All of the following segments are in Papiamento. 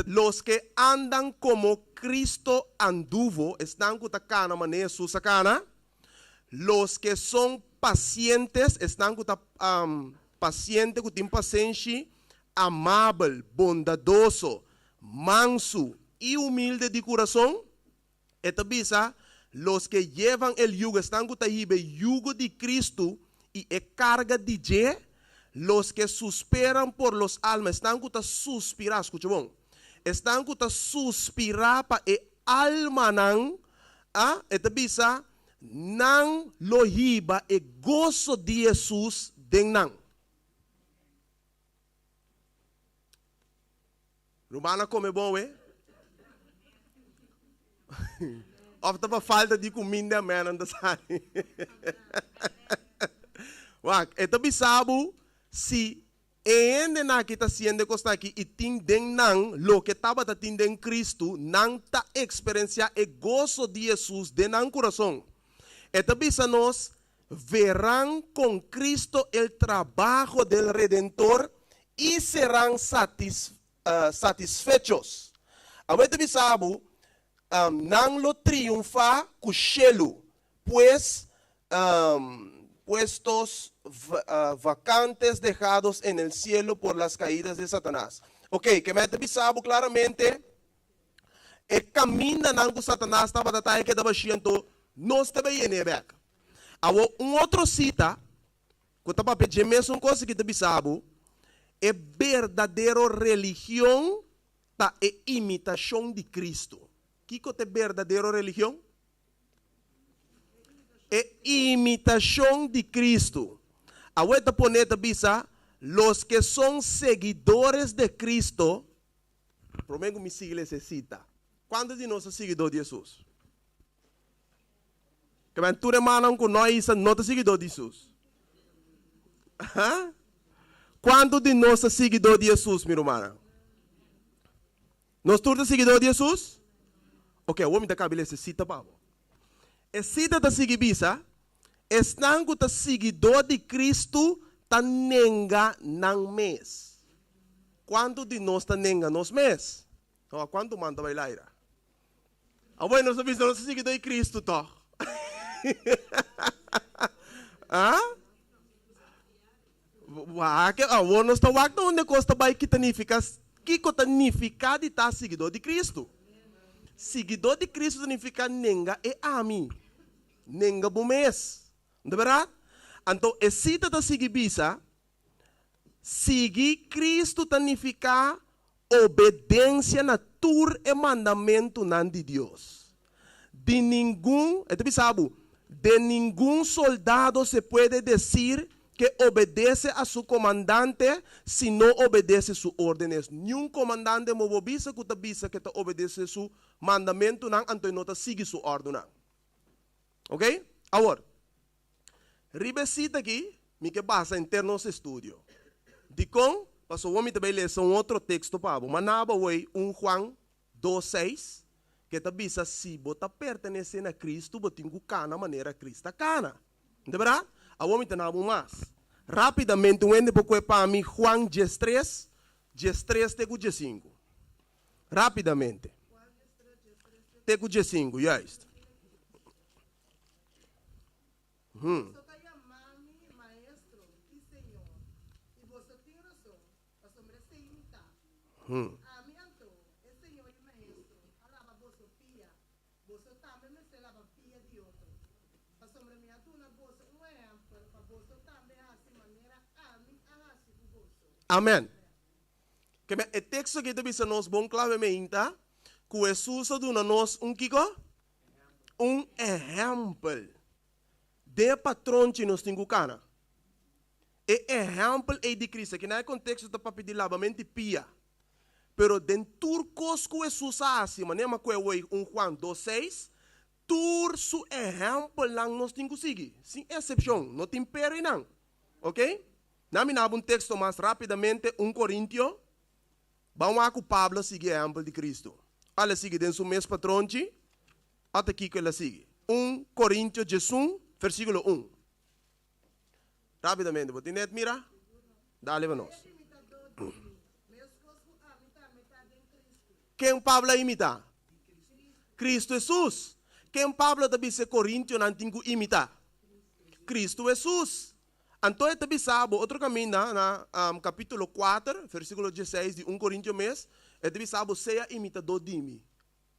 Los que andan como Cristo anduvo, esnan ku ta kana manera Hesus a kana. Los que son pacientes, esnan ku ta pasiente, ku tin pasenshi, amabel, bondadoso, mansu i humilde di kurason. E ta bisa, Los que llevan el yugo, esnan ku ta hiba e yugo di Cristo i e karga di dje, los que susperan por los almas, esnan ku ta suspirá, skucha bon, esnan ku ta suspirá pa e almanan, a, e ta bisa, nan lo hiba e goso di Hesus den nan. Ruman a come bon we? Of ta pa falta di cuminda amen nan ta sali? Wak, e ta bisa bo si e hendenan aki ta haciendo e cosnan aki y tin den nan loke tabata tin den Cristo, nan ta experiencia e goso di Jesus den nan curason. E ta bisa nos Verán con Cristo el trabajo del Redentor y serán satisfechos. Awor ta bisa bo, nan lo triunfá cu shelu, pues puestos vacantes dejados en el cielo por las caídas de Satanás. Ok, ke mi ta bisa bo claramente, e camindanan cu Satanás tabata ta e keda bashí, anto nos ta bay yen'é bek. Awor, un otro sita ku ta papia dje mesun kos aki ta bisa bo, E berdadero religion ta e imitashon di Kristu. Kiko ta e berdadero religion? E imitashon di Kristu. Awor e ta pone ta bisa, Los ke son seguidores de Cristo, promé ku mi sigui lesa e sita, kuantu di nos ta siguidó di Hesus? Ke tur e mannan ku no a hisa no ta siguidó di Hesus. Ha? Kuantu di nos ta siguidó di Hesus, mi rumannan? Nos tur ta siguidó di Hesus? Oke, awor mi ta kabi lesa e sita pa bo. E sita ta sigui bisa, Esnan ku ta siguidó di Kristu ta nenga nan mes. Kuantu di nos ta nenga nos mes? Awa, kuantu man ta bai laira? Awor nos ta bisa nos ta sigui dor Cristo tog. Ah? Wak, awor nos ta wak na unda kos ta bai ki ta nifiká, kiko ta nifiká di ta siguidó di Cristo. Siguidó di Cristo ta nifiká nenga e ami, nenga bo mes. No ta bèrdat? Anto e sita ta sigui bisa, Sigui Kristu ta nifiká obedensia na tur e mandamentunan di Dios. Di ningun, e ta bisa bo, de ningun soldado se puede decir que obedece a su comandante si no obedece su órdenes. Niun komandante mo bo bisa ku ta bisa ku e ta obedesé su mandamentunan anto e no ta sigui su òrdunan. Oke? Awor. Riba e sita aki, mi ke basa henter nos estudio. Dikon? Pasobra mi ta bai lesa un otro teksto pa bo. Manaba awor un Juan dos seis, ke ta bisa si bo ta pertenesé na Kristu, bo tin ku kana manera Kristu a kana. No ta bèrdat? Awor mi ta na bo mas. Rápidamente un hende por kohe pa mi Juan diestres, diestres te ku diesinku. Rápidamente. Te ku diesinku, juist. Boso ta yama mi Maestro i Señor, i boso tin rason, pasobra esei mi ta. Ami anto, e Señor i Maestro, a laba boso pia, boso tambe mester laba pia di otro. Pasobra mi a duna boso un ehèmpel pa boso tambe hasi manera ami a hasi ku boso. Amen. Keme e teksto aki ta bisa nos bon klave meinta ku Hesus a duna nos un kiko? Un ehèmpel. Den e patronchi nos tin ku kana. E ehèmpel ei di Cristo, aki na e konteksto ta papia di labamento di pia. Pero den tur kos ku Hesus a hasi, manera mi a kohe awor un Juan dos seis, tur su ehèmpelnan nos tin ku sigui, sin esepshon, no tin pero einan. Oke? Na mi naba un teksto mas rápidamente, un Korintio. Ban wak ku Pablo a sigui ehèmpel di Kristu. Al a sigui den su mes patronchi, ata kiko el a sigui. Un Korintio diesun, versíkulo un. Rápidamente, bo tin net mira? Dale pa nos. Sea imitadó di mi, meskos ku ami tambe ta den Kristu. Ken Pablo a imitá? Kristu Hesus. Ken Pablo ta bisa e korintionan tin ku imitá? Kristu Hesus. Anto e ta bisa bo otro kaminda na kapítulo kuater, versíkulo dieseis di un Korintio mes, e ta bisa bo, Sea imitadó di mi.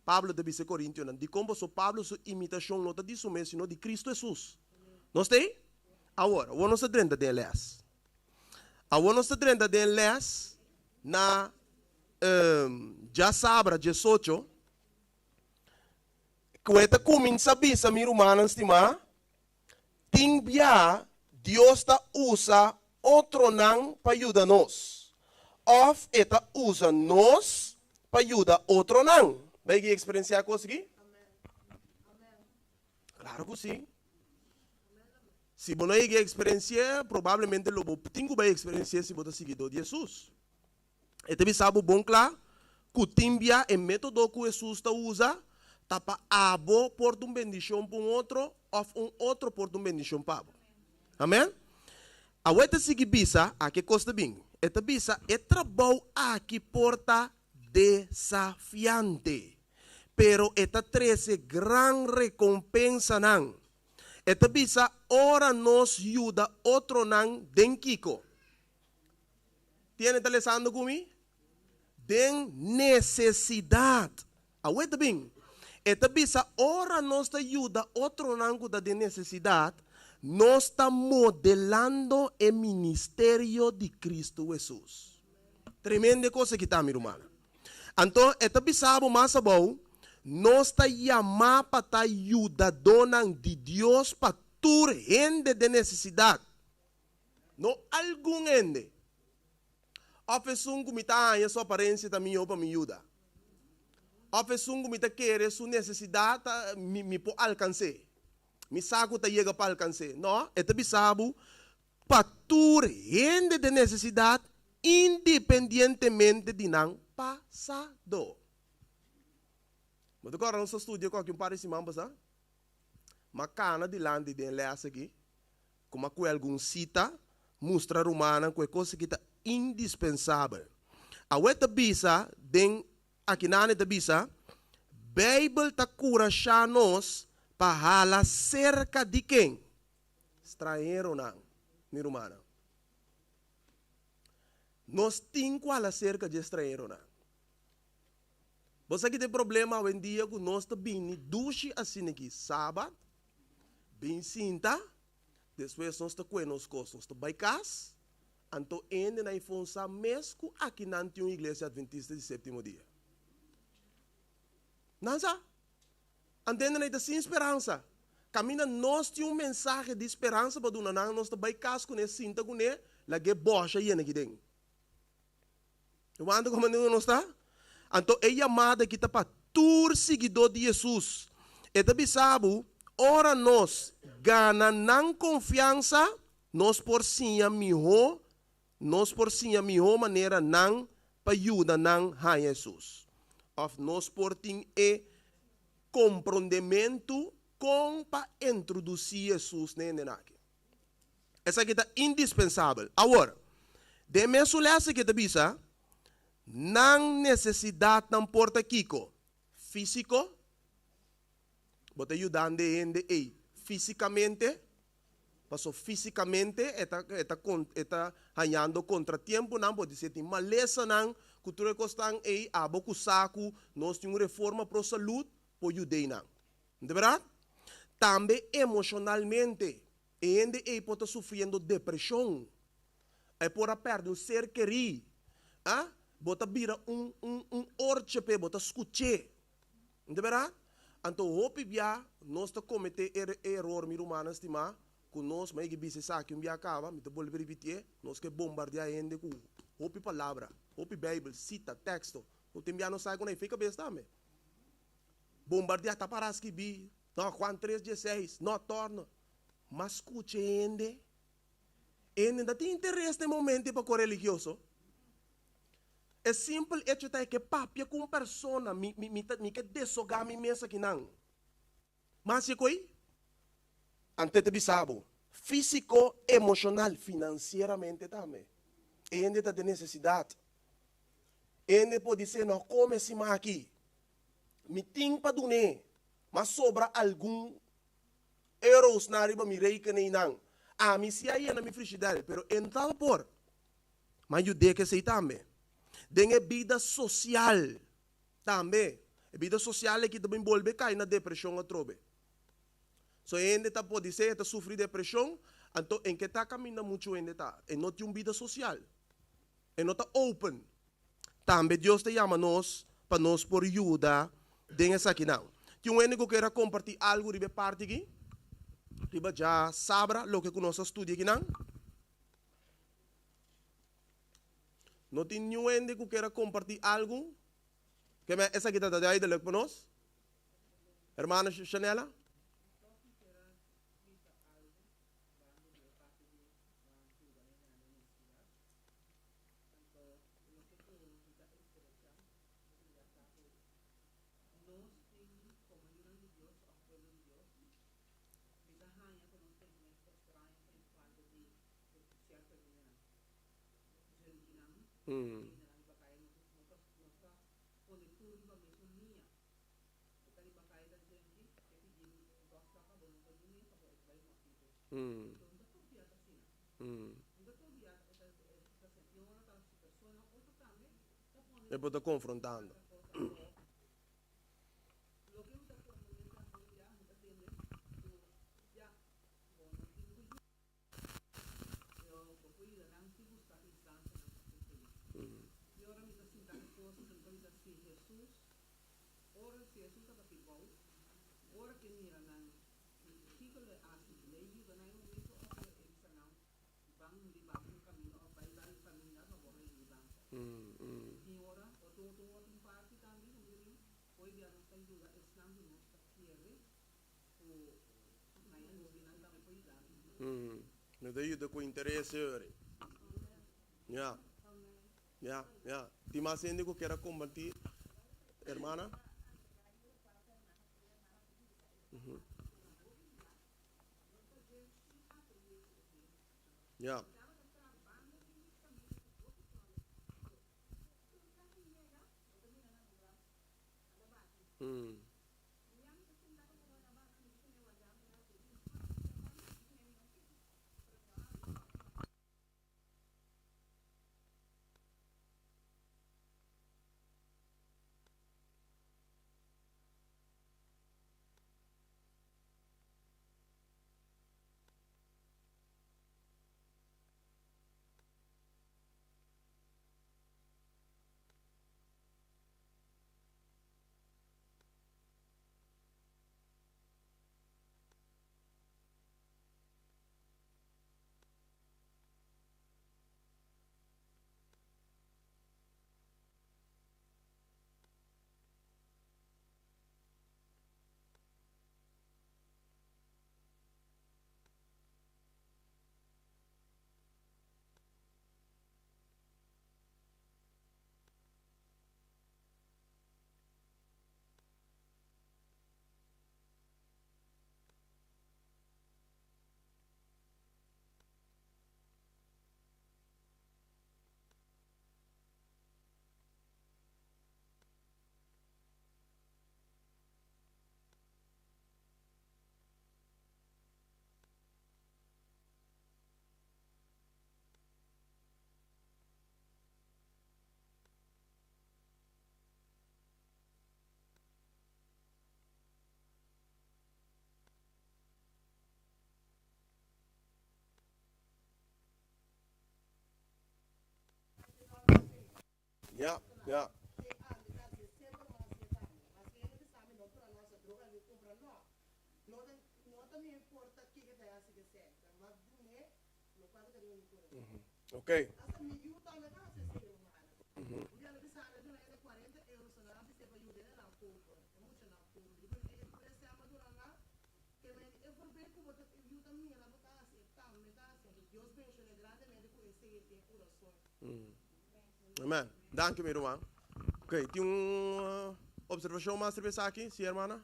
Pablo ta bisa e korintionan, Dikon boso Pablo su imitashon no ta di su mes, sino di Kristu Hesus. Nos ta ei? Awor, awor nos ta drenta den e lès. Awor nos ta drenta den e lès na djasabra diesocho, ku e ta kuminsá bisa, Mi rumannan stimá, Tin bia Dios ta usa otronan pa yuda nos, òf e ta usa nos pa yuda otronan. Bo a yega eksperensiá kos aki? Klaro ku sí. Si bo no a yega eksperensi'é, probablemente lo bo tin ku bai eksperensi'é si bo ta siguidó di Hesus. E ta bisa bo bon kla ku tin bia e método ku Hesus ta usa ta pa abo por ta un bendishon pa un otro òf un otro por ta un bendishon pa bo. Amèn? Awor e ta sigui bisa, aki e kos ta bin, e ta bisa e trabou aki por ta desafiante, pero e ta trese gran rekompensanan. E ta bisa ora nos yuda otronan den kiko? Tiene ta lesando ku mi? Den nesesidat. Awe ta bin. E ta bisa ora nos ta yuda otronan ku ta den nesesidat, nos ta modelando e ministerio di Kristu Hesus. Tremendo e kos aki ta, mi rumannan. Anto e ta bisa bo mas abou, nos ta yamá pa ta yudadónan di Dios pa tur hende den nesesidat. No algun hende. Òf esun ku mi ta haña su aparensia ta mihó pa mi yuda. Òf esun ku mi ta kere su nesesidat ta mi mi por alkans'é. Mi sa ku ta yega pa alkans'é. No, e ta bisa bo pa tur hende den nesesidat independientemente di nan pasado. Bo ta kòrda nos a studia ku aki un par di siman pasá? M'a kana dilanti den lès aki. Kuma ku algun sita mustra rumannan ku e kos aki ta indispensabel. Awe ta bisa den akinan e ta bisa, Beibel ta kurashá nos pa hala serka di ken? Stranheronan, mi rumannan. Nos tin ku hala serka dje stranheronan. Bo sa ki ta e problema awendia ku nos ta bini dushi asina aki sabat, bin sinta, despues nos ta kue nos kos, nos ta bai kas, anto hende na ifon sa mes ku aki nan tin un iglesia adventista di septimo dia. Nan sa. Anto hende nan ta sin speransa. Kaminda nos tin un mensahe di speransa pa duna nan, nos ta bai kas kuné, sinta kuné, lag'é bòsha yena aki den. Wanta komo nos ta? Anto e yamada aki ta pa tur siguidó di Hesus. E ta bisa bo, ora nos gana nan konfiansa, nos por siña mihó, nos por siña mihó manera nan pa yuda nan haña Hesus. Òf nos por tin e komprondementu kon pa introdusí Hesus na hendenan aki. Esaki ta indispensabel. Awor, den mesun lès aki ta bisa, nan nesesidatnan por ta kiko? Físiko, bo ta yudando e hende ei físikamente, paso físikamente e ta e ta e ta hañando kontratiemponan, por disi e tin malesanan, ku tur e kosnan ei, abo ku sa ku nos tin un reforma pro salud por yud'ei nan. No ta berdad? Tambe emocionalmente, e hende ei por ta sufriendo depresion, e por a perde un ser kerí, ah, bo ta bira un un un orche p'e, bo ta scuch'é. No ta berdad? Anto hopi bia nos ta comete e e eror, mi rumannan stimá, cu nos, mi a yega bisa esaki un bia caba, mi ta bolbe ripitié, nos ke bombardea hende cu hopi palabra, hopi Bijbel, cita, texto, no tin bia nos sa cu na e fe cabes tambe. Bombardiá ta para skibí, no, Juan tres dieseis, no torno. Mas skucha hende, hende no ta tin interes na e momento pa ku religioso. E simpel echo ta e ke papia ku un persona, mi, mi, mi ta, mi ke desogá mi mes akinan. Mas e koi? Anto e ta bisa bo, físiko, emoshonal, finansieramente tambe. E hende ta den nesesidat. Hende por disé, No kome siman aki. Mi tin pa dun'é, ma sobra algun eurosnan riba mi rekeningnan. Ami si a yena mi frishidèr, pero e no tabata por. Ma yud'é ku esei tambe. Den e bida sosial tambe. E bida sosial aki ta bin bolbe kai na depreshon atrobe. So e hende ta podisé e ta sufri depreshon, anto en ke ta kaminda muchu hende ta? E no tin un bida sosial. E no ta open. Tambe Dios ta yama nos pa nos por yuda den esakinan. Tin un hende ku kier a kompartí algu riba e parti aki? Riba dja sabra loke ku nos a studia akinan? No tin niun hende ku kier a kompartí algu? Ke men esaki ta duidelijk pa nos? Hermana Shanela? E bo ta konfrontando. No ta yuda ku interes señor. Ya. Ya, ya. Tin mas hende ku kier a kompartí, hermana? Ya. Ya, ya. Ok. Amen. Danki mi ruman. Ok, tin un observacion mas riba esaki? Si, hermana?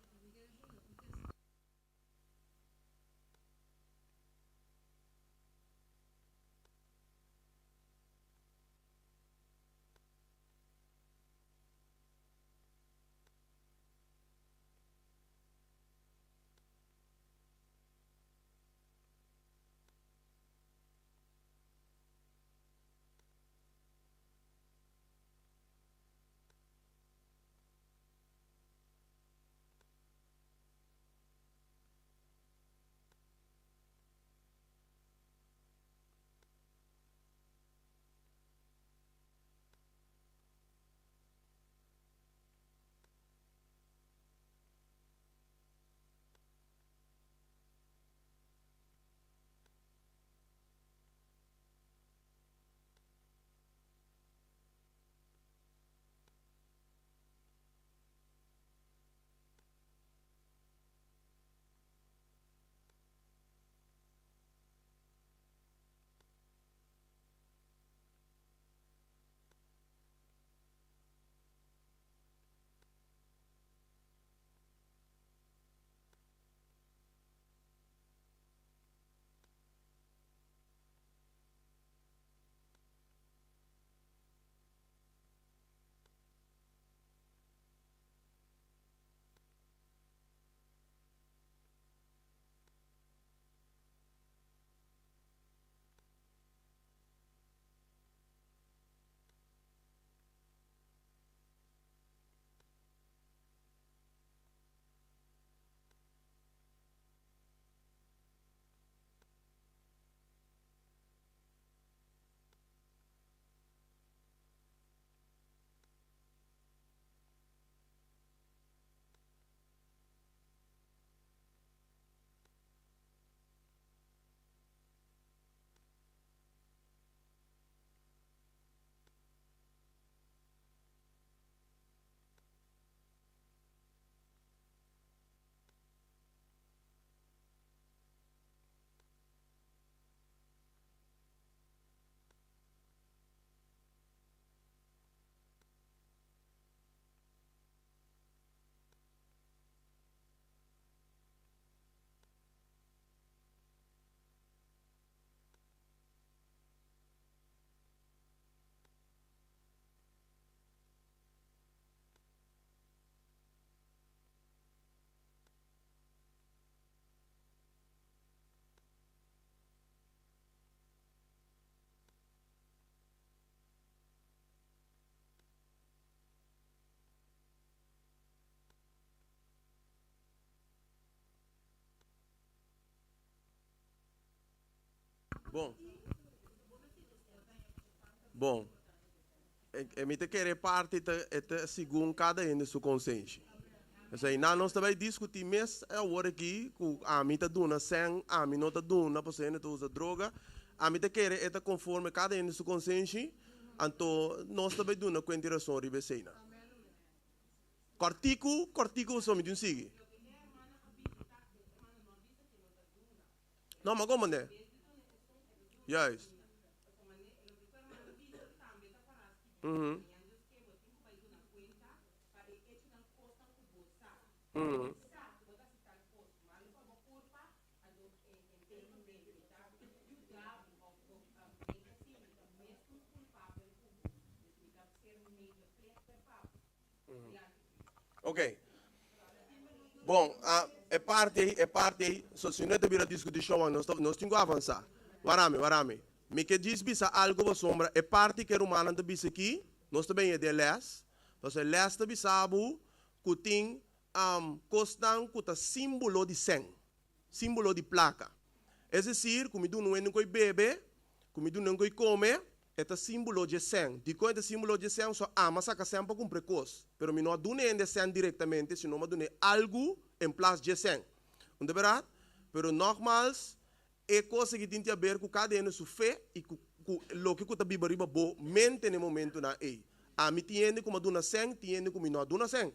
Bon. Bon. E mi ta kere parti ta e ta segun kada hende su konsenshi. Esei nan nos ta bai diskutí mes awor aki ku ami ta duna sèn, ami no ta duna pasobra hende ta usa droga. Ami ta kere e ta konforme kada hende su konsenshi, anto nos ta bai duna kuenta i rason riba eseinan. Kòrtiku, kòrtiku pasobra mi tin sigui. No, ma como ne? Juist. Mhm. Mhm. Ok. Bon, a, e parti ei, e parti ei, so si no e ta bira diskutishon, nos ta, nos tin ku avansá. Warami, warami. Mi ke djis bisa algu pasobra e parti ku e rumannan ta bisa aki, nos ta bini den lès, pasobra e lès ta bisa bo ku tin kosnan ku ta símbolo di sèn. Símbolo di plaka. Es desir, ku mi duna un hende ku ei bebe, ku mi duna un ku ei kome, e ta símbolo dje sèn. Dikon e ta símbolo dje sèn? So ama saka sèn pa kumpra e kos. Pero mi no a duna e hende sèn direktamente, sino mi a duna e algu en plas dje sèn. Un ta bèrdat? Pero nògmals, e kos aki tin te aber ku kada hende su fe i ku ku loke ku ta biba riba bo mente na e momentunan ei. Ami tin hende ku mi a duna sèn, tin hende ku mi no a duna sèn.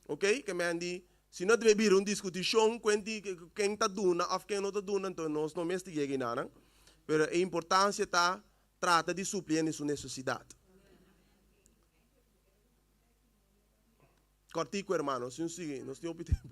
Ok, ke men di, si no debe bira un diskutishon kuen di ken ta duna òf ken no ta duna, enton nos no mester yega einanan. Pero e importansia ta trata di supli hende su nesesidat. Kòrtiku hermano, si un sigui, nos tin hopi tempu.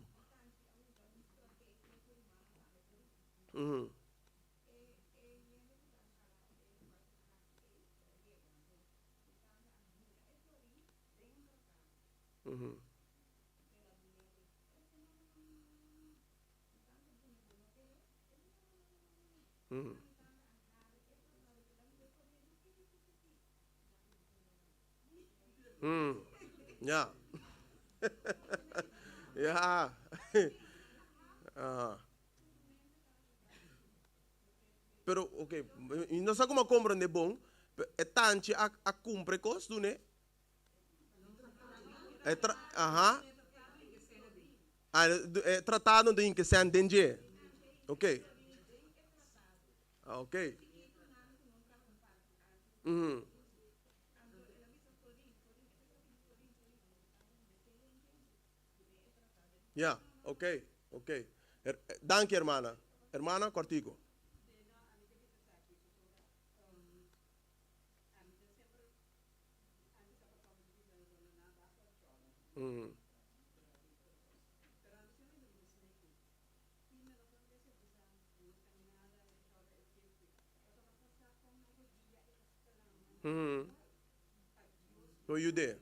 Ya. Ya. Aha. Pero, ok, mi no sa como a comprende bon, e tanchi a, a cumpra e cos dune. E tra, aha. Ah, e tratado den ke sèn den dje. Ok. Ah, ok. Mhm. Ja, ok, ok. Her, danki hermana. Hermana, kòrtiku. Lo yud'é.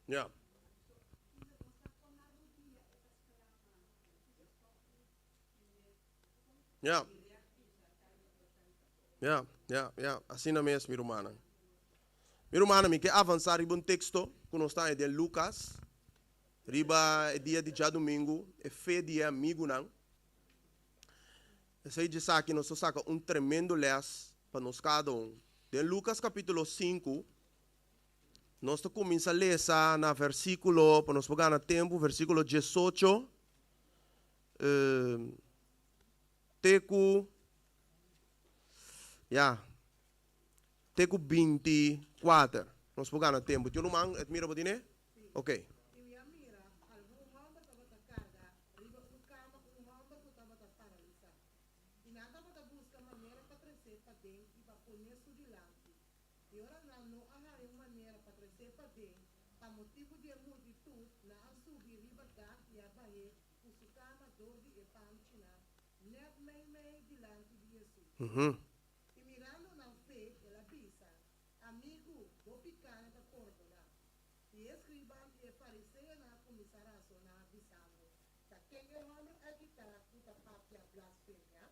Ja. Ja. Ja, ja, ja. Asina mes, mi rumannan. Mi rumannan, mi ke avansá riba un teksto ku nos ta haña den Lukas. Riba e dia di djadumingu, e fe di e amigunan. Esei djesaki nos ta saka un tremendo lès pa nos kada un. Den Lukas kapítulo sinku, nos ta kuminsá lesa na versíkulo, pa nos por gana tempu, versíkulo diesocho te ku, ya, te ku binti kuater. Nos por gana tempu. Tin un ruman, Edmira, bo tine? Ok. I mi a mira algun hòmber tabata karga riba un kama un hòmber ku tabata paralisá. I nan tabata buska manera pa tres'é paden i pa pon'é su dilanti. I ora nan no a haña un manera pa tres'é paden, pa motibu di e multitut, nan a subi riba dak i a bah'é ku su kama dor di e panchinan nèt meimei dilanti di Hesus. I mirando nan fe, el a bisa, Amigu, bo pikánan ta pordoná. I e escriban i e fariseonan a kuminsá rasoná, bisando. Ken e hòmber aki ta ku ta papia blasfemia?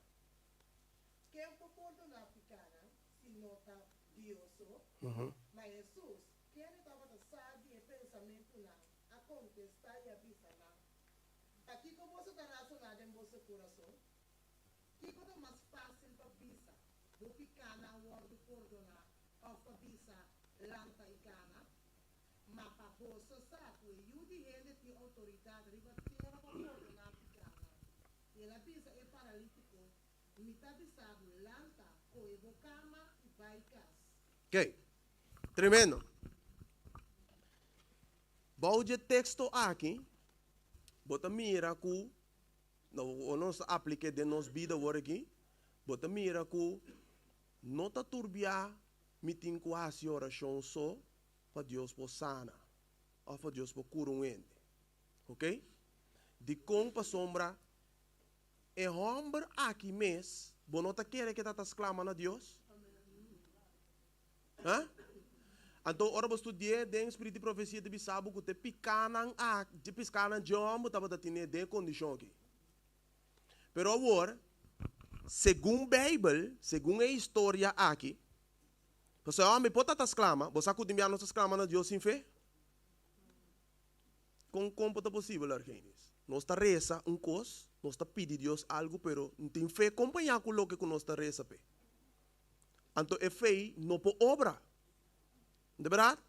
Ken por pordoná pikánan si no ta Dios so? Ma Hesus, kende tabata sa di e pensamentunan, a kontestá i a bisa nan, Pakiko boso ta rasoná den boso kurason? Kiko ta mas fásil pa bisa, Bo pikánan wòrdu pordoná, òf pa bisa, Lanta i kana? Ma pa boso sa ku e Yu di hende tin outoridat riba tera pa pordoná pikánan. I el a bisa e paralítiko, Mi ta bisa bo, lanta, kohe bo kama i bai kas. Oké, tremendo. Bou dje teksto aki, bo ta mira ku, no, ora nos ta aplik'é den nos bida awor aki, bo ta mira ku no ta tur bia mi tin ku hasi orashon so pa Dios por sana òf pa Dios por kura un hende. Oké? Dikon? Pasobra e hòmber aki mes, bo no ta kere ke ta ta sklama na Dios? Ha? Anto ora bo studi'é den Spiritu di Profesia ta bisa bo ku te pikánan aki, te piskanan dje hòmber tabata tine den e kondishon aki. Pero awor, segun Beibel, segun e historia aki, pasobra e hòmber por ta ta sklama, bo sa ku tin bia nos ta sklama na Dios sin fe? Kon kon por ta posibel, Argenis? Nos ta resa un kos, nos ta pidi Dios algu, pero no tin fe kompañá ku loke ku nos ta resa p'e. Anto e fe no por obra. No ta berdad?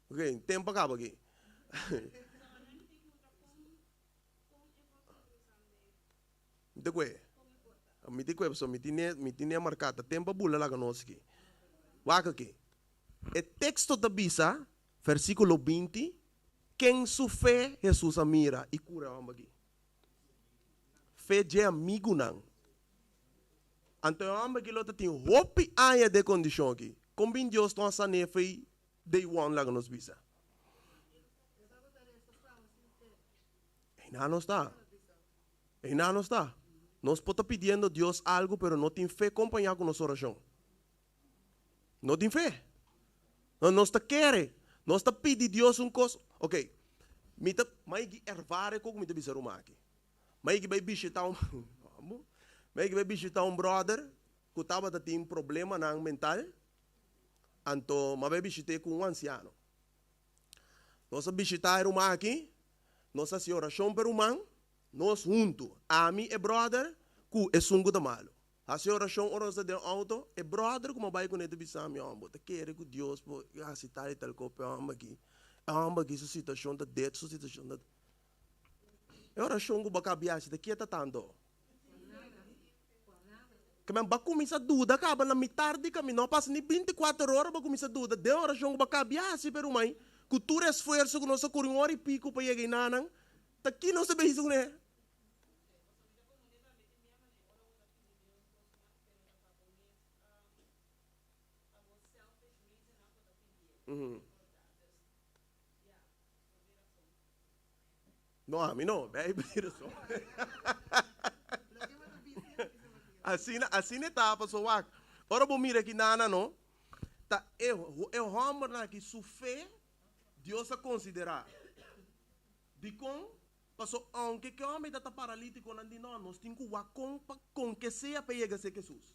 Ok, tempo a caba aki. Mi ta kue. Mi ta kue pasobra mi tine, mi tine marca. Ta tempo a bula laga nos aki. Wak aki. E texto ta bisa, versiculo 20, ken su fe Jesus a mira y cura e homber aki? Fe dje amigunan. Anto e hòmber aki lo ta tin hopi aña den e kondishon aki. Kon bin Dios no a san'é fei day one laga nos bisa? Einan nos ta. Einan nos ta. Nos por ta pidiendo Dios algu pero no tin fe kompañá ku nos orashon. No tin fe. No, nos ta kere. Nos ta pidi Dios un kos. Ok, mi ta, mai ervare ku mi ta bisa ruman aki. Mai ki bai bishita un Mai ki bai bishita un brother ku tabata tin problemanan mental, anto m'a bai bishit'é ku un ansiano. Nos a bishita e ruman aki, nos a hasi orashon pa e ruman, nos huntu, ami, e brother, ku esun ku ta malu. Hasi orashon ora nos ta den outo, e brother ku m'a bai kuné ta bisa mi, Bo ta kere ku Dios por hasi tal i tal kos pa e hòmber aki? E hòmber aki su situashon ta det, su situashon ta. E orashon ku bo a kabia hasi ta kieta tantu? Ke men bo a kuminsá duda kaba na mitar di kaminda, no a pasa ni binti kuater ora bo a kuminsá duda den orashon ku bo a kabia hasi pero mai ku tur esfuerso ku nos a kuri un ora i piku pa yega einanan, ta ki nos ta bisa kuné? No, ami no, Bijbel di rason. Asina, asina e ta, paso wak. Ora bo mira aki nana no, ta e, e hombernan aki su fe Dios a considera. Dikon? Paso aunke ke homber ta ta paralitico nan di no, nos tin ku wak kon pa kon ke sea pa e yega serka Jesus.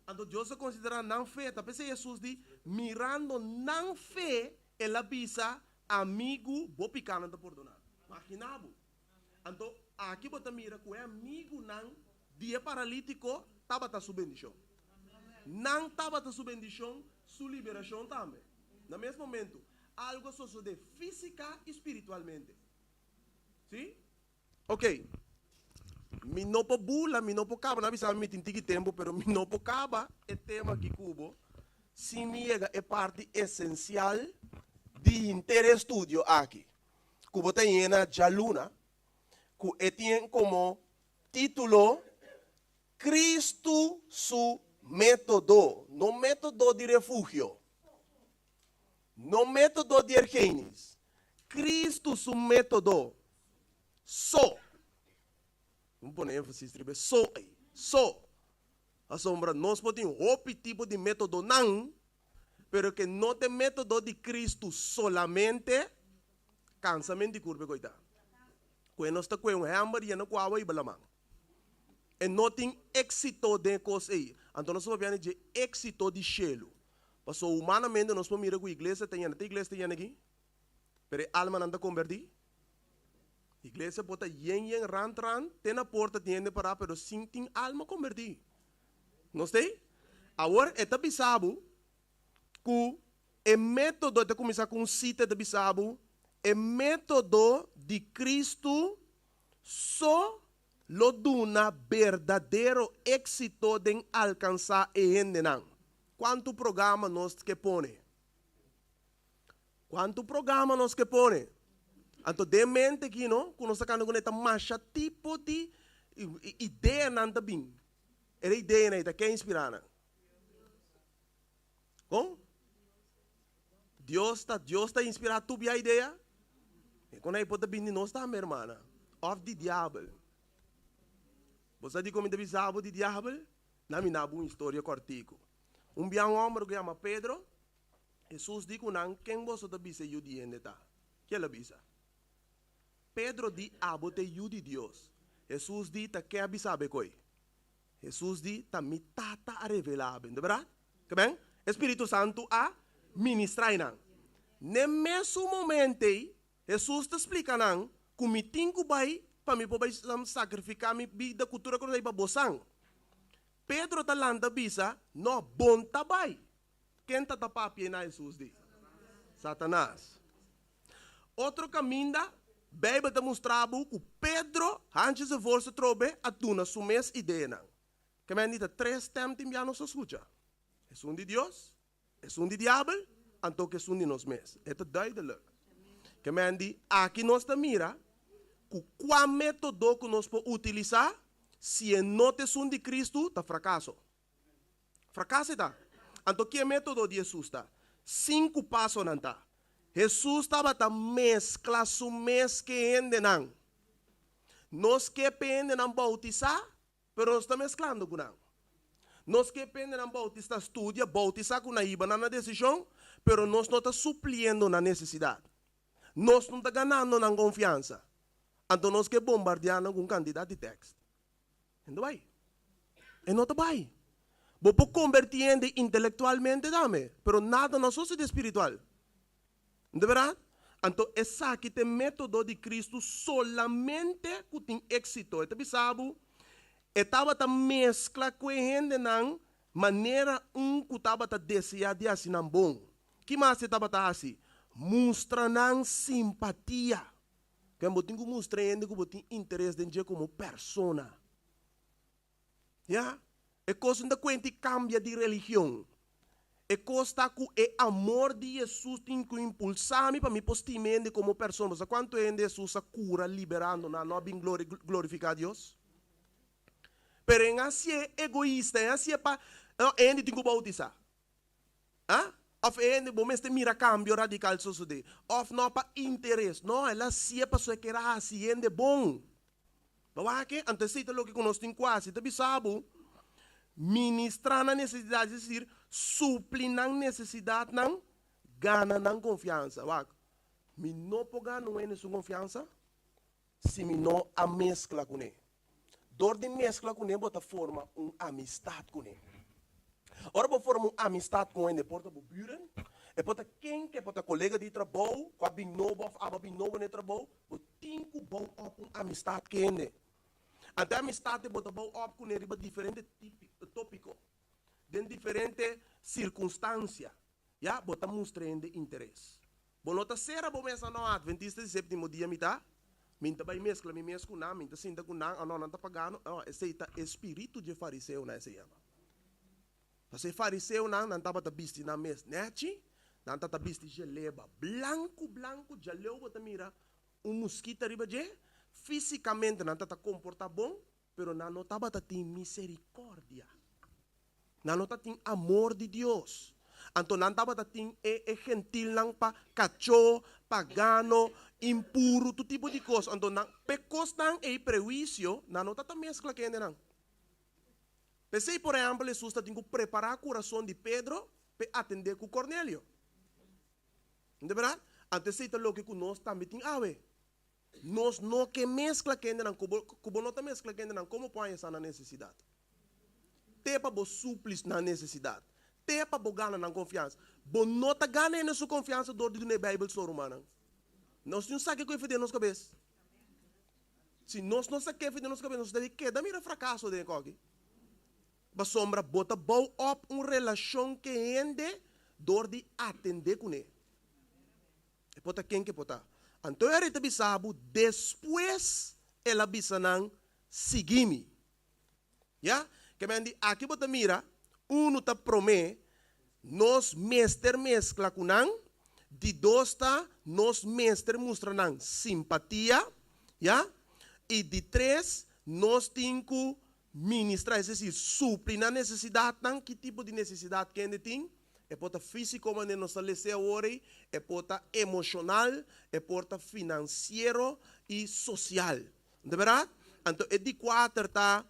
Anto Dios a considera nan fe, ta p'esei Jesus di, mirando nan fe, el a bisa, Amigu, bo pikánan ta pordoná. Maginá bo. Anto, aki bo ta mira ku e amigunan di e paralítiko tabata su bendishon. Nan tabata su bendishon, su liberashon tambe. Na mes momentu, algu a sosodé físika i spiritualmente. Sí? Ok. Mi no por bula, mi no por kaba. Nan a bisa mi mi tin tiki tempu, pero mi no por kaba e tema aki ku bo sin mi yega e parti esensial di henter e estudio aki, ku bo ta yena djaluna, ku e tin komo título Kristu su método, no método di refugio, no método di Ergenis, Kristu su método so. Mi pone énfasis riba e so ei, so. Pasobra nos por tin hopi tipo di métodonan, pero ke no ta e método di Kristu solamente, kansa menti kurpa e koitá. Ku nos ta kue un hèmber yena ku awa i balaman. E no tin éksito den e kos ei. Anto nos ta papia dje éksito di shelu. Pasobra humanamente nos por mira ku iglesia ta yena. Ta iglesia ta yena aki? Pero e almanan ta kombertí? Iglesia por ta yen yen rant rant te na porta tin hende pará pero sin tin alma kombertí. Nos ta ei? Awor e ta bisa bo ku e método, e ta kuminsá ku un sita, e ta bisa bo, e método di Kristu so lo duna berdadero éksito den alkansá e hendenan. Kuantu programa nos ke pone? Kuantu programa nos ke pone? Anto den mente aki no, ku nos ta kanta kuné ta masha tipo di ideanan ta bin. E ideanan ei ta ken inspirá nan? Kon? Dios ta Dios ta inspirá tur bia idea? E kon ei por ta bin di nos tambe, hermana? Òf di diabel? Bo sa dikon mi ta bisa bo di diabel? Na mi na bo un historia kòrtiku. Un bia un hòmber ku yama Pedro, Hesus di ku nan, Ken boso ta bisa e Yu di hende ta? Ke el a bisa? Pedro di, Abo ta e Yu di Dios. Hesus di, Ta ken a bisa bo e koi? Hesus di, Ta mi Tata a revelá bo. Ta bèrdat? Ke ben? E Spiritu Santu a ministrá einan. N'e mesun momento ei, Hesus ta splika nan ku mi tin ku bai pa mi por bai sakrifiká mi bida ku tur e kos ei pa bosan. Pedro ta lanta bisa, No, bon ta bai. Ken ta ta papia na Hesus di? Satanas. Otro kaminda, Beibel ta mustra bo ku Pedro, hanches e forsa trobe, a duna su mes ideanan. Ke men di ta tres stem tin bia nos a skucha, esun di Dios, esun di diabel, anto ku esun di nos mes. E ta duidelik. Ke men di, aki nos ta mira ku kua metodo ku nos por utilisá, si e no ta esun di Kristu, ta frakaso. Frakaso e ta. Anto ki e metodo di Hesus ta? Sinku pasonan ta. Hesus tabata meskla su mes ke hendenan. Nos ke p'e hendenan boutisá, pero nos ta mesklando ku nan. Nos ke p'e hendenan boutista studia, boutisá ku nan hiba nan na desishon, pero nos no ta supliendo nan nesesidat. Nos no ta ganando nan konfiansa. Anto nos ke bombardiá nan ku un kantidat di tèkst. E no bai. E no ta bai. Bo por kombertí hende intelektualmente tambe, pero nada no a sosodé spiritual. No ta bèrdat? Anto esaki ta e método di Kristu solamente ku tin éksito. E ta bisa bo, e tabata meskla ku e hendenan manera un ku tabata deseá di hasi nan bon. Ki mas e tabata hasi? Mustra nan simpatia. Ken bo tin ku mustra hende ku bo tin interes den dje komo persona. Ya, e kos no ta kuenta i kambia di religion. E kos ta ku e amor di Hesus tin ku impulsá mi pa mi por stima hende komo persona. Bo sa kuantu hende Hesus a kura liberando nan no a bin glorifiká Dios? Pero en hasié egoista, en hasié pa hende tin ku boutisá. Ah? Of e hende bo mester mira cambio radical sosode. Of no pa interes. No, el a hacié pasobra e kier a haci hende bon. Bo wak e? Anto esey ta loke cu nos tin cu haci. Ta bisa bo, ministra nan necesidad, es decir, supli nan necesidadnan, gana nan confiansa. Wak, mi no por gana un hende su confiansa si mi no a mezcla cune. Dor di meskla kuné bo ta forma un amistat kuné. Ora bo forma un amistat ku un hende, por ta bo buren, e por ta ken ke por ta kolega di trabou ku a bin nobo òf abo a bin nobo na e trabou, bo tin ku bou òp un amistat ku e hende. Anto e amistat ei bo ta bou òp kuné riba diferente tópiko, den diferente sirkunstansia. Ya, bo ta mustra hende interes. Bo no ta sera bo mes, Anò, Adventista di Séptimo Dia mi ta. Mi n'ta bai meskla mi mes ku nan, mi n'ta sinta ku nan, anò, nan ta pagano. Anò, esei ta e spiritu dje fariseonan, esei yama. Pasobra e fariseonan, nan tabata bisti nan mes nèchi, nan tabata bisti jeleba blanku blanku, djaleu bo ta mira un muskita riba dje, físikamente nan tabata komportá bon, Pero nan no tabata tin misericordia. Nan no ta tin amor di Dios. Anto nan tabata tin e e gentilnan pa cachó, pagano, impuru, tur tipo di cos. Anto nan, p'e cosnan ei prehuicio, nan no ta ta mezcla cu hendenan. P'esei, por ehempel, Hesus ta tin cu prepara curason di Pedro p'e atende cu Cornelio. No ta berdad? Anto esei ta loke cu nos tambe tin awe. Nos no ke meskla ku hendenan, ku bo ku bo no ta meskla ku hendenan, komo por haña sa nan nesesidat? Te pa bo supli nan nesesidat, te pa bo gana nan konfiansa. Bo no ta gana hende su konfiansa dor di duna e Beibel so, rumannan. Nos tin un sake ku e fe den nos kabes. Si nos no sa ke fe den nos kabes, nos ta di keda mira frakaso den e koki. Pasobra bo ta bou op un relashon ku e hende dor di atendé kuné. E por ta ken ke por ta. Anto e rei ta bisa bo, despues el a bisa nan, Sigui mi. Ya? Ke men di aki bo ta mira, unu ta promé, nos mester meskla ku nan, di dos ta, nos mester mustra nan simpatia, ya? I di tres, nos tin ku ministra, es desir, supli nan nesesidatnan. Ki tipo di nesesidat kende tin? E por ta físiko manera nos ta les'é awor ei, e por ta emoshonal, e por ta finansiero i sosial. No ta bèrdat? Anto e di kuater ta,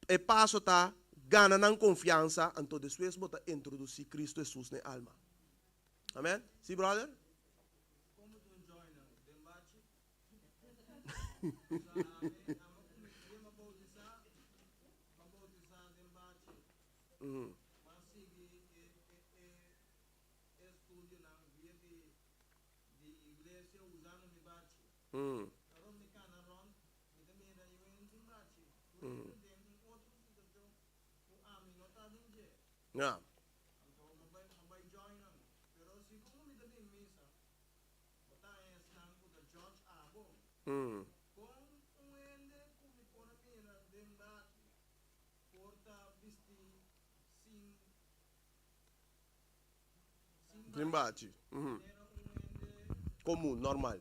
e paso ta gana nan konfiansa, anto despues bo ta introdusí Kristu Hesus na e alma. Amèn? Sí, bròder? Ja. Sin bachi. Komun, normal.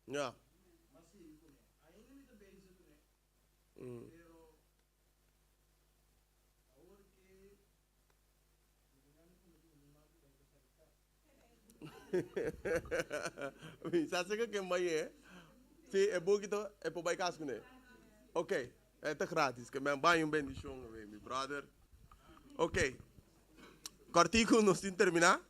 Ja. Mi sa seka ken bai e. Si e buki to e por bai kas kuné. Ok, e ta gratis. Ke men bai un bendishon awe, mi brother. Ok. Kòrtiku nos tin terminá.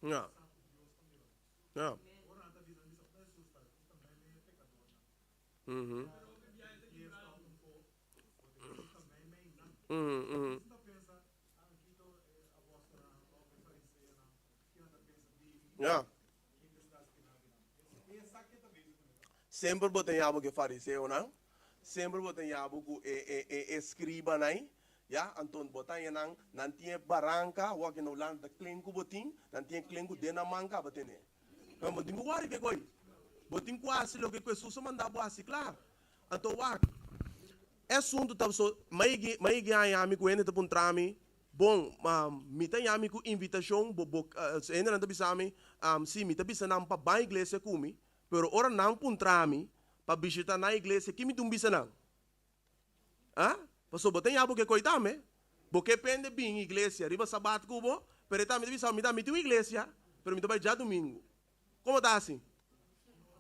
Ja. Ja. Mhm. Mhm, mhm. Ja. Semper bo ta yama ku e fariseonan, semper bo ta yama ku e e e eskribanan, ya, anto bo ta haña nan, nan tin e baranka, wak na Hulanda ta klenku bo tin, nan tin e klenku den nan man kaba tene. Pero bo tin ku wòri ke koi, bo tin ku hasi loke ku Hesus a manda bo hasi, kla. Anto wak, e asuntu ta so, mai mai haña mi ku hende ta puntra mi, Bon, ma mi ta yami ku invitashon, bo bo hendenan ta bisa mi, si, mi ta bisa nan pa ban iglesia ku mi, pero ora nan puntra mi pa bishita nan iglesia, ki mi dun bisa nan? Ah? Pasobra bo ta yabu ke koi tambe. Bo ke pende bin iglesia riba sabat ku bo, pero e tambe ta bisa mi ta mi tin un iglesia, pero mi ta bai djadumingu. Komo ta hasi?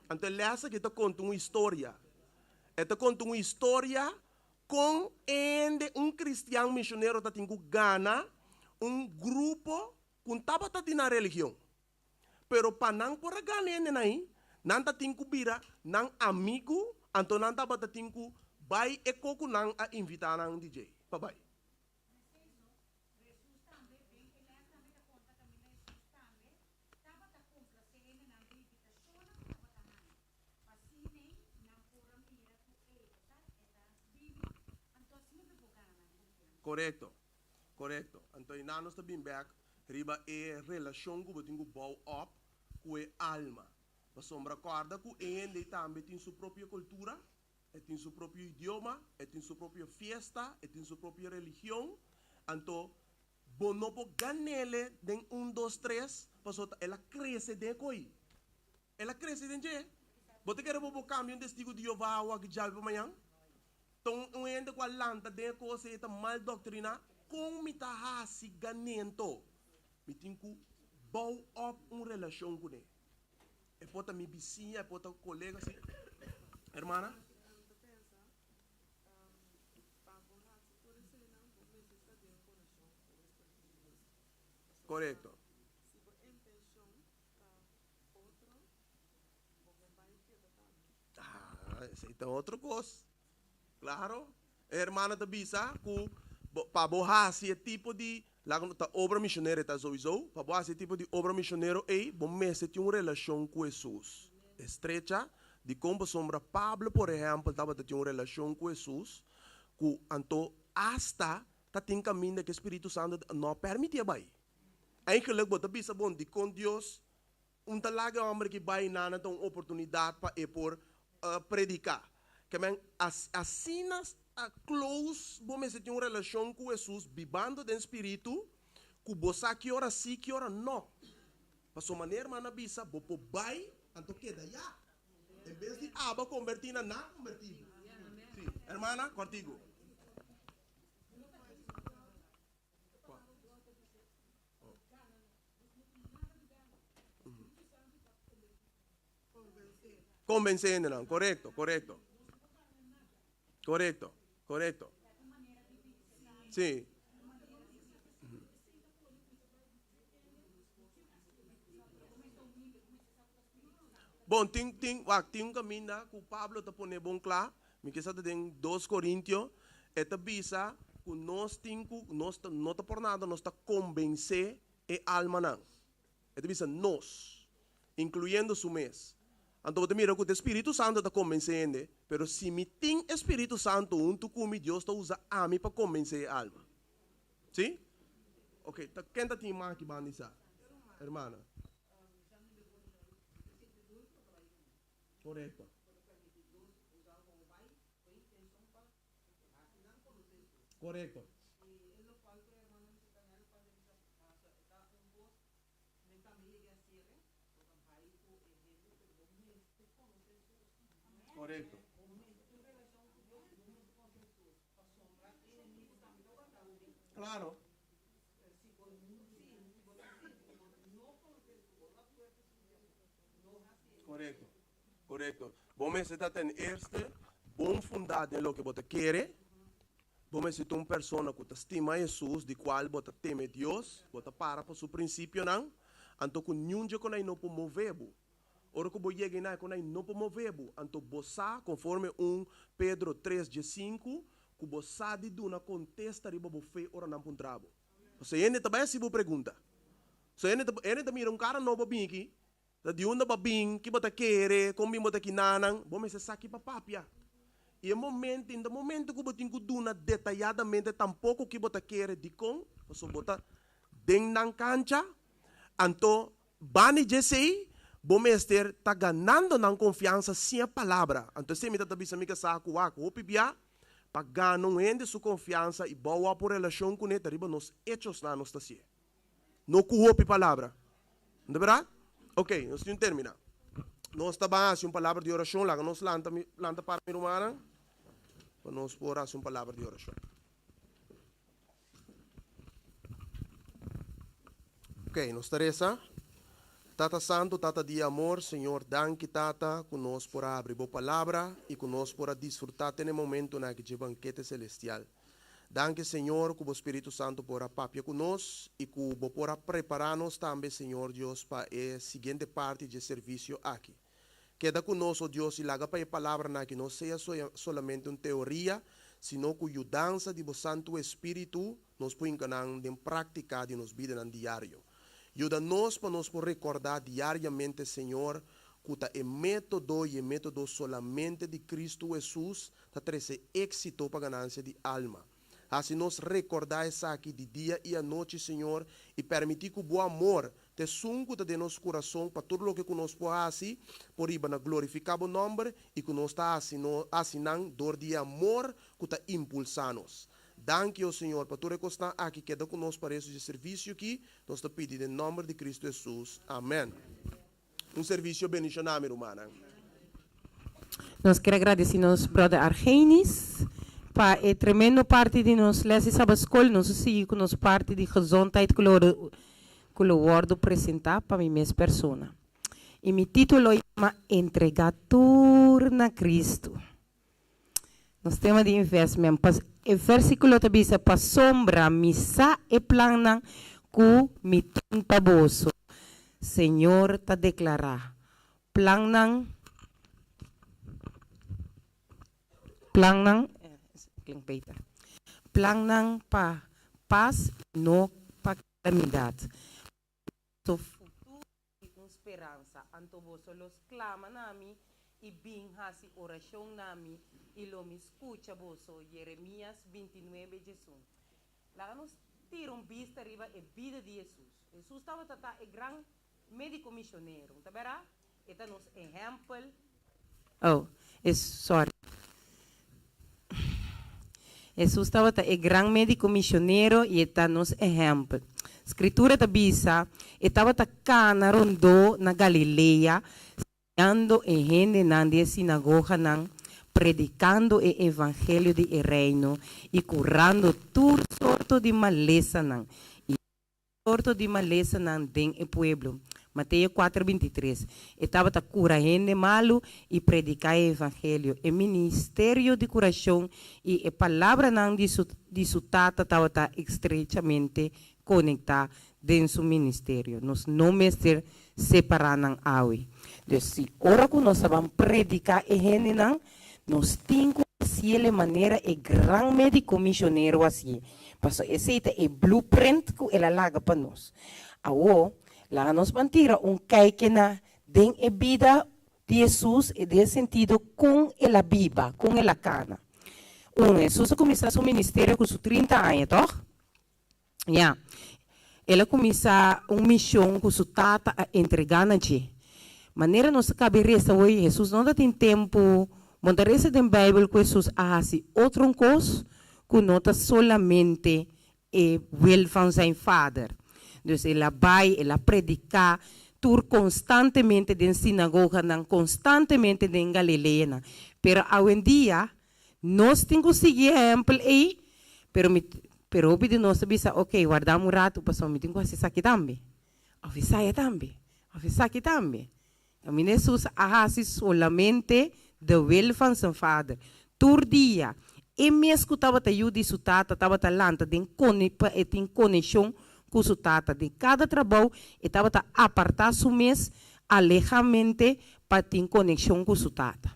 Anto e lès aki ta konta un historia. E ta konta un historia kon hende, un kristian misionero ta tin ku gana un grupo ku n tabata di nan religion. Pero pa nan por a gana hendenan ei, nan ta tin ku bira nan amigu, anto nan tabata tin ku bai e ko ku nan a invitá nan di dje pa bai. Tabata komplase hendenan di invitashonnan ku tabata haña, pa asina nan por a mira ku ei ta e ta bibi, anto asina ta por gana nan konfiansa. Korekto, korekto. Anto einan nos ta bin bèk riba e relashon ku bo tin ku bou òp ku e alma. Pasobra kòrda ku e hende ei tambe tin su propio kultura, e tin su propio idioma, e tin su propio fiesta, e tin su propio religion. Anto Bo no por gan'ele den un dos tres pasobra el a crece den e coy. El a crece den dje. Bo ta kere bo por cambia un testigo di Jehová awa ki djawe pa mañan? Ta un hende ku a lanta den e kos ei ta mal doktriná, kon mi ta hasi ganento? Mi tin ku bou op un relashon kuné. E por ta mi bisiña, e por ta kolega, si. Hermana? Korekto. Ah, esei ta otro kos. Klaro. E hermana ta bisa ku pa bo hasi e tipo di, laga no ta obra misionero e ta souiso, pa bo hasi e tipo di obra misionero ei, bo mester tin un relashon ku Hesus estrecha. Dikon? Pasobra Pablo, por ehèmpel, tabata tin un relashon ku Hesus ku anto asta ta tin kaminda ku e Spiritu Santu no a pèrmitié bai. Eigenlik bo ta bisa, bon, dikon Dios Un ta laga e homber ki bai nana ta un oportunidad pa e por predica. Ke men asina close bo mester tin un relacion cu Jesus bibando den spiritu cu bo sa ki ora si ki ora no. Pasobra manera hermano a bisa bo por bai anto keda ya. En bes di abo a converti nan, nan a converti bo. Si, hermana, cortigo. Konvensé hendenan, korekto, korekto. Korekto, korekto. Sí. Bon, tin, tin, wak, tin un kaminda ku Pablo ta pone bon kla, mi ke sa ta den dos Korintio, e ta bisa ku nos tin ku, nos ta, no ta por nada nos ta kombensé e almanan. E ta bisa nos, inkluyendo su mes. Anto bo ta mira ku ta e Spiritu Santu ta kombensé hende, pero si mi tin e Spiritu Santu huntu ku mi, Dios ta usa ami pa kombensé e alma. Sí? Ok, ta ken ta tin man aki banda isa? Hermana. Korekto. Korekto. Korekto. Klaro. Korekto, korekto. Bo mester ta ten eerste bon fundá den loke bo ta kere. Bo mester ta un persona ku ta stima Hesus, di kual bo ta teme Dios, bo ta para pa su prinsipionan, anto ku niun dje konai no por move bo. Ora ku bo yega einan e konai no por move bo, anto bo sa, konforme un Pedro tres dje sinku, ku bo sa di duna kontesta riba bo fe ora nan puntra bo. Pasobra hende ta bai hasi bo pregunta. So hende ta hende ta mira un kara nobo bin aki, ta di unda bo a bin, ki bo ta kere, kon bin bo ta kinanan, bo mester sa ki pa papia. I e momento, in ta momento ku bo tin ku duna detayadamente tampoko ki bo ta kere, dikon? Pasobra bo ta den nan kancha, anto bani djesei bo mester ta ganando nan konfiansa sin e palabra. Anto esei mi ta ta bisa mi kasá ku wak hopi bia Pa gana un hende su konfiansa i bou op un relashon kuné ta riba nos echosnan nos ta hasié, no ku hopi palabra. No ta bèrdat? Oke, nos tin terminá. Nos ta ban hasi un palabra di orashon. Laga nos lanta, lanta para mi rumannan, pa nos por hasi un palabra di orashon. Ok, nos ta resa. Tata Santu, Tata di amor, Señor, danki Tata ku nos por a habri Bo Palabra i ku nos por a disfrutá te na e momentunan aki dje bankete selestial. Danki, Señor, ku Bo Spiritu Santu por a papia ku nos i ku Bo por a prepará nos tambe, Señor Dios, pa e siguiente parti dje servisio aki. Keda ku nos, o Dios, i laga pa e palabranan aki no sea solamente un teoria, sino ku yudansa di bo Santu Espíritu nos por hinka nan den práktika di nos bidanan diario. Yuda nos pa nos por rekordá diariamente, Señor, ku ta e método i e método solamente di Kristu Hesus ta trese éksito pa ganansia di alma. Hasi nos rekordá esaki di dia i anochi, Señor, i permití ku Bo amor ta esun ku ta den nos kurason pa tur loke ku nos por hasi por riba na glorifiká Bo nòmber i ku nos ta hasi hasi nan dor di e amor ku ta impulsá nos. Danki, o Señor, pa tur e kosnan aki. Keda ku nos pa restu dje servisio ki nos ta pidi den nòmber di Kristu Hesus. Amèn. Un servisio bendishoná, mi rumannan. Nos kier a gradeci nos brother Argenis. Pa e tremendo parti di nos les di Sabatskol, nos a sigui ku nos parti di gezondheid ku lo ku lo wòrdu presentá pa mi mes persona. I mi título yama Entregá tur na Kristu. Nos tema di investment pas e versíkulo ta bisa pasobra mi sa e plannan ku mi tin pa boso, Señor ta deklará. Plannan plannan klink beter. Plannan pa pas i no pa kalamidat. Boso futuro i un speransa. Anto boso lo sklama na mi i bin hasi orashon na mi, i lo mi skucha boso. Jeremias bintinuebe, djesun. Laga nos tira un bista riba e bida di Hesus. Hesus tabata ta e gran médiko mishonero. Ta bèrda? E ta nos ehèmpel. Oh, e sorry. Hesus tabata e gran médiko mishonero i e ta nos ehèmpel. Skritura ta bisa, E tabata kana rondó na Galilea, siñando e hendenan di e sinagoganan, predikando e evangelio di e Reino i kurando tur sorto di malesanan i sorto di malesanan den e pueblo. Mateo kuater bintitres. E tabata kura hende malu i prediká e evangelio. E ministerio di kurashon i e palabranan di su di su Tata tabata estrechamente konektá den su ministerio. Nos no mester separá nan awe. Dus si ora ku nos ta ban prediká e hendenan, nos tin ku hasiel e manera e gran médiko mishonero hasié, pasobra esei ta e blueprint ku el a laga pa nos. Awor, laga nos ban tira un kijke na den e bida di Hesus den e sentido kon el a biba, kon el a kana. Un, Hesus a kuminsá su ministerio ku su trinta aña, tòg? Ya. El a kuminsá un mishon ku su Tata a entregá na dje. Manera nos a kabe resa hoy, Hesus no ta tin tempu. Bo ta resa den Beibel ku Hesus a hasi otro un kos ku no ta solamente e wil van zijn Vader. Dus el a bai, el a prediká tur konstantemente den sinagoganan, konstantemente den Galileanan. Pero awendia Nos tin ku sigui e ehèmpel ei, pero mi pero hopi di nos ta bisa, ok, wardam un ratu pasobra mi tin ku hasi esaki tambe, òf esaya tambe, òf esaki tambe. Kaminda Hesus a hasi solamente de wil van Zijn Vader. Tur dia, e mes ku tabata yu di su Tata tabata lanta den kone pa e tin konekshon ku su Tata. Den kada trabou e tabata apartá su mes alehamente pa tin konekshon ku su tata.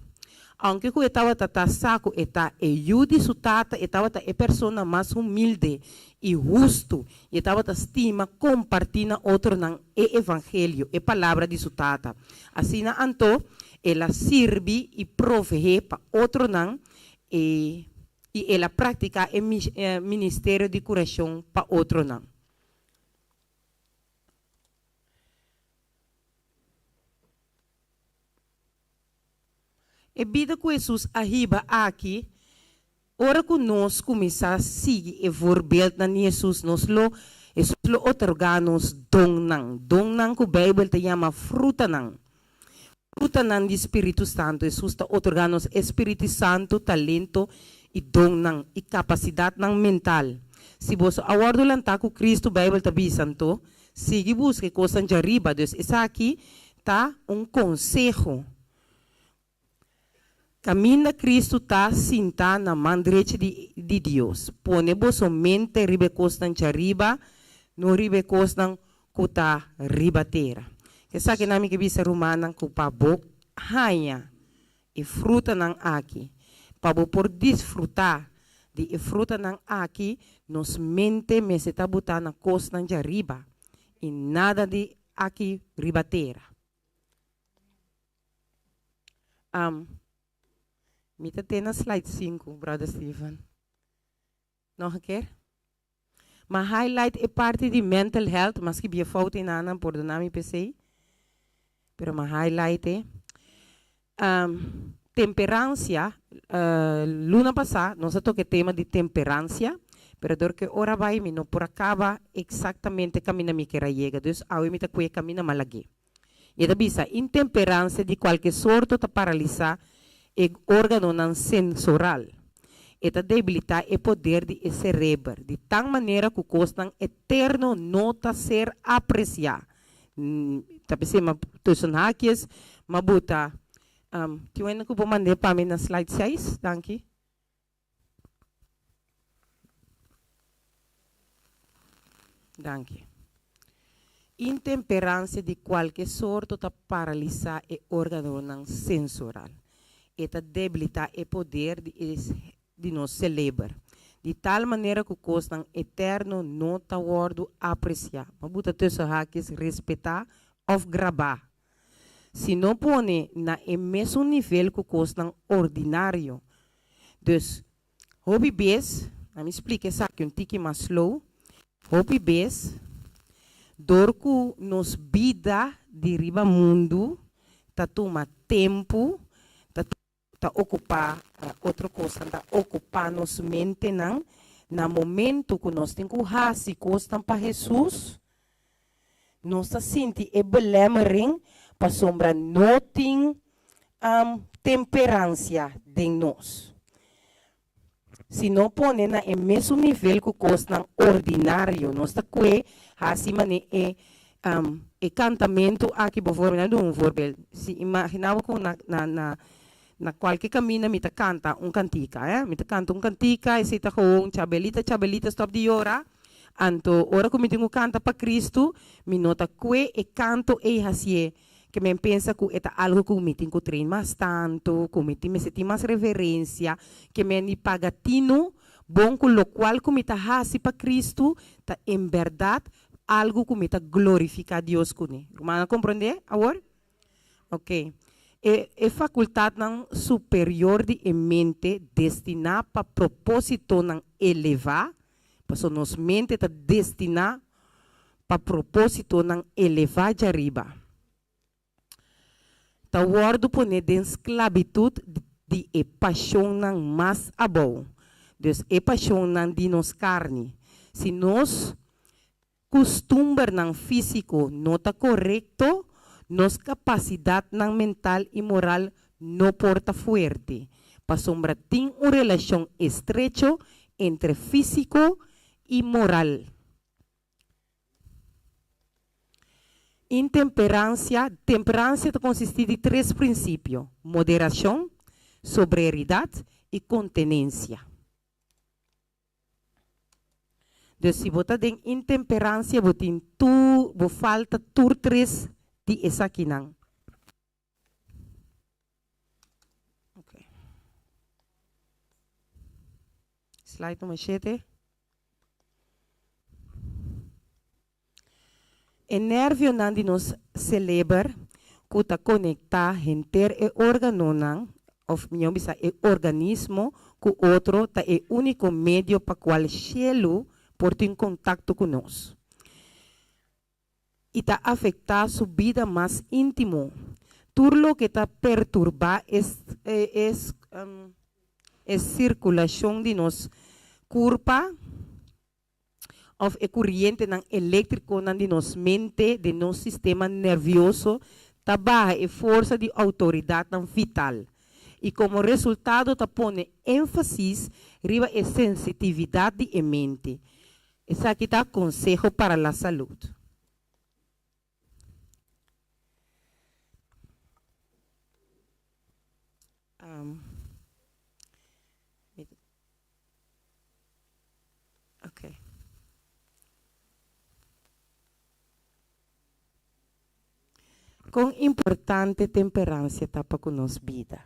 Aunke ku e tabata ta sa ku e ta e yu di su tata, e tabata e persona mas humilde i hustu i e tabata stima kompartí na otronan e evangelio, e palabra di su tata. Asina anto, el a sirbi i proveé pa otronan i el a praktiká e ministerio di kurashon pa otronan. E bida ku Hesus a hiba aki, ora ku nos kuminsá sigui e voorbeeldnan di Hesus, nos lo Hesus lo otorgá nos donnan, donnan ku Beibel ta yama frutanan, frutanan di Spiritu Santu. Hesus ta otorgá nos e Spiritu Santu, talento i donnan i kapasidatnan mental. Si boso a wòrdu lantá ku Kristu, Beibel ta bisa anto, Sigui buska e kosnan djariba. Dus esaki ta un konseho. Kaminda Kristu ta sintá na man drechi di di Dios. Pone boso mente riba e kosnan djariba, no riba e kosnan ku ta riba tera. Esakinan mi ke bisa rumannan ku pa bo haña e frutanan aki. Pa bo por disfrutá di e frutanan aki, nos mente mester ta butá na kosnan djariba i nada di aki riba tera. Am, mi ta te na slide sinku, Brother Steven. Nog een keer? Ma highlight e parti di mental health, maske bia fout enanan, pordona mi p'esei, pero ma highlight e. Temperancia, luna pasá nos a toka e tema di temperancia, pero dor ku e ora bai mi no por a kaba eksaktamente kaminda mi ker a yega, dus awe mi ta kue kaminda ma lag'é. I e ta bisa, Intemperansia di kualke sorto ta paralisá e órganonan sensoral. E ta debilitá e poder di e sereber, di tal manera ku kosnan eterno no ta ser apresiá. Ta p'esei m'a tussen haakjes m'a buta. Tin wende ku por mand'é pa mi na slide seis? Danki. Danki. Intemperansia di kualke sorto ta paralisá e órganonan sensoral. E ta debilitá e poder di e di nos seleber, di tal manera ku kosnan eterno no ta wòrdu apresiá. Ma buta tussen haakjes respetá òf grabá. Si no pone na e mesun nivel ku kosnan ordinario. Dus, hopi bes, na mi splika esaki un tiki mas slow, hopi bes, dor ku nos bida di riba mundu ta tuma tempu, ta ta okupá otro kosnan, ta okupá nos mentenan, na momentu ku nos tin ku hasi kosnan pa Hesus, nos ta sinti e belemmering pasobra no tin temperansia den nos. Si no pone na e mesun nivel ku kosnan ordinario, nos ta kue hasi manera e e kantamentu aki. Bovoorbeeld, nan duna un voorbeeld, si imagina bo ku na na na na kualke kaminda mi ta kanta un kantika, eh, mi ta kanta un kantika, esei ta gewoon Chabelita, Chabelita stop di yora, anto ora ku mi tin ku kanta pa Kristu, mi no ta kue e kanto ei hasié Ke men pensa ku e ta algu ku mi tin ku train mas tantu, ku mi tin mester tin mas reverensia, ke men di paga tinu bon ku lokual ku mi ta hasi pa Kristu ta en bèrdat algu ku mi ta glorifiká Dios kuné. Rumannan a komprondé awor? Oke. E e fakultatnan superior di e mente destiná pa propósitonan elevá, pasobra nos mente ta destiná pa propósitonan elevá djariba, ta wòrdu poné den sklabitut di e pashonnan mas abou, dus e pashonnan di nos karni. Si nos kustumbernan físiko no ta korekto, nos kapasidatnan mental i moral no por ta fuerte, pasobra tin un relashon estrecho entre físiko i moral. Intemperansia, Temperansia ta konsistí di tres prinsipio, moderashon, sobrieridat i kontenensia. Dus si bo ta den intemperansia bo tin tur, bo falta tur tres di esakinan. Ok. Slide nummer shete. E nervionan di nos seleber ku ta konektá henter e órganonan, òf mihó bisa e organismo, ku otro ta e úniko medio pa kual shelu por tin kontakto ku nos. I ta afektá su bida mas íntimo. Tur loke ta perturbá e e sirkulashon di nos kurpa òf e kurientenan eléktrikonan di nos mente den nos sistema nervioso ta baha e forsa di outoridatnan vital i komo resultado ta pone énfasis riba e sensitividat di e mente. Esaki ta Consejo para la Salud. Okay. Kon importante temperansia ta pa ku nos bida?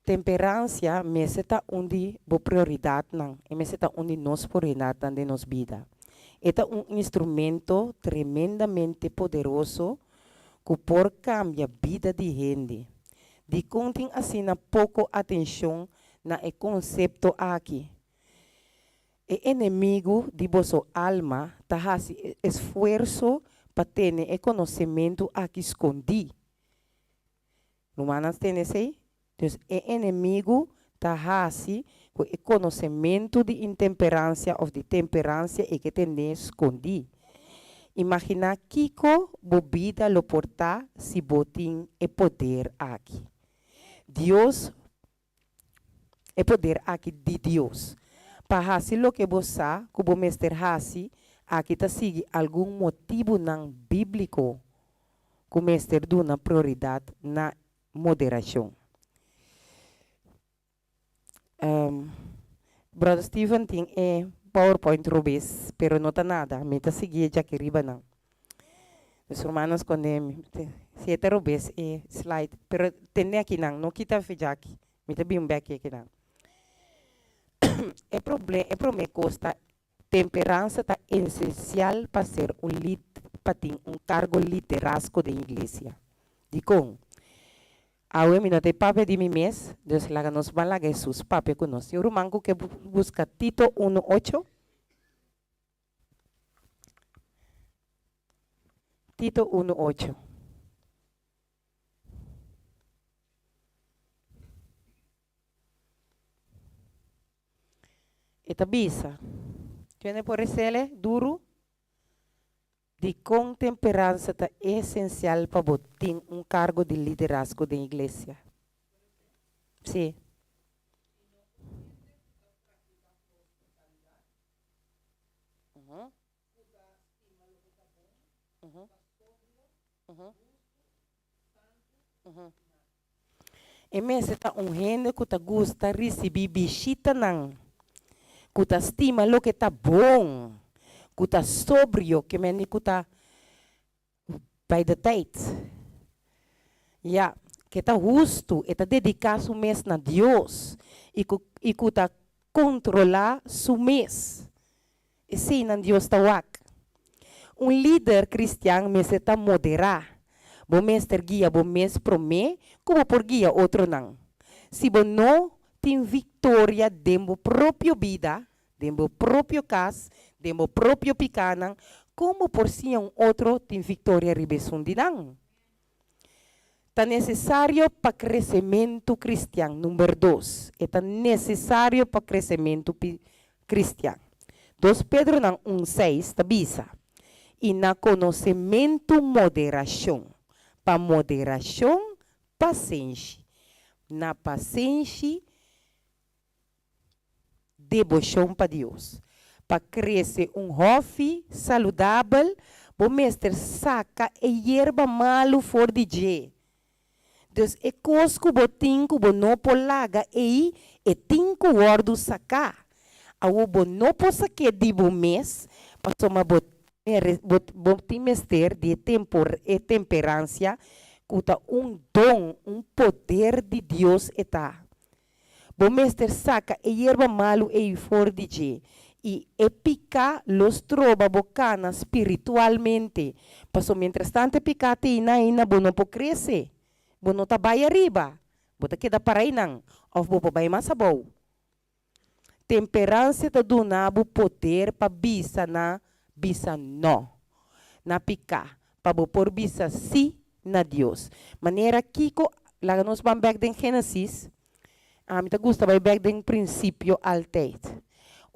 Temperansia mester ta un di bo prioridatnan, e mester ta un di nos prioridatnan den nos bida. E ta un instrumento tremendamente poderoso ku por kambia bida di hende. Dikon tin asina poko atenshon na e konsepto aki? E enemigu di boso alma ta hasi esfuerso pa tene e konosementu aki skondí. Rumannan tende esei? Dus e enemigu ta hasi ku e konosementu di intemperansia òf di temperansia e ke tend'é skondí. Imaginá kiko bo bida lo por ta si bo tin e poder aki. Dios. E poder aki di Dios. Pa hasi loke bo sa ku bo mester hasi, aki ta sigui algun motibunan bíbliko ku mester duna prioridat na moderashon. Brother Steven tin e powerpoint robes, pero no ta nada, mi ta sigui e djaki riba nan. Nos rumannan skonde mi, si e ta robes e slide, pero tende akinan, no kita fe djaki, mi ta bin bek akinan. E proble, e prome kos ta temperansa ta esensial pa ser un lid, pa tin un kargo liderazgo den iglesia. Dikon? Awe mi no ta e papia di mi mes, dus laga nos ban laga Hesus papia ku nos. Tin un ruman ku ke buska Tito unu ocho? Tito unu ocho. E ta bisa, Kende por resele duru? Dikon temperansa ta esensial pa bo tin un kargo di liderazgo den iglesia? Sí. E mester ta un hende ku ta gusta risibí bishitanan, ku ta stima loke ta bon, ku ta sobrio, ke mende ku ta bai de tijd. Ya, ke ta hustu, e ta dediká su mes na Dios i ku i ku ta kontrolá su mes. Eseinan Dios ta wak. Un lider kristian mester ta moderá. Bo mester guia bo mes promé ku bo por guia otronan. Si bo no tin viktoria den bo propio bida, den bo propio kas, den bo propio pikánan, kon bo por siña un otro tin viktoria riba esun di nan? Ta nesesario pa kresementu kristian. Number dos, e ta nesesario pa kresementu kristian. Dos Pedronan un seis ta bisa, I na konosementu moderashon, pa moderashon pasenshi, na pasenshi deboshon pa Dios. Pa krese un hòfi saludabel, bo mester saka e yerba malu for di dje. Dus e kos ku bo tin ku bo no por laga ei, e tin ku wòrdu saká. Awor bo no por sak'é di bo mes, pasobra bo bo tin mester di e tempor e temperansia ku ta un don, un poder di Dios e ta. Bo mester saka e yerba malu ei for di dje, i e piká lo stroba bo kana spiritualmente, pasobra mientrastantu e piká ta ei na eina bo no por krese, bo no ta bai ariba, bo ta keda para einan òf bo por bai mas abou. Temperansia ta duna bo poder pa bisa na bisa nò na piká, pa bo por bisa sí na Dios. Manera kiko, laga nos ban bek den Génesis, ami ta gusta bai bek den prinsipio altyd.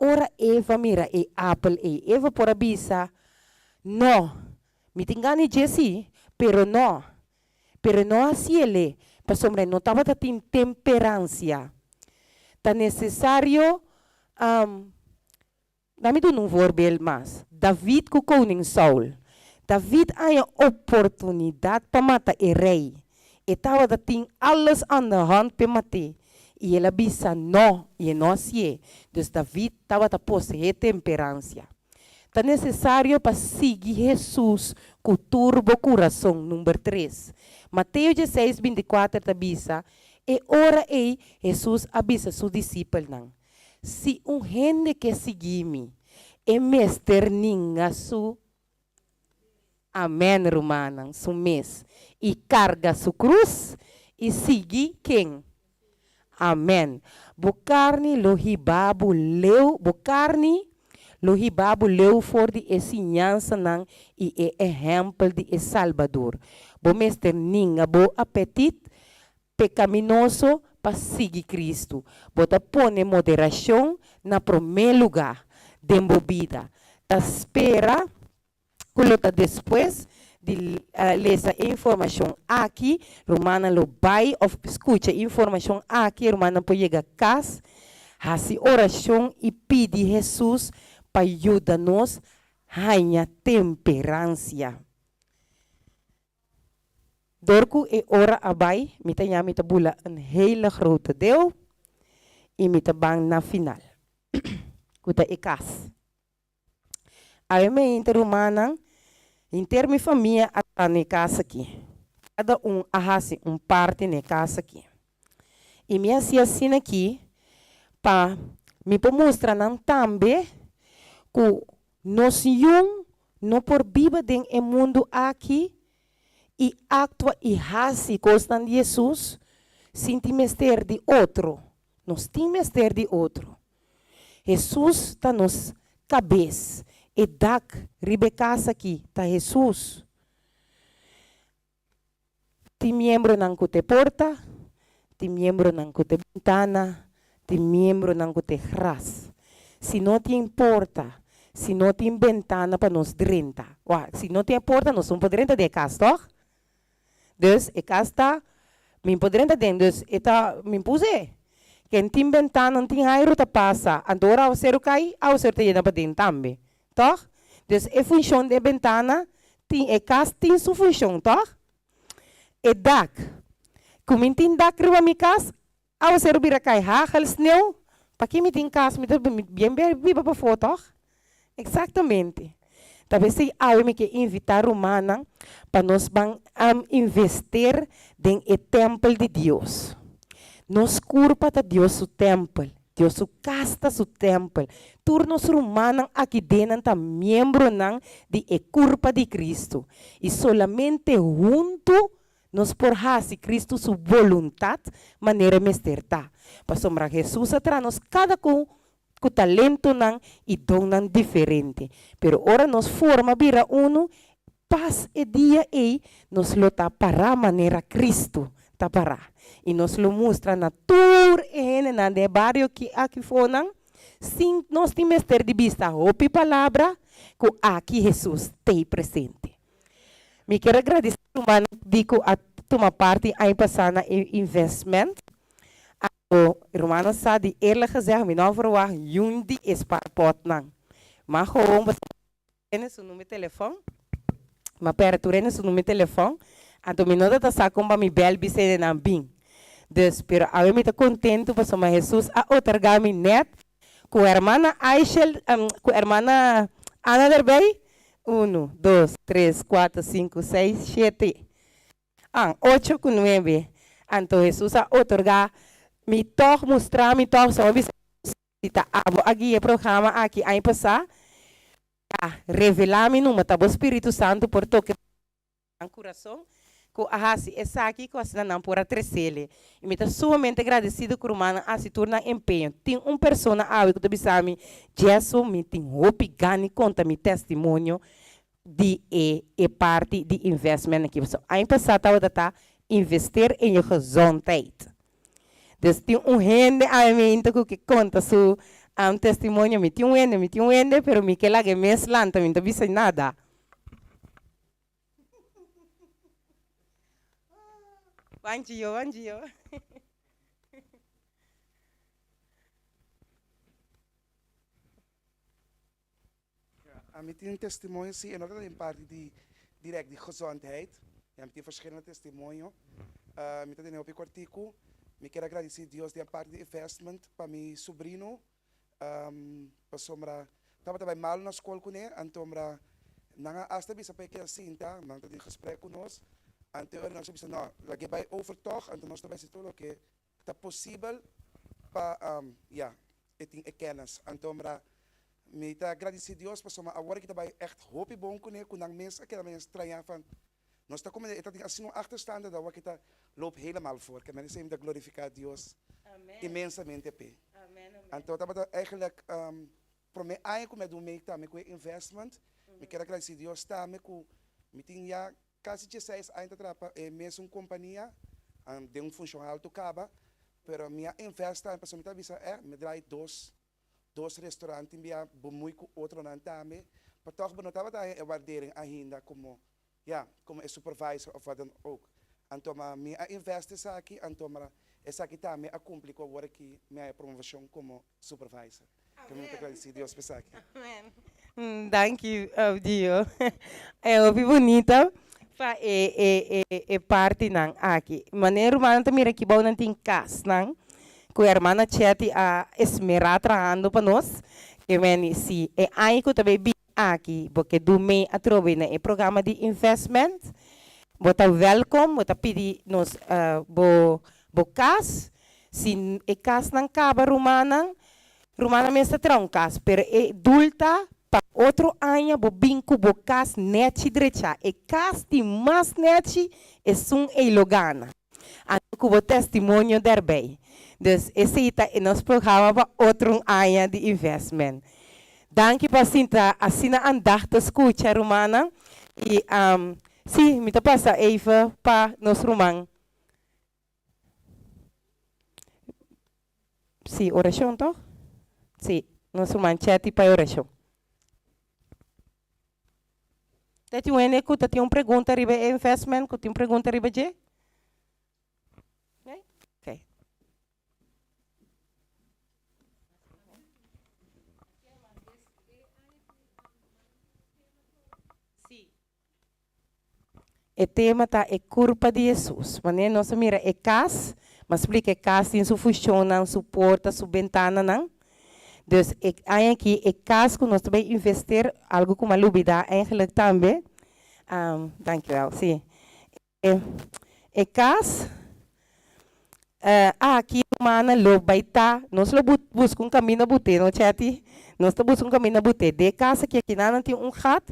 Ora Eva mira e apel ei, Eva por a bisa, No, mi tin gana di dje sí, pero no. Pero e no a hasiel, pasobra e no tabata tin temperansia. Ta nesesario Laat mi duna un voorbeeld mas, David ku koning Saul. David haña oportunidat pa mata e rei. E tabata tin alles aan de hand p'e mat'é, i el a bisa no, i e no hasié. Dus David tabata poseé temperansia. Ta nesesario pa sigui Hesus ku tur bo kurason, number tres. Mateo dieseis bintikuater ta bisa, E ora ei Hesus a bisa su disipelnan, Si un hende ke sigui mi, e mester ninga su Amen, rumannan, su mes, i karga su krus i sigui ken? Amen. Bo karni lo hiba bo leu, bo karni lo hiba bo leu for di e siñansanan i e ehèmpel di e Salbador. Bo mester ninga bo apetit Pekaminoso pa sigui Kristu. Bo ta pone moderashon na promé lugá den bo bida. Ta spera ku lo ta despues di lesa e informashon aki, rumannan lo bai òf skucha e informashon aki, e rumannan por yega kas, hasi orashon i pidi Hesus pa yuda nos haña temperansia. Dor ku e ora a bai, mi ta ña mi ta bula un hele grote deel i mi ta ban na final, ku ta e kas. Awe meinta rumannan, henter mi famia a ta na e kas aki. Kada un a hasi un parti na e kas aki. I mi hasi asina aki pa mi por mustra nan tambe ku nos yun no por biba den e mundu aki i aktua i hasi kosnan di Hesus sin tin mester di otro. Nos tin mester di otro. Hesus ta nos kabes. E dak riba e kas aki ta Hesus. Tin miembronan ku ta e porta, tin miembronan ku ta e bentana, tin miembronan ku ta e gras. Si no tin porta, si no tin bentana pa nos drenta, wak, si no tin e porta nos no por drenta den e kas, tòg? Dus e kas ta, mi por drenta den, dus e ta, mi puse. Ken tin bentana no tin airu ta pasa, anto ora awaseru kai, awaseru ta yena paden tambe, tòg? Dus e funshon di e bentana tin, e kas tin su funshon, tòg? E dak, ku mi tin dak riba mi kas, awaseru bira kai hagel, sneu, paki mi tin kas, mi ta bien biba pafó, tòg? Exactamente. Ta p'esei awe mi ke invitá rumannan pa nos ban invester den e tèmpel di Dios. Nos kurpa ta Dios su tèmpel, Dios su kas ta su tèmpel. Tur nos rumannan aki den nan ta miembronan di e kurpa di Kristu. I solamente huntu nos por hasi Kristu su boluntat manera e mester ta. Pasobra Hesus a traha nos kada ku ku talentonan i donnan diferente. Pero ora nos forma bira unu, pas e dia ei nos lo ta pará manera Kristu ta pará. I nos lo mustra na tur e hendenan den e bario ki aki fonan, sin nos tin mester di bisa hopi palabra, ku aki Hesus t'ei presente. Mi kier a gradisí rumannan di ku a tuma parti aña pasá na e investment. Anto rumannan sa di eerlijk gezegd mi no a verwacht yun di e spaarpotnan. Ma gewoon pasobra tur hende su number telefon, ma pera tur hende su number telefon, anto mi no ta ta sa kon pa mi bel bisa hendenan bin. Dus, pero awe mi ta contento pasobra Hesus a otorga mi net ku hermana Aishel, ku hermana Ana derbij, uno, dos, tres, kuater, sinku, seis, shete. An, ocho ku nuebe. Anto Hesus a otorgá mi tòg, mustra mi tòg, so mi bisa, Si ta abo a guia e programa aki aña pasá, ya, revelá mi numa, ta bo Spiritu Santu por toke nan kurason ku a hasi esaki ku asina nan por a tresele. I mi ta sumamente gradesido ku rumannan a hasi tur nan empeño. Tin un persona awe ku ta bisa mi, Jesu, mi tin hopi gana di konta mi testimonio di e e parti di investment aki. Pasobra aña pasá tabata ta investeer in je gezondheid. Dus tin un hende awe meinta ku ke konta su testimonio. Mi tin un hende, mi tin un hende, pero mi ke laga e mes lanta, mi no ta bisa nada. Wanchi yo, wanchi yo. Ami tin testimonio si e no ta den parti di direct di gezondheid. Mi tin verschillende testimonio. Mi ta tene hopi kortiku. Mi kier a gradisi Dios den parti di investment pa mi subrino pasobra tabata bai malu na skol kuné antombra nan a asta bisa pa e keda sinta nan ta tin gesprek ku nos anto e ora nos a bisa no lag'é bai over tòg anto nos ta bai hasi tur loke Ta posibel pa ya e tin e kennis. Anto mira mi ta gradici Dios pasobra awor aki ta bay echt hopi bon cune cu nan mes a keda medio straña van nos ta come e ta tin asina un achterstand dat awor aki ta loop helemaal voor. Ke men esey mi ta glorifica Dios inmensamente p'e. Anto tabata eigenlijk prome aña cu mi a dun mee tambe cu e investment. Mi kier a gradici Dios tambe cu mi tin ya Casi dieseis aña ta traha pa e mesun compania, den un funcion alto caba, pero mi a invest tambe pasobra mi ta bisa eh mi a draai dos dos restaurant tin bia bemoei cu otronan tambe, pa toch bo no tabata haña e waardering ainda como. Ya, komo e supervisor of wat dan ook. Anto ma mi a invest esaki, anto ma esaki tambe a kumpli ku awor aki mi a haña promovashon komo supervisor. Ke mi ta gradisí Dios pa esaki. Amen. Danki Gio. E hopi bunita pa e e e e partinan aki. Manera rumannan ta mira aki bou nan tin kasnan ku hermana Chetty a esmerá trahando pa nos. Ke meni si e aña ku ta bay bin Aki bo ke du mee atrobe na e programa di investment, bo ta welkom, bo ta pidi nos bo bo kas, si e kasnan kaba rumannan, rumannan mes ta traha un kas, pero e doel ta pa otro aña bo bin ku bo kas nechi drecha, e kas di mas nechi esun ei lo gana, anto ku bo testimonio derbei. Dus esei ta e nos programa pa otro un aña di investment. Danki pa sinta asina andachtig skucha rumannan y si mi ta pasa even pa nos ruman si orashon toch si nos ruman Chetty pa e orashon. Ta tin un hende ku ta tin un pregunta riba e investment ku tin pregunta riba dje? Nee? Okay. E tema ta e kurpa di Hesus. Manera nos a mira e kas, m'a splika e kas tin su funshonnan, su porta, su bentananan. Dus e aña aki e kas ku nos ta bai invester, algu ku m'a lubida eigenlijk tambe, dankjewel, si. E kas aki humana lo bai ta, nos lo buska un kaminda but'é, no Chetty? Nos ta buska un kaminda but'é. Den e kas aki akinan nan tin un gat,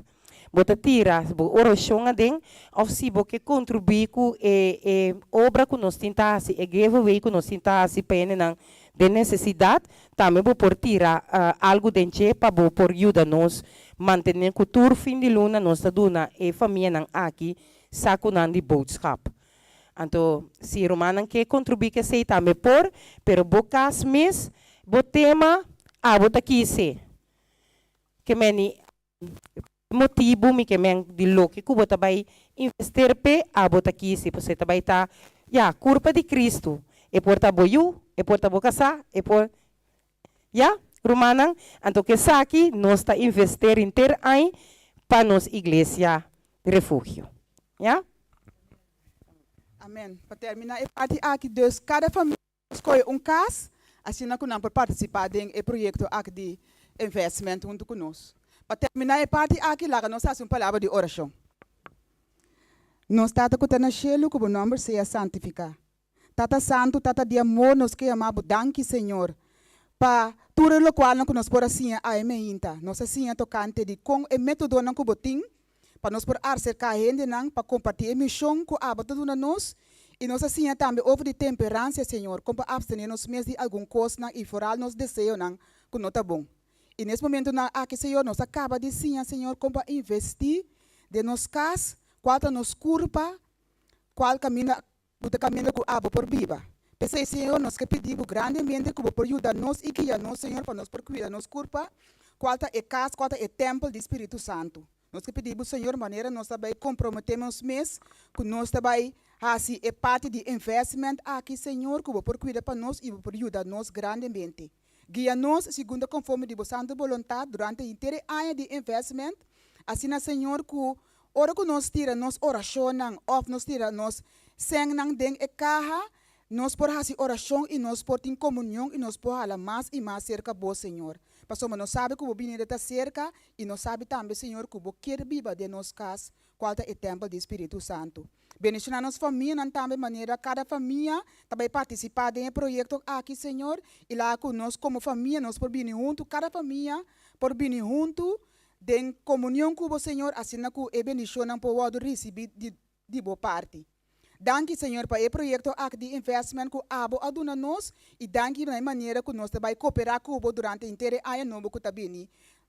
bo ta tira bo orashon aden, òf si bo ke kontribuí ku e e obra ku nos tin ta hasi, e giveaway ku nos tin ta hasi pa hendenan den nesesidat, tambe bo por tira algu den dje pa bo por yuda nos mantené ku tur fin di luna nos ta duna e famianan aki sakunan di boodschap. Anto si rumannan ke kontribuí ku esei tambe por, pero bo kas mes, bo tema, abo ta kise. Ke meni motibu mi ke men di loke ku bo ta bai invester p'e, abo ta kise, pasobra e ta bai ta, ya, kurpa di Kristu. E por ta bo yu, e por ta bo kasá, e por, ya, rumannan. Anto ku esaki nos ta invester henter añ pa nos iglesia refugio. Ya? Amen. Pa termina e parti aki, dus kada famia por skohe un kas, asina ku nan por partisipá den e proyekto aki di investment huntu ku nos. Pa termina e parti aki, laga nos hasi un palabra di orashon. Nos Tata ku ta na shelu, ku bo nòmber sea santifiká. Tata Santu, Tata di amor, nos ke yama bo danki, Señor, pa tur e lokualnan ku nos por a siña awe meinta. Nos a siña tokante di kon e metodonan ku bo tin pa nos por arserká hendenan pa kompartí e mishon ku abo ta duna nos, i nos a siña tambe over di temperansia, Señor, kon pa apstené nos mes di algun kosnan i foral nos deseonan ku no ta bon. I nes momentunan aki, Señor, nos a kaba di siña, Señor, kon pa investí den nos kas, kual ta nos kurpa, kual kaminda Bo ta kaminda ku abo por biba. P'esei, Señor, nos ke pidi Bo grandemente ku Bo por yuda nos i guia nos, Señor, pa nos por kuida nos kurpa, kual ta e kas, kual ta e tèmpel di Spiritu Santu. Nos ke pidi Bo, Señor, manera nos ta bai komprometé nos mes ku nos ta bai hasi e parti di investment aki, Señor, ku Bo por kuida pa nos i Bo por yuda nos grandemente. Guia nos segun ta konforme di Bo santu boluntat durante henter e aña di investment, asina, Señor, ku ora ku nos tira nos orashonnan òf nos tira nos sènnan den e kaha, nos por hasi orashon i nos por tin komunion i nos por hala mas i mas serka Bo, Señor. Pasobra nos sabi ku Bo binida ta serka i nos sabi tambe, Señor, ku Bo kier biba den nos kas, kual ta e tèmpel di Spiritu Santu. Bendishoná nos famianan tambe manera kada famia ta bai partisipá den e proyekto aki, Señor, i laga ku nos komo famia nos por bini huntu, kada famia por bini huntu den komunion ku Bo, Señor, asina ku e bendishonnan por wòrdu risibí di di Bo parti. Danki, Señor, pa e proyekto aki di investment ku Abo a duna nos, i danki na e manera ku nos ta bai koperá ku Bo durante henter e aña nobo ku ta bini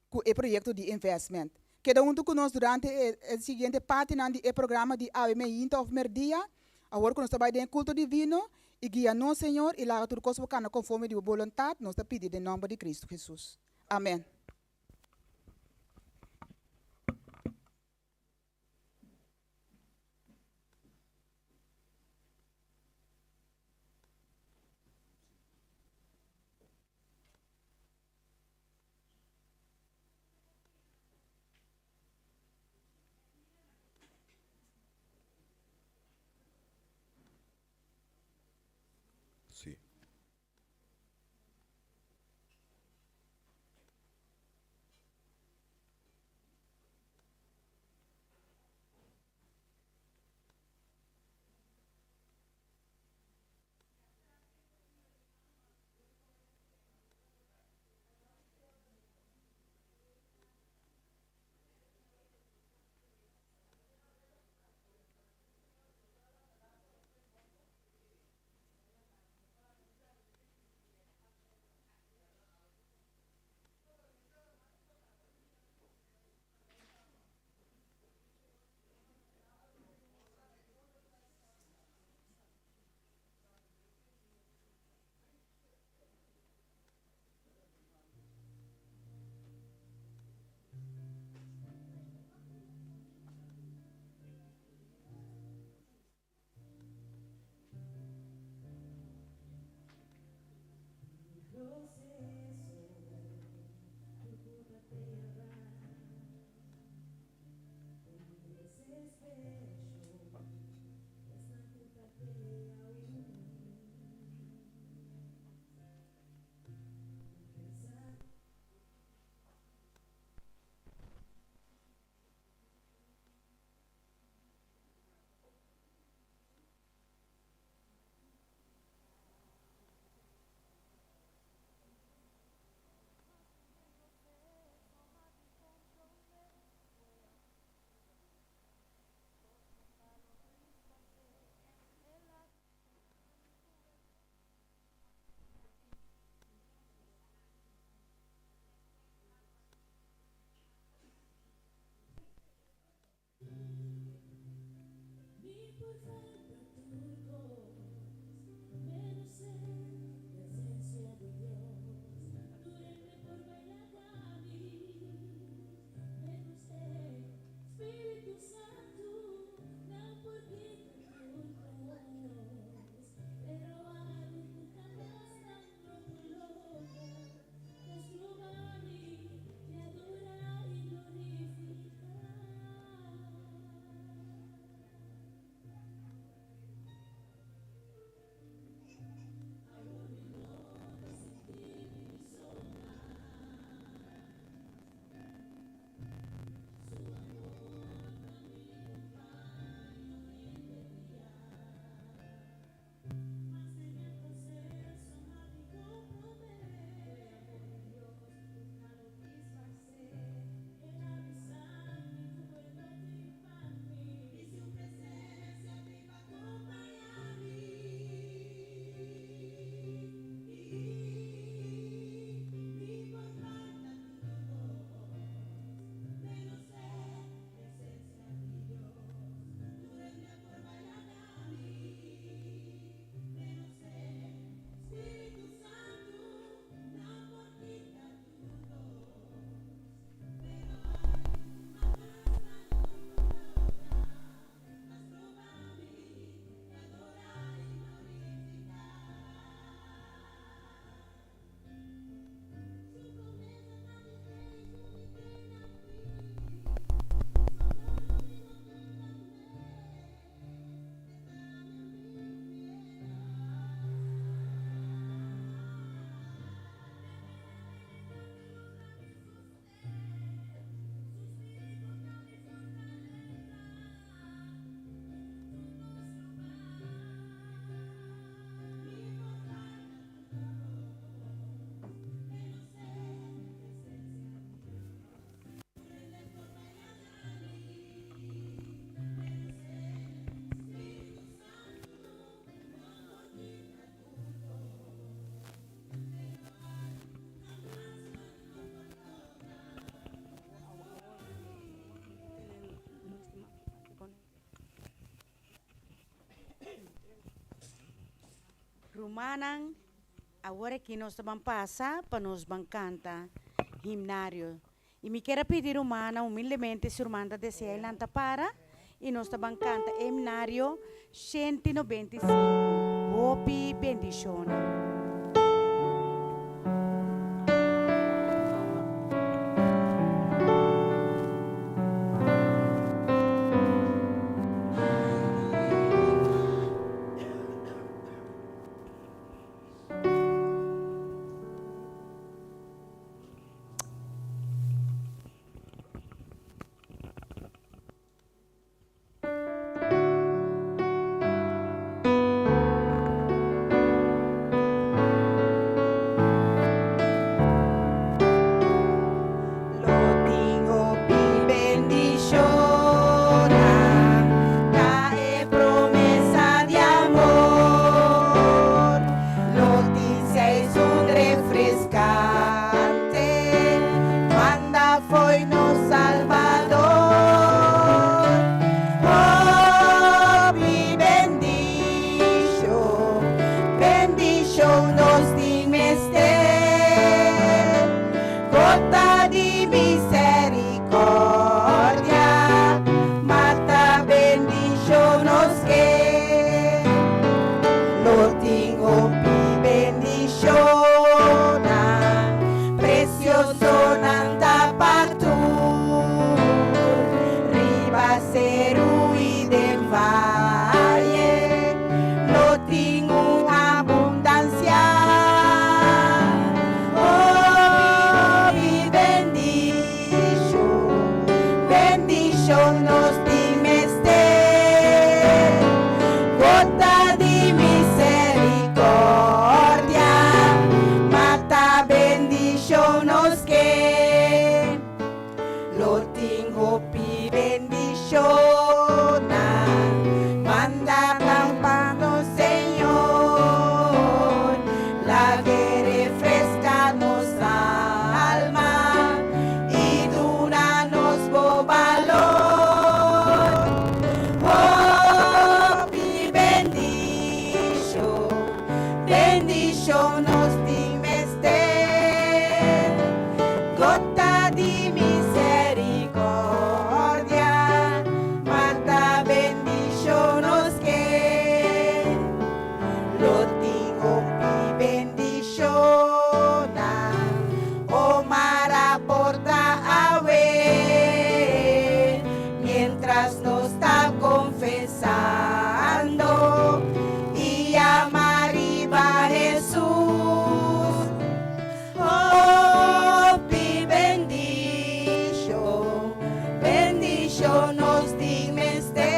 ku e proyekto di investment. Keda huntu ku nos durante e e siguiente partinan di e programa di awe meinta òf merdia, awor ku nos ta bai den e kulto divino, i guia nos, Señor, i laga tur kos bo kana konforme di bo boluntat, nos ta pidi den nòmber di Kristu Hesus. Amen. Rumannan, awor aki nos ta ban pasa pa nos ban kanta himnario. I mi kier a pidi rumannan humildemente si ruman ta desea e lanta para i nos ta ban kanta e himnario 195. Hopi bendishonnan. Lo tin hopi bendishonnan, ta e promesa di amor. Lo tin seizoen refreskante, manda fo'i nos Salbador. Hopi bendishon, bendishon nos tin mester. Gota di misericordia, mata bendicion nos ke. Lo tin hopi bendicionnan, preciosonan ta pa tur. Riba seru i den vaye, lo tin un abundancia. Hopi bendishon, bendishon nos tin mester. Gota di misericordia, mata bendishon nos ke. Lo tin hopi bendishonnan, manda nan pa nos Señor. Lag'é refresca nos alma i duna nos bo balor. Hopi bendishon, bendishon nos tin mester. Gota di misericordia, mata bendishon nos ke. Lo tin hopi bendishonnan, o mara porta awe, mientras nos ta confesando i yama riba Hesus. Hopi bendishon, bendishon nos tin mester.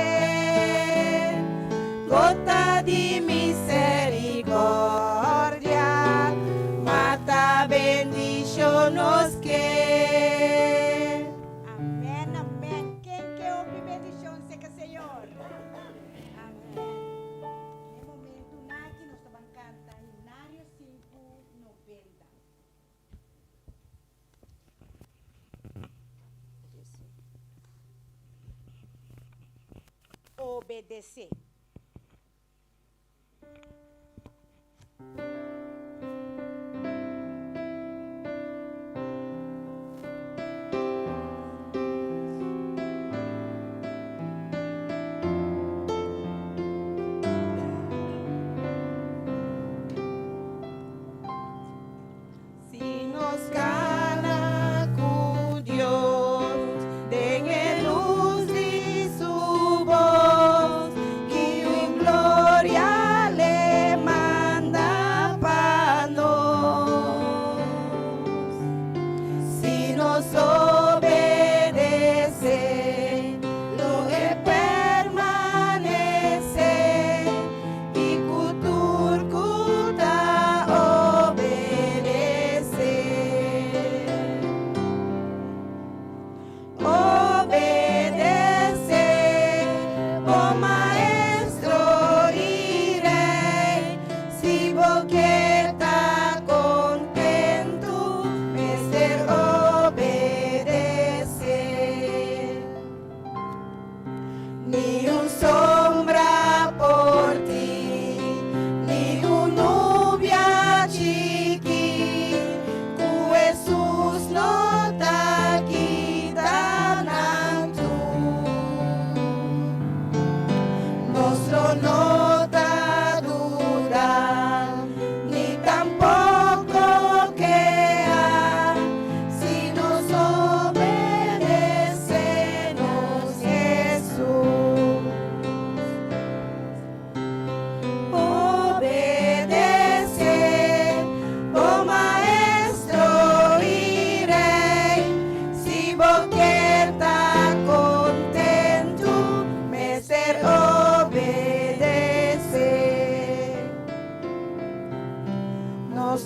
Gota di misericordia, mata bendishon nos ke. Amen, amen. Ken ke hopi bendishon serka Señor? Amen. E momento naki nos ta ban kanta himnario 590. Obedesé. Si nos kana ku Dios, den e lus di su bos, ki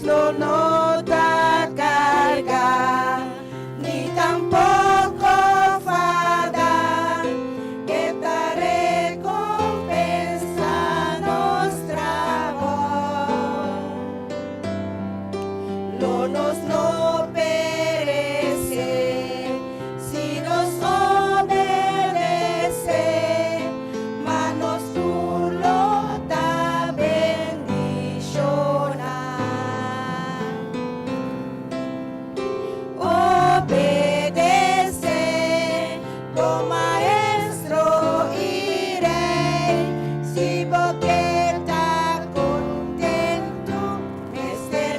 lo no ta karga, ni tampoko fada. E ta rekompensá nos trabou. Lo nos no peresé si nos obedesé, ma nos tur lo ta bendishoná. Obedesé bo Maestro i Rei, si bo ke ta kontentu, mester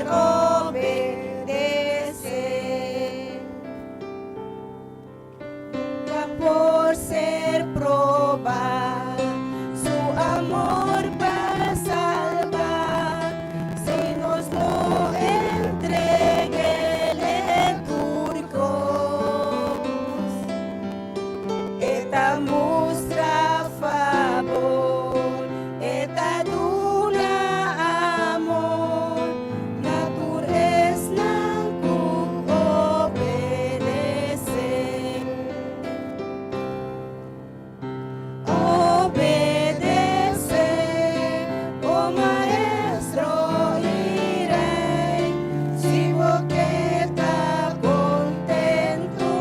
obedesé. Nunka por ser probá su amor pa salba, si nos no entreg'é tur kos. E ta mustra fabor, e ta duna amor, na tur esnan ku obedesé. Obedesé, bo Maestro i Rei, si bo ke ta kontentu,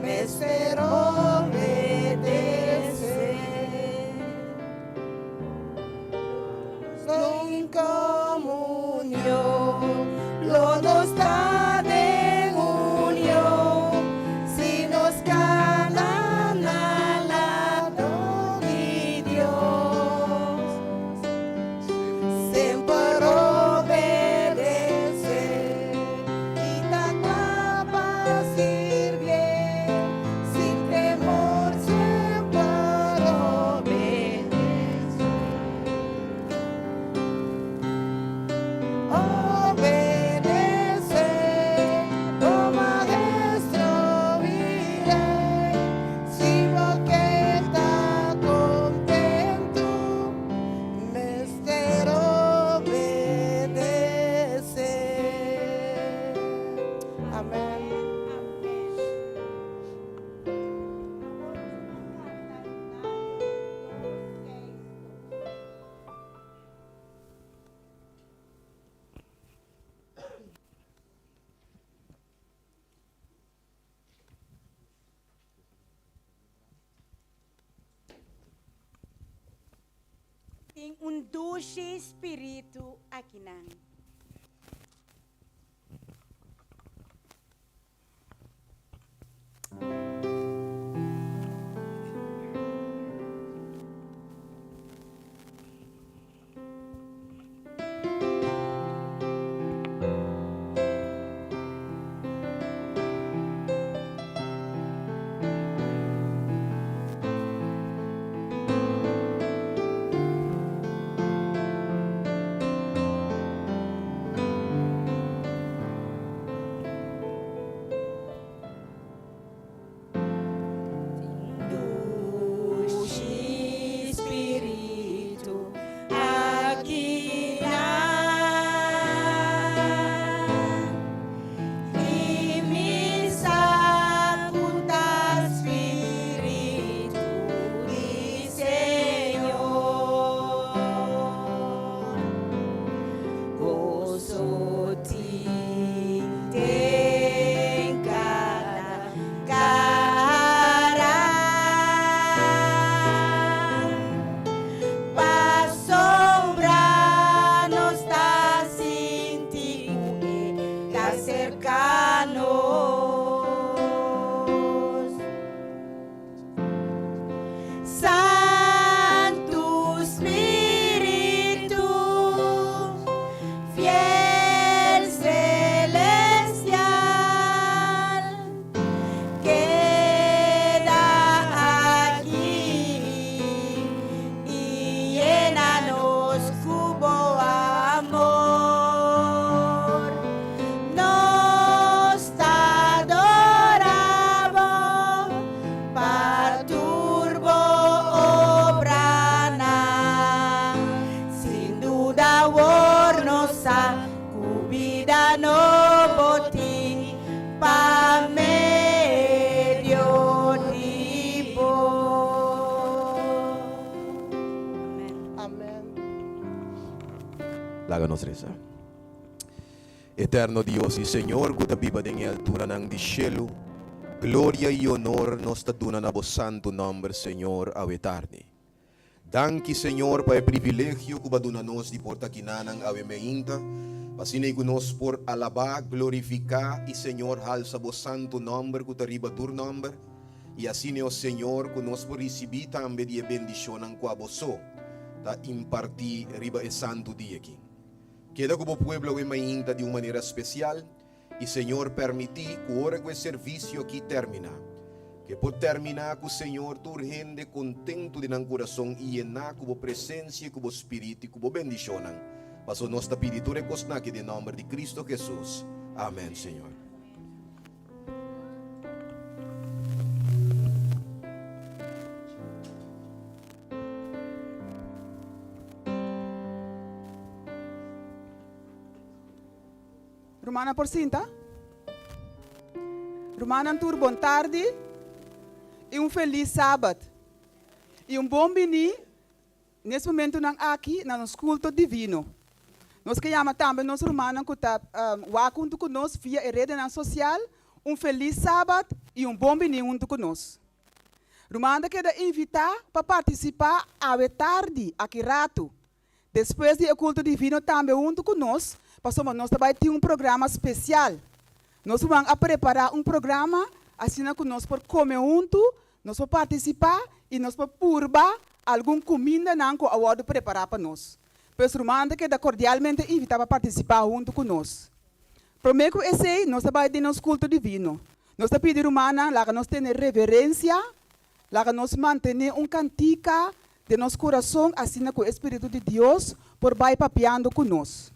mester obedesé. Den komunion, lo nos ta den union, si nos kana na lado di Dios. Semper obedesé i ta pa sirbi, sin temor, semper obedesé. Obedesé, bo Maestro i Rei, si bo ke ta kontentu, mester obedesé. Amèn. Amèn. Awor nos ta kanta Himnario 262. Tin un dushi spiritu akinan. Dushi spiritu akinan i mi sa ku ta spiritu di Señor. Goso tin den kada kara. Pasobra nos ta sinti ku e ta serka nos. Santu Spiritu, fiel. Bida nobo tin pa medio di bo. Amen. Laga nos resa. Eterno Dios i Señor ku ta biba den e alturanan di shelu, gloria i honor nos ta duna na bo santu nòmber, Señor, awe tardi. Danki, Señor, pa e privilegio ku bo a duna nos di por ta kinanan awe meinta, pa asina ei ku nos por alabá, glorifiká i, Señor, halsa bo santu nòmber ku ta riba tur nòmber, i asina, o Señor, ku nos por risibí tambe di e bendishonnan ku abo so ta impartí riba e santu dia aki. Keda ku bo pueblo awe mainta di un manera spesial, i Señor permití ku ora ku e servisio aki terminá, ku e por terminá ku Señor tur hende kontentu den nan kurason i yená ku bo presensia i ku bo Spiritu i ku bo bendishonnan, pasobra nos ta pidi tur e kosnan aki den nòmber di Kristu Hesus. Amèn, Señor. Rumannan por sinta. Rumannan tur bon tardi y un feliz Sabat. Y un bon bini nes momentonan aki na nos culto divino. Nos ke yama tambe nos rumannan cu ta wak hunto cu nos via e redenan social un feliz Sabat y un bon bini hunto cu nos. Ruman ta keda invitá pa partisipá awe tardi aki ratu, despues di e kulto divino tambe huntu ku nos, pasobra nos ta bai tin un programa spesial. Nos ruman a prepará un programa asina ku nos por kome huntu, nos por partisipá i nos por purba algun kumindanan ku a wòrdu prepará pa nos. Pues ruman ta keda kordialmente invitá pa partisipá huntu ku nos. Promé ku esei, nos ta bai den nos kulto divino. Nos ta pidi rumannan, laga nos tene reverensia, laga nos mantené un kantika den nos kurason asina ku e Spiritu di Dios por bai papiando ku nos.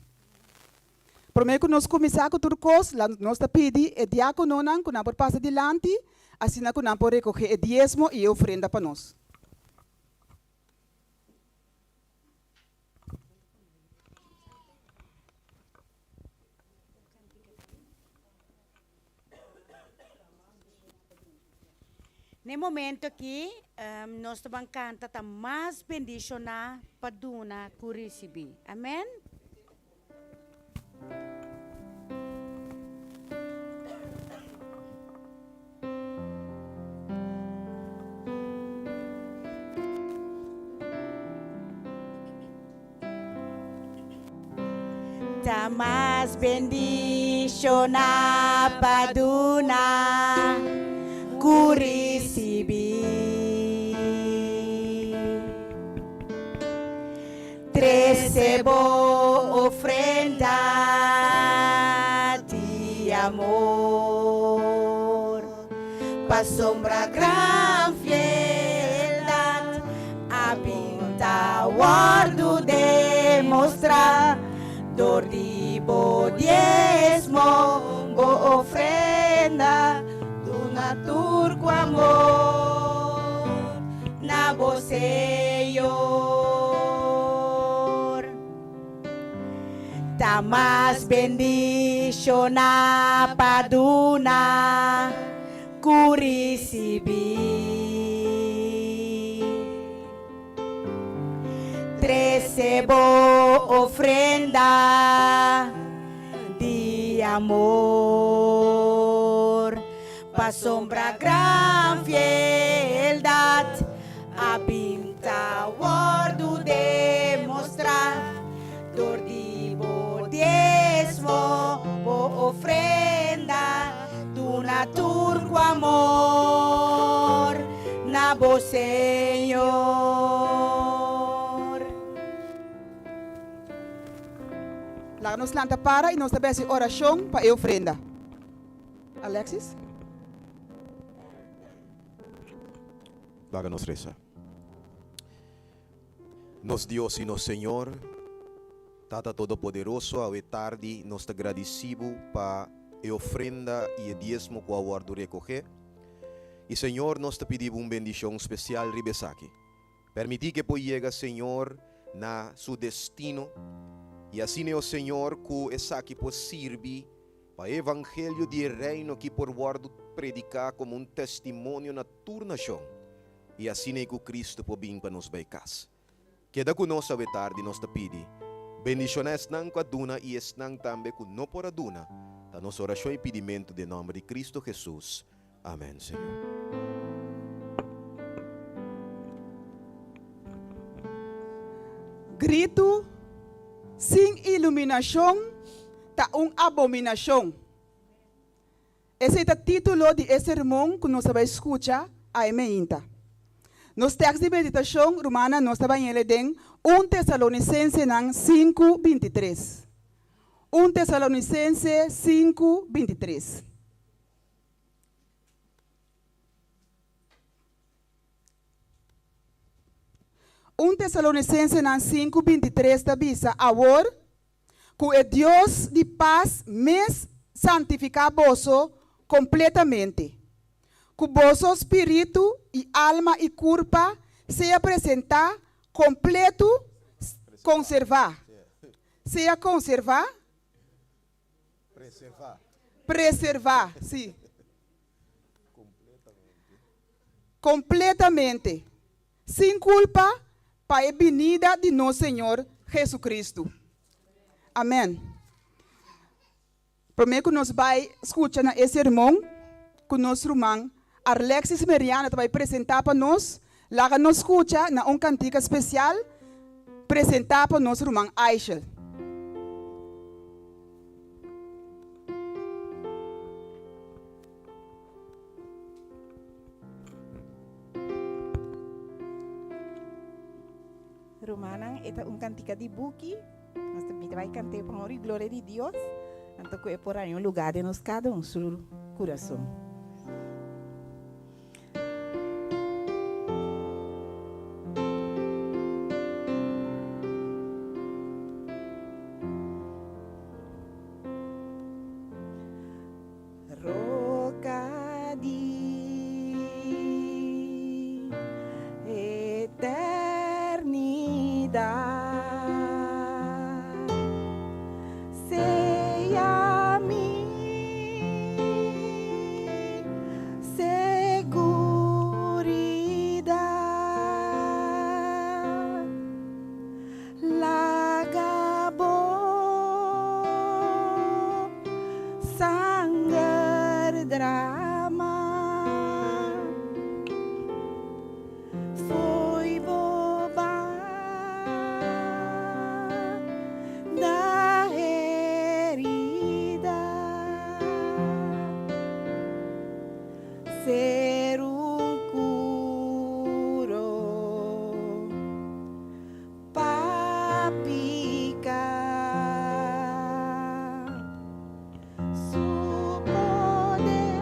Promé ku nos kuminsá ku tur kos, nos ta pidi e diákononan ku nan por pasa dilanti asina ku nan por rekogé e diesmo i e ofrenda pa nos. N'e momento aki nos ta ban canta ta mas bendiciona pa duna cu ricibi. Amen. Ta mas bendishoná pa duna ku risibí. Trese bo ofrenda di amor, pasobra gran fieldat a bin ta wòrdu demostrá dor di bo diesmo, bo ofrenda, duna tur ku amor na bo Señor. Ta mas bendishoná pa duna ku risibí. Trese bo ofrenda di amor, pasobra gran fieldat a bin ta wòrdu demostrá dor di bo diesmo, bo ofrenda, duna tur ku amor na bo Señor. Laga nos lanta para i nos ta besi orashon pa e ofrenda. Alexis? Laga nos resa. Nos Dios i nos Señor, Tata Todopoderoso, awe tardi nos ta gradisí Bo pa e ofrenda i e diesmo ku a wòrdu rekogé. I Señor, nos ta pidi Bo un bendishon spesial riba esaki. Permití ku e por yega, Señor, na su destino. I asina, o Señor, ku esaki por sirbi pa e evangelio di e Reino aki por wòrdu prediká komo un testimonio na tur nashon, i asina ei ku Kristu por bin pa nos bai kas. Keda ku nos awe tardi, nos ta pidi. Bendishoná esnan ku a duna i esnan tambe ku no por a duna, ta nos orashon i pidimentu den nòmber di Kristu Hesus. Amèn, Señor. Gritu sin iluminashon ta un abominashon. Esei ta título di e sermon ku nos ta bai skucha awe meinta. Nos tèks di meditashon, rumannan, nos ta bai hel den Un Tesalonisensenan sinku, bintitres. Un Tesalonisense sinku, bintitres. Un Tesalonisensenan sinku, bintitres ta bisa, Awor, Ku e Dios di pas mes santifiká boso kompletamente. Ku boso spiritu i alma i kurpa sea presentá kompletu, konservá, sea konservá, preservá, sí, kompletamente, sin kulpa pa e binida di nos Señor Jesucristo. Amen. Prome ku nos bai skucha na e sermon ku nos ruman Arlexis Meriano ta bai presenta pa nos, laga nos skucha na un kantika spesial presenta pa nos ruman Aishel. Rumannan, e ta un kantika di buki. Nos ta mi ta bai kant'é pa honra i gloria di Dios. Anto ku e por haña un lugá den nos kada un su kurason. Roka di eternidat, sea mi seguridat. Laga bo sanger drama Fo'i bo banda herida Ser un kuro Pa pica su poder.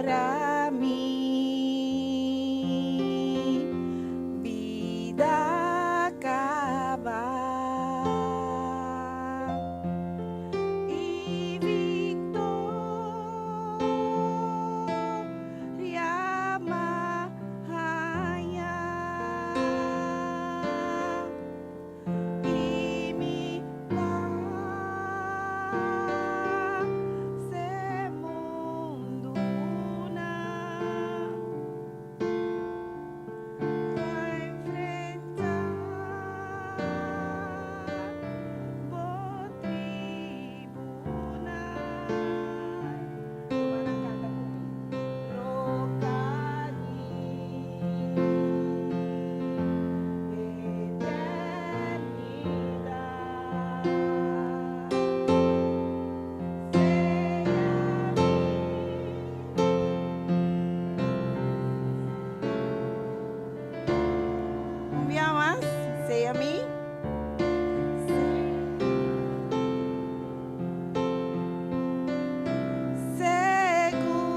Ora mi bida kaba i viktoria m'a haña. I mi pase mundu na pa enfrentá bo tribunal. Rumannan kanta ku mi. Roka di Eternidad. Sea mi. Un bia mas, sea mi. Seguridad.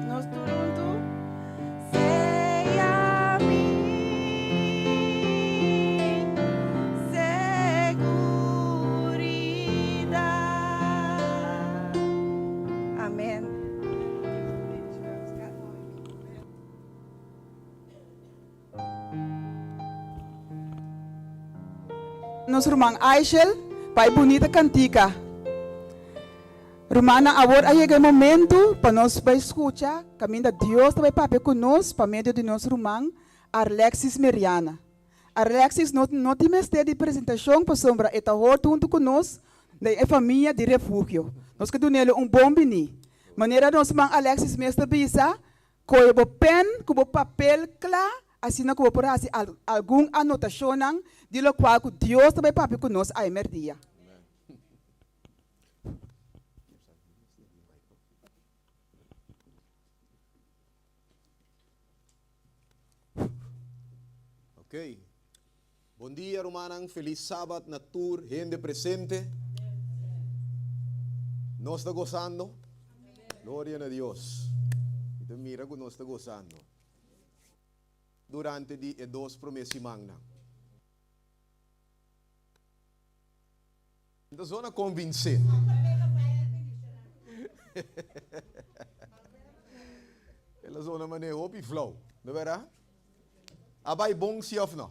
Nos tur huntu. Sea mi seguridad. Amen. Nos ruman Aishel pa e bunita kantika. Rumannan awor a yega e momento pa nos bai skucha kaminda Dios ta bai papia ku nos pa medio di nos ruman Arlexis Meriana. Arlexis no no tin mester di presentashon pasobra e ta hort huntu ku nos den e famia di Refugio. Nos ke dun'el un bon bini. Manera nos ruman Alexis mes ta bisa, Kohe bo pen ku bo papel kla asina ku bo por hasi algun anotashonnan di lokual ku Dios ta bai papia ku nos aimerdia. Ok. Bon dia rumannan, felis sabat na tur hende presente. Nos ta gozando? Gloria na Dios. Mi ta mira ku nos ta gozando. Durante di e dos promé simannan. Mi ta zona konvinsente. El a zona manera hopi flou, no berdad? A bai bon si of no?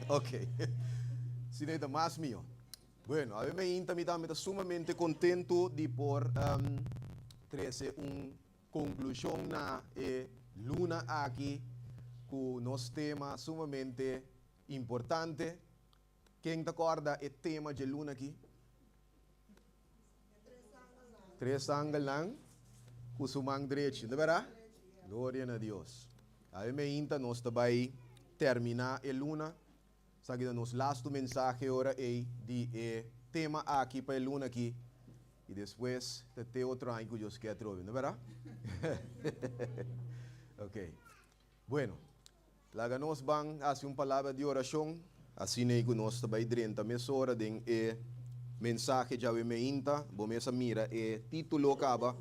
Ok. Si no e ta mas mihó. Bueno, awe mainta mi tambe ta sumamente contento di por trece un conclusion na e luna aki cu nos tema sumamente importante. Ken ta corda e tema dje luna aki? Tres angelnan ku su man drechi, no berdad? Gloria na Dios. Awe meinta nos ta bai termina e luna. Esaki ta nos lastu mensahe ora ei di e tema aki pa e luna aki. I despues ta te otro aña ku Dios ke atrobe, no berdad? Ok. Bueno, laga nos ban hasi un palabra di orashon, asina ei ku nos ta bai drenta mesora den e mensahe djawe meinta. Bo mes a mira e título kaba.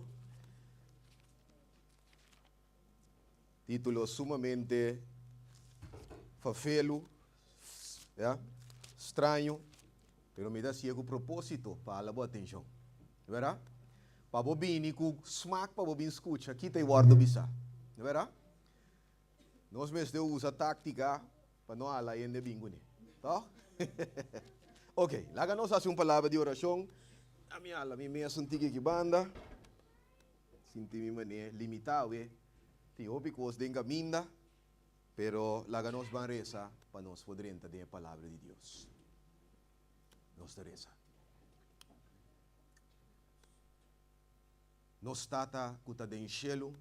Título sumamente fafelu, ya, straño, pero mi ta hasié ku propósito pa hala bo atenshon. Bèrdat? Pa bo bini ku smak pa bo bin skucha ki ta e wòrdu bisá. Bèrdat? Nos mester usa táktika pa no hala hende bin kuné. Tòg? Ok, laga nos hasi un palabra di orashon. A mi hala mi mes un tiki aki banda. Sinti mi manera limitá awe. Tin hopi kos den kaminda, pero laga nos ban resa pa nos por drenta den e Palabra di Dios. Nos ta resa. Nos Tata ku ta den shelu,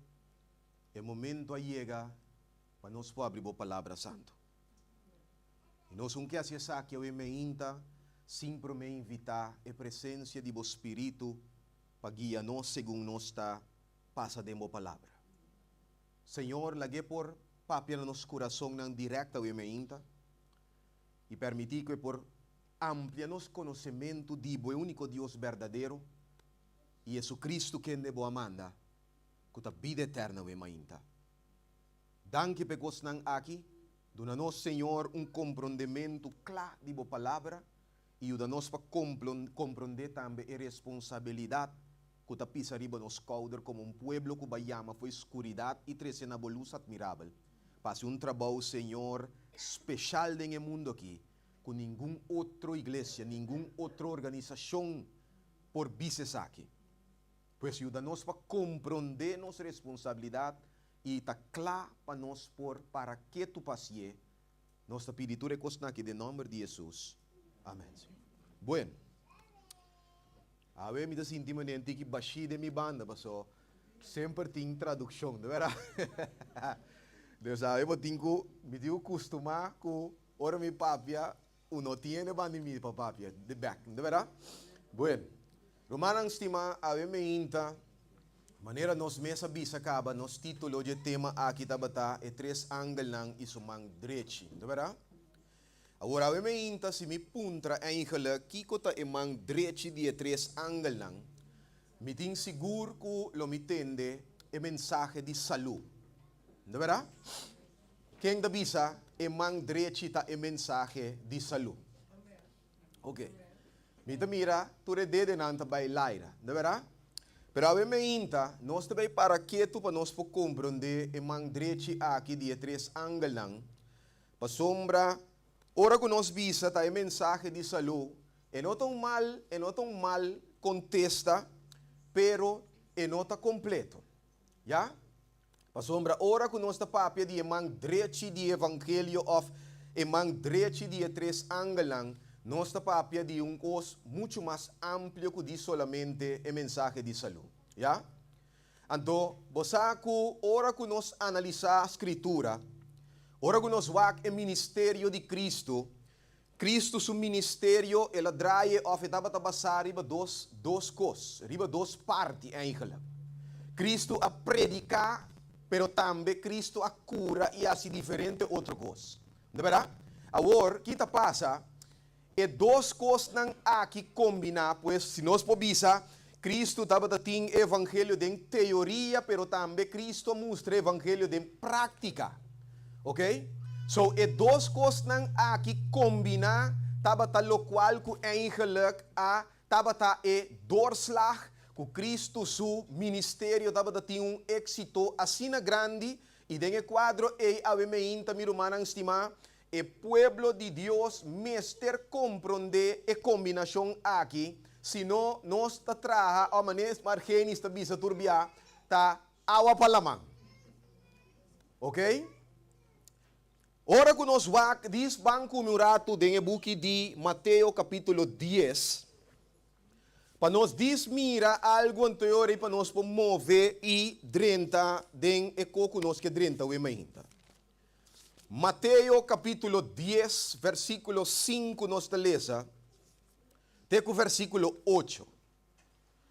e momento a yega pa nos por abri Bo Palabra Santu. I nos un ke hasi esaki awe meinta sin promé invitá e presensia di Bo Spiritu pa guia nos segun nos ta pasa den Bo Palabra. Señor, lag'é por papia na nos kurasonnan dirèkt awe meinta i permití ku e por amplia nos konosementu di Bo, e úniko Dios berdadero. I Jesucristo kende bo a manda, ku ta bida eterno awe mainta. Danki pa e kosnan aki. Duna nos, Señor, un komprondementu kla di bo Palabra i yuda nos pa komprondé tambe e responsabilidat ku ta pisa riba nos skouder komo un pueblo ku bo a yama fo'i skuridat i trese na bo lus atmirabel. Pa hasi un trabou, Señor, speshal den e mundu aki ku ningun otro iglesia, ningun otro organisashon por bisa esaki. Pues yuda nos pa komprondé nos responsabilidat i ta kla pa nos por para ketu pa hasié. Nos ta pidi tur e kosnan aki den nòmber di Hesus. Amèn, Señor. Bueno, awe mi ta sinti manera un tiki bashí den mi banda, paso semper tin tradukshon, de bèrdat? Dus awe bo tin ku, mi tin ku kustumá ku ora mi papia, U no tiene banda di mi pa papia de bek, no ta berdad? Bueno, rumannan stimá, awe meinta, manera nos mes a bisa caba, nos título dje tema aki tabata E Tres Angelnan i Su Man Drechi, no ta berdad? Awor, awe meinta, si mi puntra eigenlijk kiko ta e man drechi di e tres angelnan, mi tin sigur cu lo mi tende e mensahe di salú, no ta berdad? Ken ta bisa e man drechi ta e mensahe di salú? Ok. Mi ta mira tur e dedenan ta bai laira, no berdad? Pero awe meinta nos ta bai para ketu pa nos por komprondé e man drechi aki di e tres angelnan, pasobra ora ku nos bisa ta e mensahe di salú, e no ta un mal, e no ta un mal kontesta, pero e no ta kompleto. Ya? Pasobra ora ku nos ta papia di e man drechi di e evangelio òf e man drechi di e tres angelnan, nos ta papia di un kos muchu mas amplio ku di solamente e mensahe di salú. Ya? Anto, bo sa ku ora ku nos analisá Skritura, ora ku nos wak e ministerio di Kristu, Kristu su ministerio el a draai òf e tabata basá riba dos dos kos, riba dos parti eigenlijk. Kristu a prediká, pero tambe Kristu a kura i hasi diferente otro kos. No ta bèrdat? Awor, ki ta pasa? E dos kosnan aki kombiná, pues si nos por bisa, Kristu tabata tin e evangelio den teoria, pero tambe Kristu a mustra e evangelio den práktika. Ok? So, e dos kosnan aki kombiná tabata lokual ku eigenlik a tabata e doorslag ku Kristu su ministerio tabata tin un éksito asina grandi, i den e kuadro ei awe meinta, mi rumannan stimá, E pueblo di Dios mester komprondé e kombinashon aki, sino nos ta traha, òf manera Margenis ta bisa tur bia, ta awa pa laman. Ok? Ora ku nos wak dis ban kume un ratu den e buki di Mateo kapítulo dies, pa nos dis mira algu anterior ei pa nos por move i drenta den e ko ku nos ke drenta awe mainta. Mateo capítulo dies versículo sinku nos ta lesa te ku versículo ocho.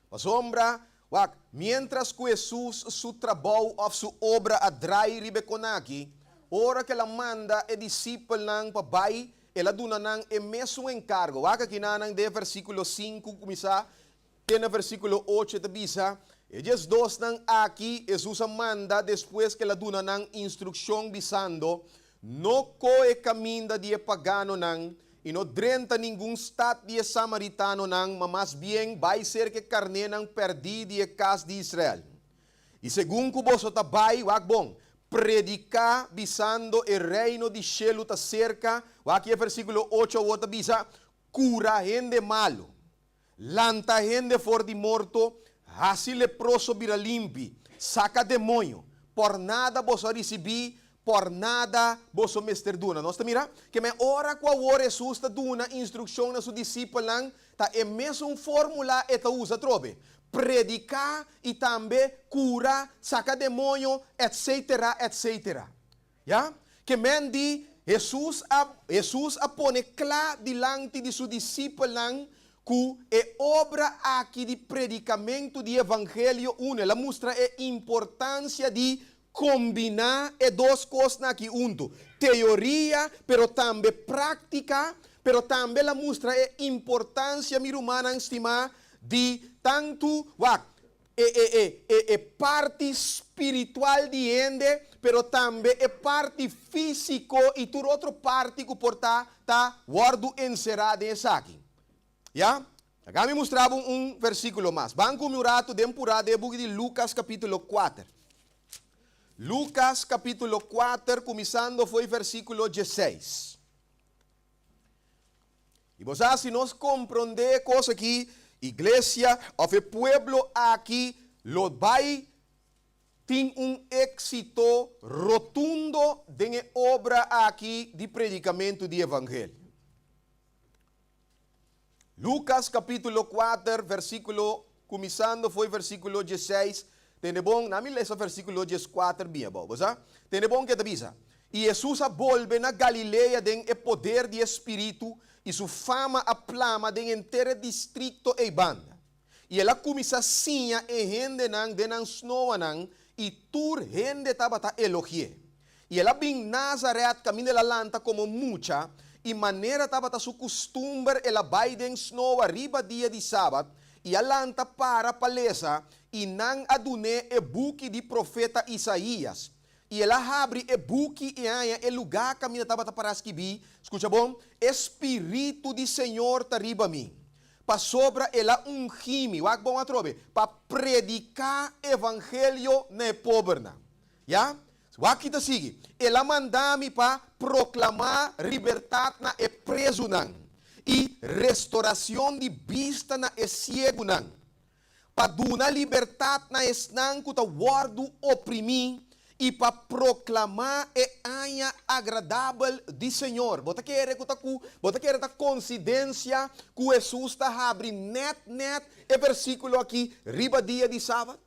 Pasobra, wak, miéntras ku Hesus su trabou òf su obra a drai riba e konaki, ora ku el a manda e disipelnan pa bai, el a duna nan e mesun enkargo. Wak akinanan den e versíkulo sinku kuminsá Te na versíkulo ocho e ta bisa, E diesdosnan aki Hesus a manda despues ku el a duna nan instrukshon bisando, No kohe kaminda di e paganonan i no drenta ningun stat di e samaritanonan, ma mas bien bai serka e karnénan pèrdí di e kas di Israel. I segun ku boso ta bai, wak bon, prediká bisando, E Reino di shelu ta serka. Wak e versíkulo ocho awor ta bisa, Kura hende malu. Lanta hende for di morto, hasi leproso bira limpi, saka demoño. Por nada boso a risibí, por nada boso mester duna. Nos ta mira ke men ora ku awor Hesus ta duna instrukshon na su disipelnan, ta e mesun fórmula e ta usa atrobe, prediká i tambe kura, saka demoño, etsetera, etsetera. Ya? Ke men di, Hesus a Hesus a pone kla dilanti di su disipelnan ku e obra aki di predikamentu di evangelio unu. El a mustra e importansia di kombiná e dos kosnan aki huntu, teoria pero tambe práktika, pero tambe el a mustra e importansia, mi rumannan stimá, di tantu, wak, e e e e e parti spiritual di hende, pero tambe e parti físiko i tur otro parti ku por ta ta wòrdu enserá den esaki. Ya? Laga mi mustra bo un versíkulo mas. Ban ku mi un ratu den purá den e buki di Lukas kapítulo kuater. Lukas kapítulo kuater kuminsando fo'i versíkulo diesseis. I bo sa si nos komprondé e kos aki, iglesia òf e pueblo aki lo bai tin un éksito rotundo den e obra aki di predikamentu di evangelio. Lukas kapítulo kuater versíkulo kuminsando fo'i versíkulo diesseis, tende bon, na mi lesa versíkulo dieskuater bien abou, bo sa? Tende bon ke ta bisa, I Hesus a bolbe na Galilea den e poder di e Spiritu, i su fama a plama den henter e distrikto ei banda. I el a kuminsá siña e hendenan den nan snoanan, i tur hende tabata elogi'é. I el a bin Nazaret kaminda el a lanta komo mucha, i manera tabata su kustumber el a bai den snoa riba dia di sabat, i a lanta para pa lesa, i nan a dun'é e buki di profeta Isaías. I el a habri e buki i a haña e lugá kaminda tabata pará skibí, skucha bon, E spiritu di Señor ta riba mi, pasobra el a ungí mi, wak bon atrobe, pa prediká evangelio na e pobernan. Ya? Wak ki ta sigui, El a manda mi pa proklamá libertat na e prezunan i restoracion di bista na e siegunan, pa duna libertat na esnan ku ta wòrdu oprimí i pa proklamá e aña agradabel di Señor. Bo ta kere ku ta ku bo ta kere ta konsidensia ku Hesus ta habri nèt nèt e versíkulo akí riba dia di sabat?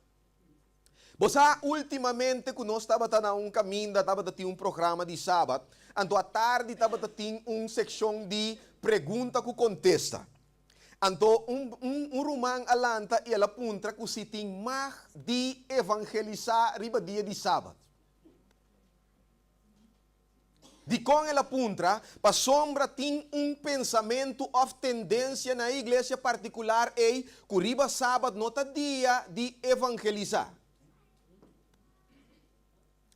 Bo sa últimamente ku nos tabata na un kaminda tabata tin un programa di sabat, anto atardi tabata tin un sekshon di pregunta ku kontesta. Anto un un un ruman a lanta i el a puntra ku si tin mag di evangelisá riba dia di sabat. Dikon el a puntra? Pasobra tin un pensamentu òf tendensia na e iglesia partikular ei ku riba sabat no ta dia di evangelisá.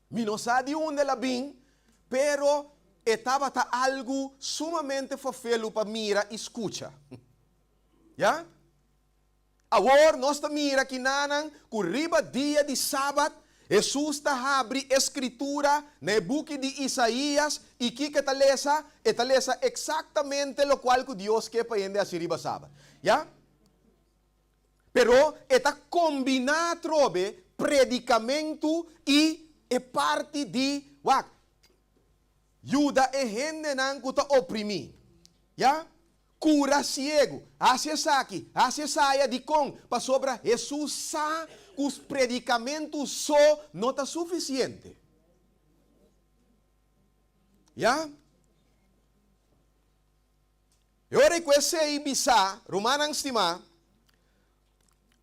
Mi no sa di unda el a bin, pero e tabata algu sumamente fafelu pa mira i skucha. Ya? Awor nos ta mira kinanan ku riba dia di Sabat, Hesus ta habri e Skritura na e buki di Isaías i kiko e ta lesa? E ta lesa eksaktamente lokual ku Dios ke pa hende hasi riba Sabat. Ya. Pero e ta kombiná atrobe predikamentu i e parti di, wak, yuda e hendenan ku ta oprimí. Ya. Kura siegu. Hasi esaki, hasi esaya. Dikon? Pasobra Hesus sa ku predikamentu so no ta sufisiente. Ya? E ora ku esei bisa, rumannan stimá,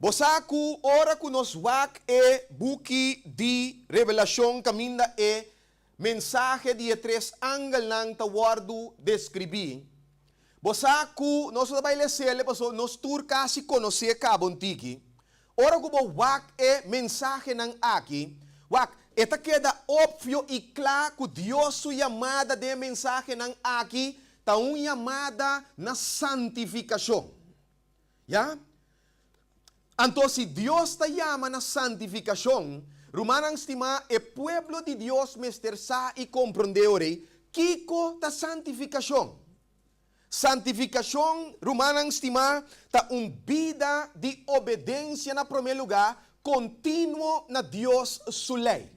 bo sa ku ora ku nos wak e buki di Revelashon kaminda e Mensahe di e tres angelnan ta wòrdu deskribí. Bo sa ku nos no ta bai les'el pasobra nos tur kasi konosé kaba un tiki. Ora ku bo wak e mensahenan aki, wak, e ta keda opvio i kla ku Dios su yamada den e mensahenan aki ta un yamada na santifikashon. Ya? Anto si Dios ta yama na santifikashon, rumannan stimá, e pueblo di Dios mester sa i komprondé orei kiko ta santifikashon. Santifikashon, rumannan stimá, ta un bida di obedensia na promé lugá kontinuo na Dios su lei.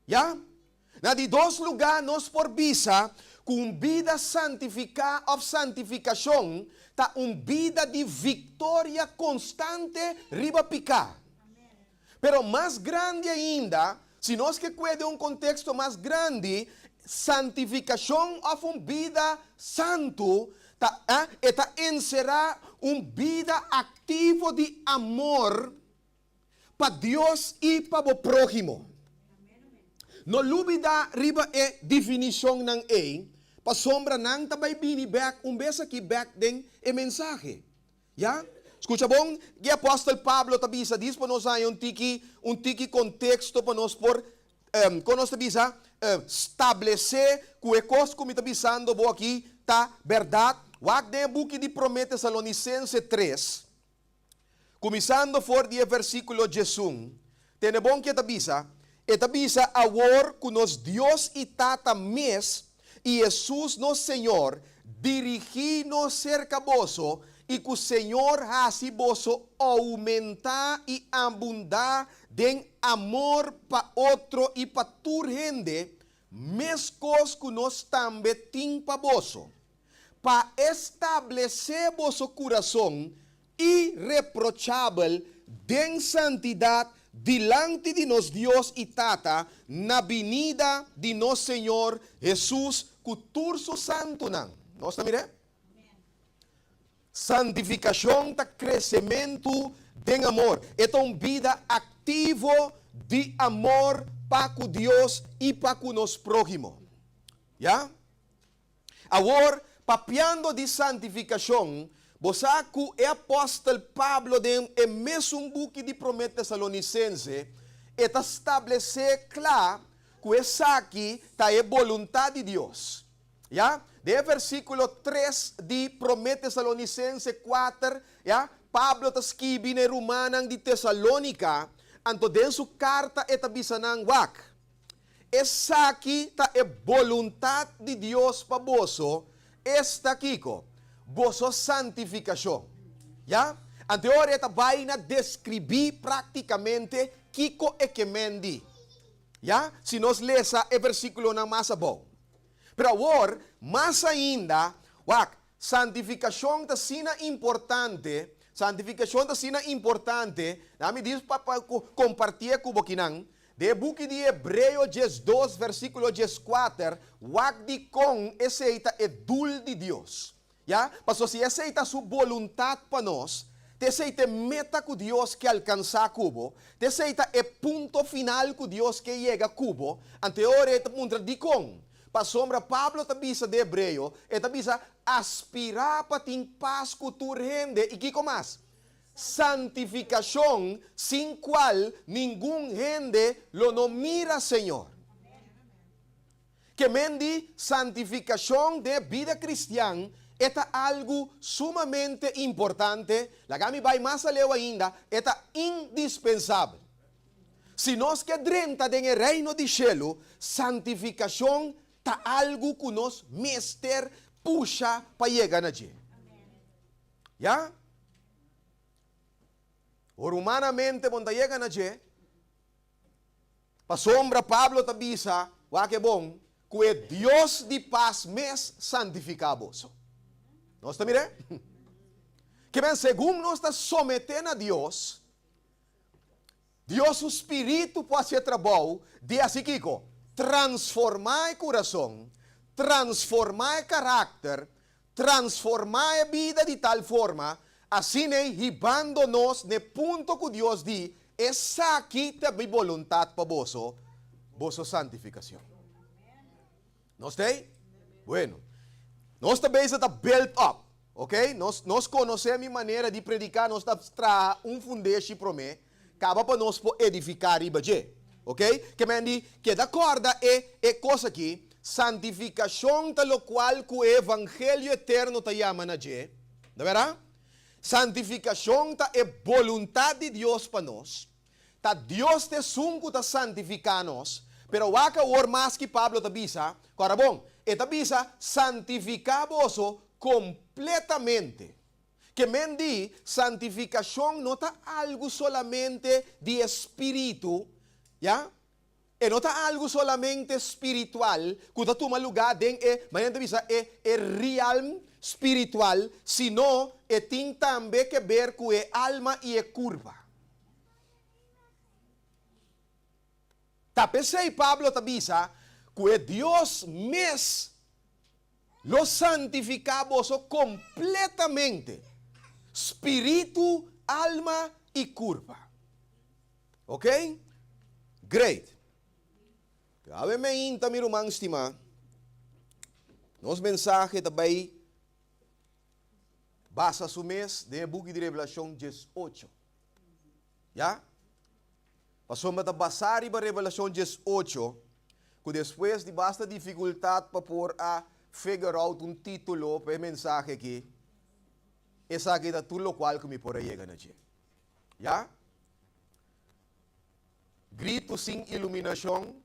Ya. Na di dos lugá nos por bisa ku un bida santifiká òf santifikashon ta un bida di viktoria konstante riba piká. Pero mas grandi ainda, si nos ke kue den un konteksto mas grandi, santifikashon òf un bida santu ta e ta enserá un bida aktivo di amor pa Dios i pa bo próhimo. No lubidá riba e definishonnan ei, pasobra nan ta bai bini bèk un bes aki bèk den e mensahe. Ya? Skucha bon ke apòstel Pablo ta bisa dis pa nos haña un tiki un tiki konteksto pa nos por kon nos ta bisa stablesé ku e kos ku mi ta bisando bo aki ta bèrdat. Wak den e buki di Promé Tesalonisense tres, kuminsando for di e versíkulo diesun, tende bon ke e ta bisa, E ta bisa, Awor ku nos Dios i Tata mes i Hesus nos Señor dirigí nos serka boso i ku Señor hasi boso oumentá i abundá den amor pa otro i pa tur hende, meskos ku nos tambe tin pa boso, pa establesé boso kurason ireprochabel den santidat dilanti di nos Dios i Tata na binida di nos Señor Hesus ku tur su santunan. Nos ta mir'é? Santifikashon ta kresementu den amor. E ta un bida aktivo di amor pa ku Dios i pa ku nos próhimo. Ya? Awor, papiando di santifikashon, bo sa ku e apòstel Pablo den e mesun buki di Promé Tesalonisense, e ta stablesé kla ku esaki ta e boluntat di Dios. Ya, den e versíkulo tres di Promé Tesalonisense kuater, ya, Pablo ta skibi na e rumannan di Tesalónika, anto den su karta e ta bisa nan, Wak, Esaki ta e boluntat di Dios pa boso, esta kiko? Boso santifikashon. Ya? Anto e ora e ta bai na deskribí práktikamente kiko e ke men di. Ya? Si nos lesa e versíkulonan mas abou. Pero awor, mas ainda, wak, santifikashon ta asina importante, santifikashon ta asina importante, na mi dis pa pa kompartié ku bo kinan, Den e buki di Hebreo 12 versíkulo 14, wak dikon esei ta e dul di Dios. Ya, pasobra si esei ta su boluntat pa nos, ta esei ta e meta ku Dios ke alkansá ku bo, ta esei ta e punto final ku Dios ke yega ku bo, anto e ora ei ta puntra dikon. Pasobra Pablo ta bisa den Hebreo, e ta bisa, Aspirá pa tin pas ku tur hende, i kiko mas? Santifikashon sin kual ningun hende lo no mira Señor. Ke men di santifikashon den bida kristian e ta algu sumamente importante, laga mi bai mas aleu ainda, e ta indispensabel. Si nos ke drenta den e Reino di shelu, santifikashon ta algu ku nos mester pusha pa yega na dje. Ya? Ora humanamente bo no ta yega na dje, pasobra Pablo ta bisa, wak e bon, ku e Dios di pas mes santifiká boso. Nos ta mir'é? Ke men segun nos ta someté na Dios, Dios su spiritu por hasi e trabou di hasi kiko? Transformá e kurason, transformá e karakter, transformá e bida di tal forma, asin'ei hibando nos n'e punto ku Dios di, Esaki ta mi boluntat pa boso, boso santifikashon. Nos ta ei? Bueno, nos ta bezig ta build up, ok? Nos, nos konosé mi manera di prediká, nos ta traha un fundeshi promé, kaba pa nos por edifiká riba dje, ok? Ke men di, keda kòrda e, e kos aki, santifikashon ta lokual ku e evangelio eterno ta yama na dje, no bèrdat? Santifikashon ta e boluntat di Dios pa nos. Ta Dios ta esun ku ta santifiká nos. Pero wak awor mas ki Pablo ta bisa, kòrda bon, e ta bisa, Santifiká boso kompletamente. Ke men di, santifikashon no ta algu solamente di e spiritu, ya, e no ta algu solamente spiritual ku ta tuma lugá den e, manera ta bisa, e e realm spiritual, sino e tin tambe ke ber ku e alma i e kurpa. Ta p'esei Pablo ta bisa ku e Dios mes lo santifiká boso kompletamente, spiritu, alma i kurpa. Ok? Great. Awe meinta, mi ruman stimá, nos mensahe ta bai. basa su mes den e buki di Revelashon 18. Ya? Pasobra ta basá riba Revelashon 18 ku despues di basta difikultat pa por a figure out un título pa e mensahe aki, esaki ta tur lokual ku mi por a yega na dje. Ya? Gritu sin iluminashon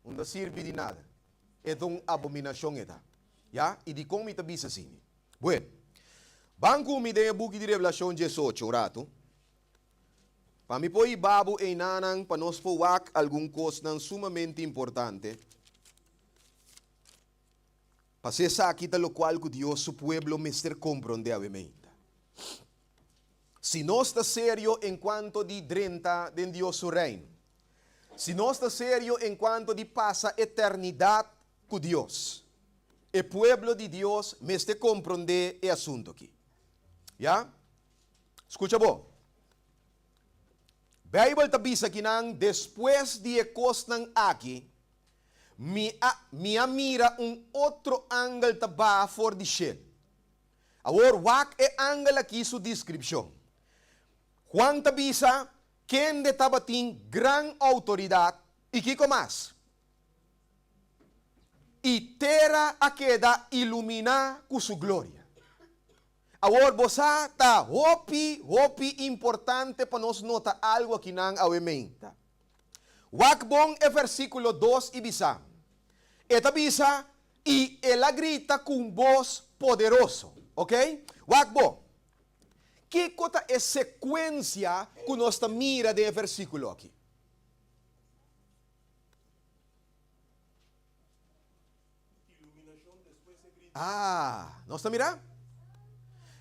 no ta sirbi di nada. E ta un abominashon e ta. Ya? I dikon mi ta bisa asina? Bueno, ban ku mi den e buki di Revelashon 18 un ratu. Pa mi por hiba bo einanan pa nos por wak algun kosnan sumamente importante. Pasé esaki ta lokual ku Dios su pueblo mester komprondé awe meinta. Si nos ta serio en kuanto di drenta den Dios su Reino, si nos ta serio en kuanto di pasa eternidat ku Dios, e pueblo di Dios mester komprondé e asuntu aki. Ya? Skucha bo. Beibel ta bisa kinan despues di e kosnan aki, mi a mi a mira un otro angel ta baha for di shelu. Awor wak e angel aki su deskripshon. Juan ta bisa kende tabatin gran outoridat i kiko mas? I tera a keda iluminá ku su gloria. Awor bo sa ta hopi, hopi importante pa nos nota algu akinan awe meinta. Wak bon e versíkulo dos i bisa. E ta bisa, I el a grita ku un bos poderoso. Ok? Wak bo. Kiko ta e sekuensia ku nos ta mira den e versíkulo aki? Ah, nos ta mira?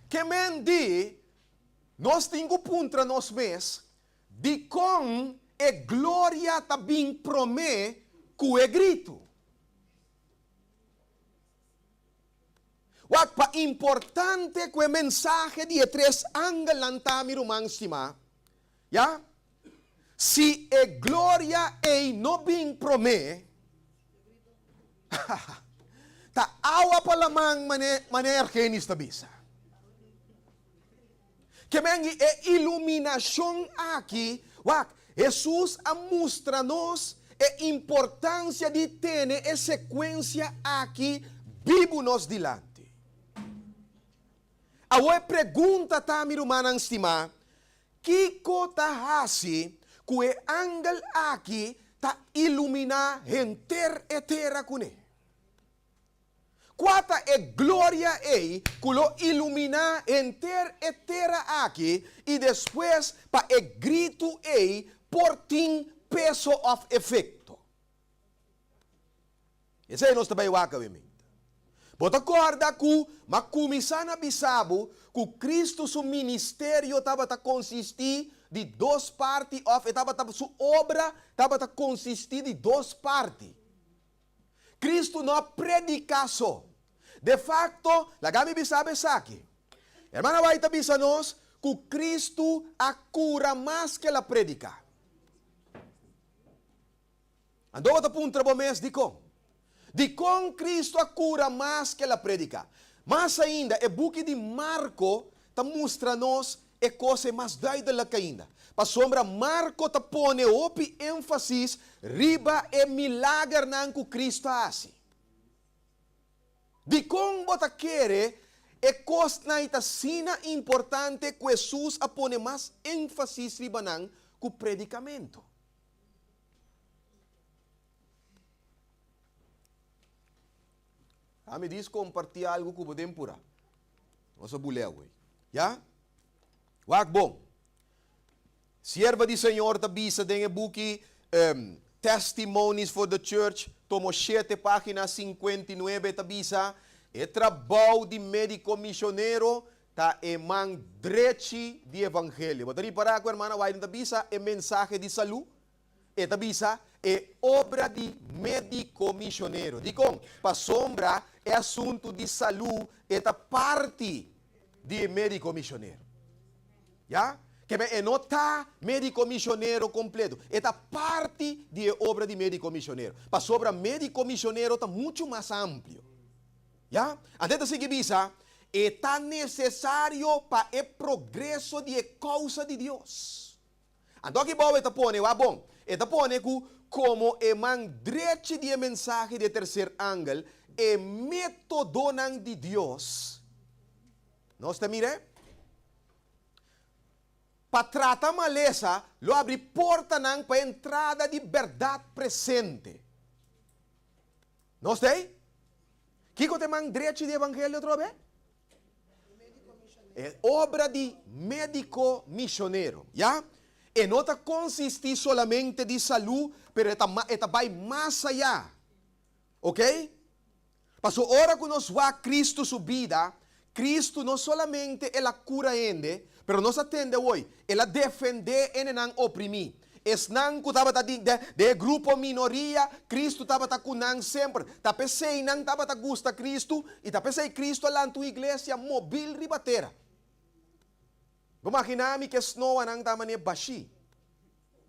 Ke men di, nos tin ku puntra nos mes, dikon e gloria ta bin promé ku e gritu? Wak, pa importante ku e mensahe di e tres angelnan ta, mi ruman stimá, ya, Si e gloria ei no bin promé, ta awa pa laman mane mane Argenis ta bisa. Ke men e iluminashon aki, wak, Hesus a mustra nos e importansia di tene e sekuensia aki bibu nos dilanti. Awor e pregunta ta, mi rumannan stimá, Kiko ta hasi ku e angel aki ta iluminá henter e tera kuné? Kua ta e gloria ei ku lo iluminá henter e tera aki i despues pa e gritu ei por tin peso òf efekto? Esei nos ta bai wak awe meinta. Bo ta kòrda ku m'a kuminsá na bisa bo ku Kristu su ministerio tabata konsistí di dos parti òf e tabata su obra tabata konsistí di dos parti. Kristu no a prediká so. De fakto, laga mi bisa bo esaki. Hermana White ta bisa nos ku Kristu a kura mas ku el a prediká. Anto bo ta puntra bo mes, Dikon? Dikon Kristu a kura mas ku el a prediká? Mas ainda, e buki di Marko ta mustra nos e kos ei mas duidelik ainda. Pasobra Marko ta pone hopi énfasis riba e milagernan ku Kristu a hasi. Dikon bo ta kere e kosnan ei ta asina importante ku Hesus a pone mas énfasis riba nan ku predikamentu? Ami dis kompartí algu ku bo den purá. Nos a bulea awor. Ya? Wak bon. Sierva di Señor ta bisa den e buki Testimonies for the Church, tomo shete, página 59, ta bisa, E trabou di médiko misionero Ta e man drechi di evangelio. Bo ta ripará ku Hermana Wyden ta bisa e mensahe di salú? E ta bisa e obra di médiko misionero. Dikon? Pasobra e asuntu di salú e ta parti di e médiko misionero. Ya? Keme e no ta médiko misionero kompleto. E ta parti di e obra di médiko misionero. Pasobra médiko misionero ta muchu mas amplio. Ya? Anto e ta sigui bisa. E ta nesesario pa e progreso di e kousa di Dios. Anto aki bou e ta pone, wak bon, e ta pone ku komo e man drechi di e mensahe di e terser angel, e métodonan di Dios, nos ta mira e? Pa trata malesa lo abri portanan pa e entrada di bèrdat presente. Nos ta ei? Kiko ta e man drechi di evangelio atrobe? E obra di médiko mishonero, ya? E no ta konsistí solamente di salú, pero e ta e ta bai mas ayá. Oké? Paso ora ku nos wak Kristu su bida, Kristu no solamente el a kura hende, pero nos a tende awoi, el a defendé hendenan oprimí. Esnan ku tabata di den e grupo minoria, Kristu tabata ku nan semper. Ta p'esei nan tabata gusta Kristu, i ta p'esei Kristu a lanta un iglesia mobil riba tera. Bo maginá mi ke snoanan ta manera bashí.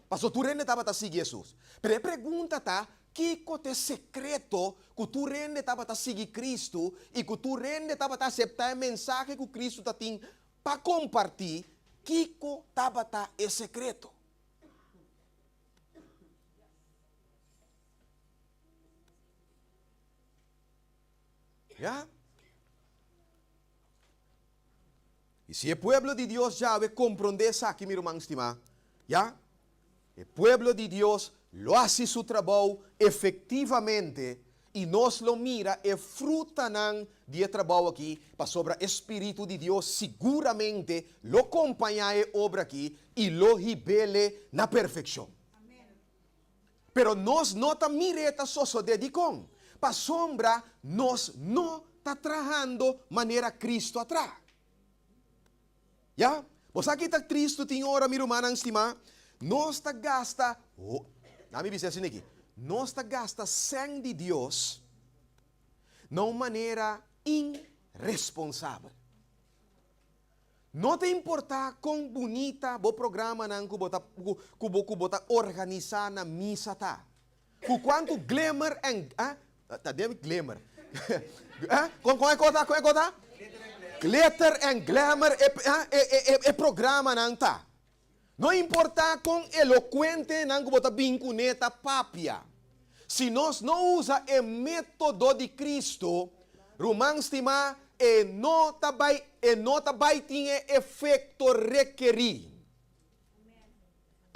Pasobra tur hende tabata sigui Hesus. Pero e pregunta ta, kiko ta e sekreto ku tur hende tabata sigui Kristu i ku tur hende tabata aseptá e mensahe ku Kristu ta tin pa kompartí? Kiko tabata e sekreto? Ya. I si e pueblo di Dios djawe komprondé esaki, mi ruman stimá, ya, e pueblo di Dios lo hasi su trabou efektivamente i nos lo mira e frutanan di e trabou aki, pasobra e spiritu di Dios siguramente lo kompañá e obra aki i lo hib'ele na perfekshon. Pero nos no ta mir'é ta sosodé. Dikon? Pasobra nos no ta trahando manera Cristo a traha. Ya? Bo sa ki ta tristu tin ora, mi rumannan stimá? Nos ta gasta, na mi bisa asina aki, nos ta gasta sèn di Dios na un manera iresponsabel. No ta importá kon bunita bo programanan ku bo ta ku bo ku bo ta organisá na misa ta, ku kuantu glimmer en ah ta den glimmer ah kon kon e kos ta kon e kos ta? Glitter en glamour e ah e e e programanan ta. No importá kon elokuente nan ku bo ta bin kuné ta papia, si nos no usa e método di Kristu, ruman stimá, e no ta bai e no ta bai tin e efekto rekerí.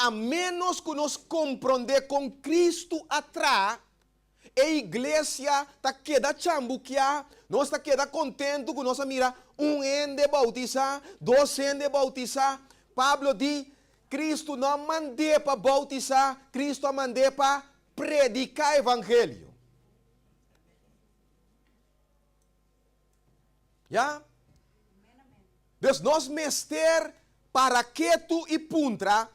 A ménos ku nos komprondé kon Kristu a traha, E iglesia ta keda chambukiá, nos ta keda kontentu ku nos a mira un hende boutisá, dos hende boutisá. Pablo di, Kristu no a mand'é pa boutisá, Kristu a mand'é pa prediká evangelio. Ya? Dus nos mester para ketu i puntra,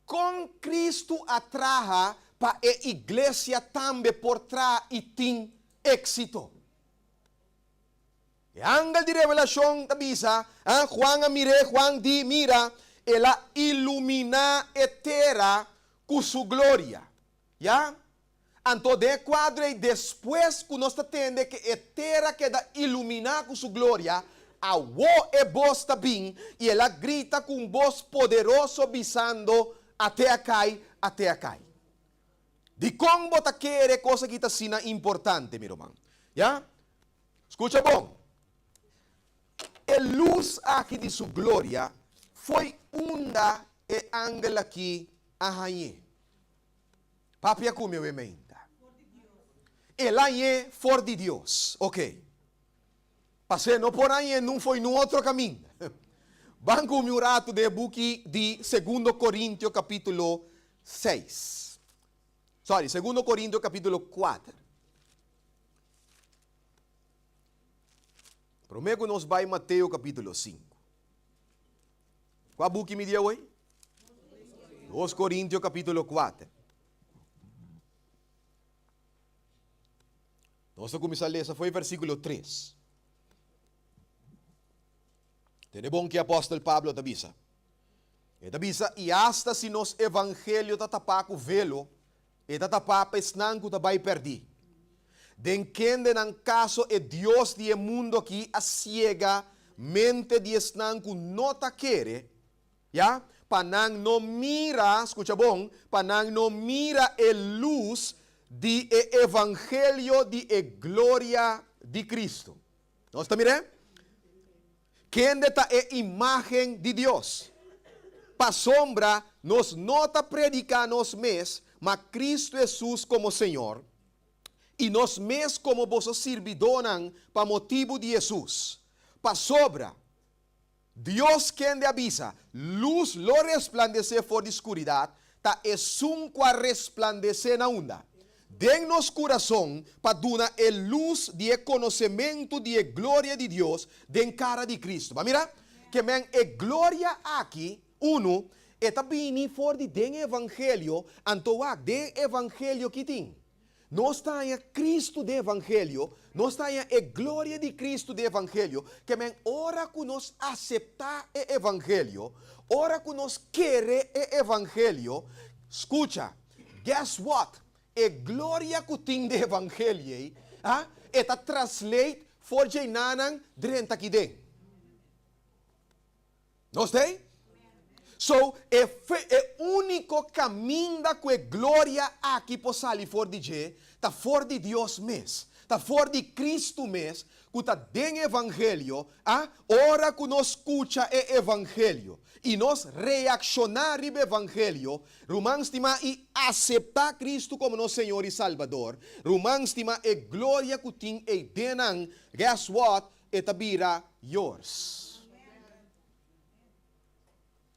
Kon Kristu a traha pa e iglesia tambe por traha i tin éksito? E angel di Revelashon ta bisa, Juan a mir'é, Juan di, Mira, el a iluminá e tera ku su gloria. Ya? Anto den e kuadro ei despues ku nos ta tende ke e tera keda iluminá ku su gloria, awó e bos ta bin i el a grita ku un bos poderoso bisando, Ate a kai, ate a kai. Dikon bo ta kere kos aki ta asina importante, mi ruman? Ya? Skucha bon. E lus aki di su gloria foi unda e angel aki a hañ'é. Papia ku mi awe meinta. El hañ'é for di Dios. Ok. Pasé no por hañ'é nun fo'i nun otro kaminda. Ban ku mi un ratu den e buki di Segundo Korintio kapítulo seis. Sorry, Segundo Korintio kapítulo kuater. Promé ku nos bai Mateo kapítulo sinku. Kua buki mi di awoi? Dos Korintio kapítulo kuater. Nos ta kuminsá lesa for e versíkulo tres. Tende bon ke apòstel Pablo ta bisa. E ta bisa, I asta si nos evangelio ta tapá ku velo, e ta tapá pa esnan ku ta bai pèrdí. Den kende nan kaso e dios di e mundu akí a siega mente di esnan ku no ta kere, ya, pa nan no mira, skucha bon, pa nan no mira e lus di e evangelio di e gloria di Kristu. Nos ta mir'é? Kende ta e imágen di Dios? Pasobra nos no ta prediká nos mes, ma Kristu Hesus komo Señor, i nos mes komo boso sirbidónan pa motibu di Hesus. Pasobra Dios kende a bisa, Lus lo resplandesé for di skuridat, ta esun ku a resplandesé na unda? Den nos kurason, pa duna e lus di e konosementu di e gloria di Dios den kara di Kristu. Bo a mira? Ke men e gloria aki, unu, e ta bini for di den e evangelio, anto wak, den e evangelio ki tin? Nos ta haña Kristu den evangelio, nos ta haña e gloria di Kristu den evangelio, ke men ora ku nos aseptá e evangelio, ora ku nos kere e evangelio, skucha, guess what, e gloria ku tin den evangelio ei, a, e ta translate for dje nanan drenta aki den. Nos ta ei? So, e fe, e úniko kaminda ku e gloria aki por sali for di dje, ta for di Dios mes, ta for di Kristu mes, ku ta den evangelio, a, ora ku nos skucha e evangelio i nos reakshoná riba evangelio, ruman stimá, i aseptá Kristu komo nos Señor i Salbador, ruman stimá, e gloria ku tin ei den nan, guess what, E ta bira yours.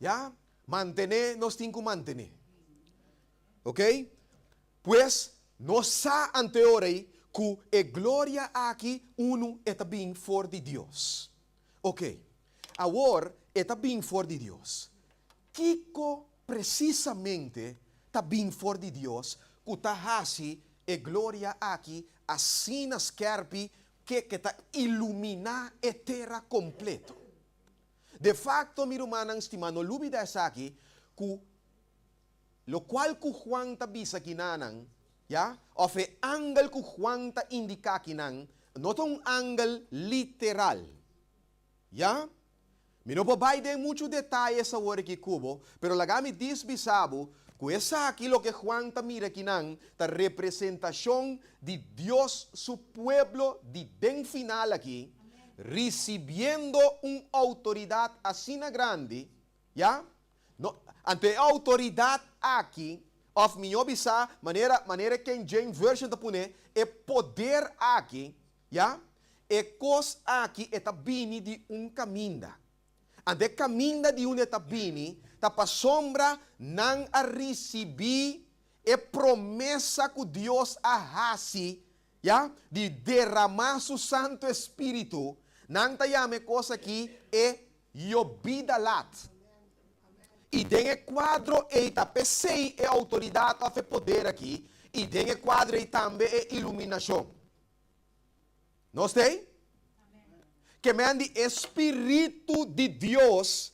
Ya, mantené nos tin ku mantené. Ok? Pues, nos sa anteora ei ku e gloria aki unu e ta bin for di Dios. Ok, awor e ta bin for di Dios. Kiko presisamente ta bin for di Dios ku ta hasi e gloria aki asina skèrpi ke ke ta iluminá e tera kompleto. De fakto, mi rumannan stimá, no lubidá esaki, ku lokual ku Juan ta bisa kinanan, ya, òf e angel ku Juan ta indiká kinan, no ta un angel literal. Ya? Mi no por bai den muchu detayes awor aki ku bo, pero laga mi dis bisa bo ku esaki loke Juan ta mira akinan ta representashon di Dios su pueblo di den final aki risibiendo un outoridat asina grandi, ya? No, anto e outoridat aki, òf mihó bisá, manera manera e King James Version ta pone, e poder aki, Ya, e kos aki e ta bini di un kaminda. Anto e kaminda di unda e ta bini ta pasobra nan a risibí e promesa ku Dios a hasi, ya, di deramá su Santu Espíritu. Nan ta yama e kos aki e yobida lat. I den e kuadro ei ta p'esei e outoridat òf e poder aki, i den e kuadro ei tambe e iluminashon. Nos ta ei? Ke men di e Spiritu di Dios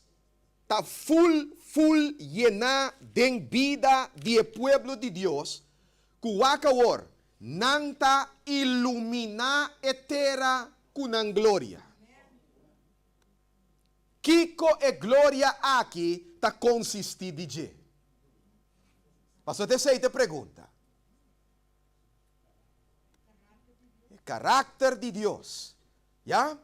ta ful ful yená den bida di e pueblo di Dios, ku wak awor nan ta iluminá e tera ku nan gloria. Kiko e gloria aki ta konsistí di dje? Pasobra ta esei ta e pregunta. E karakter di Dios. Ya?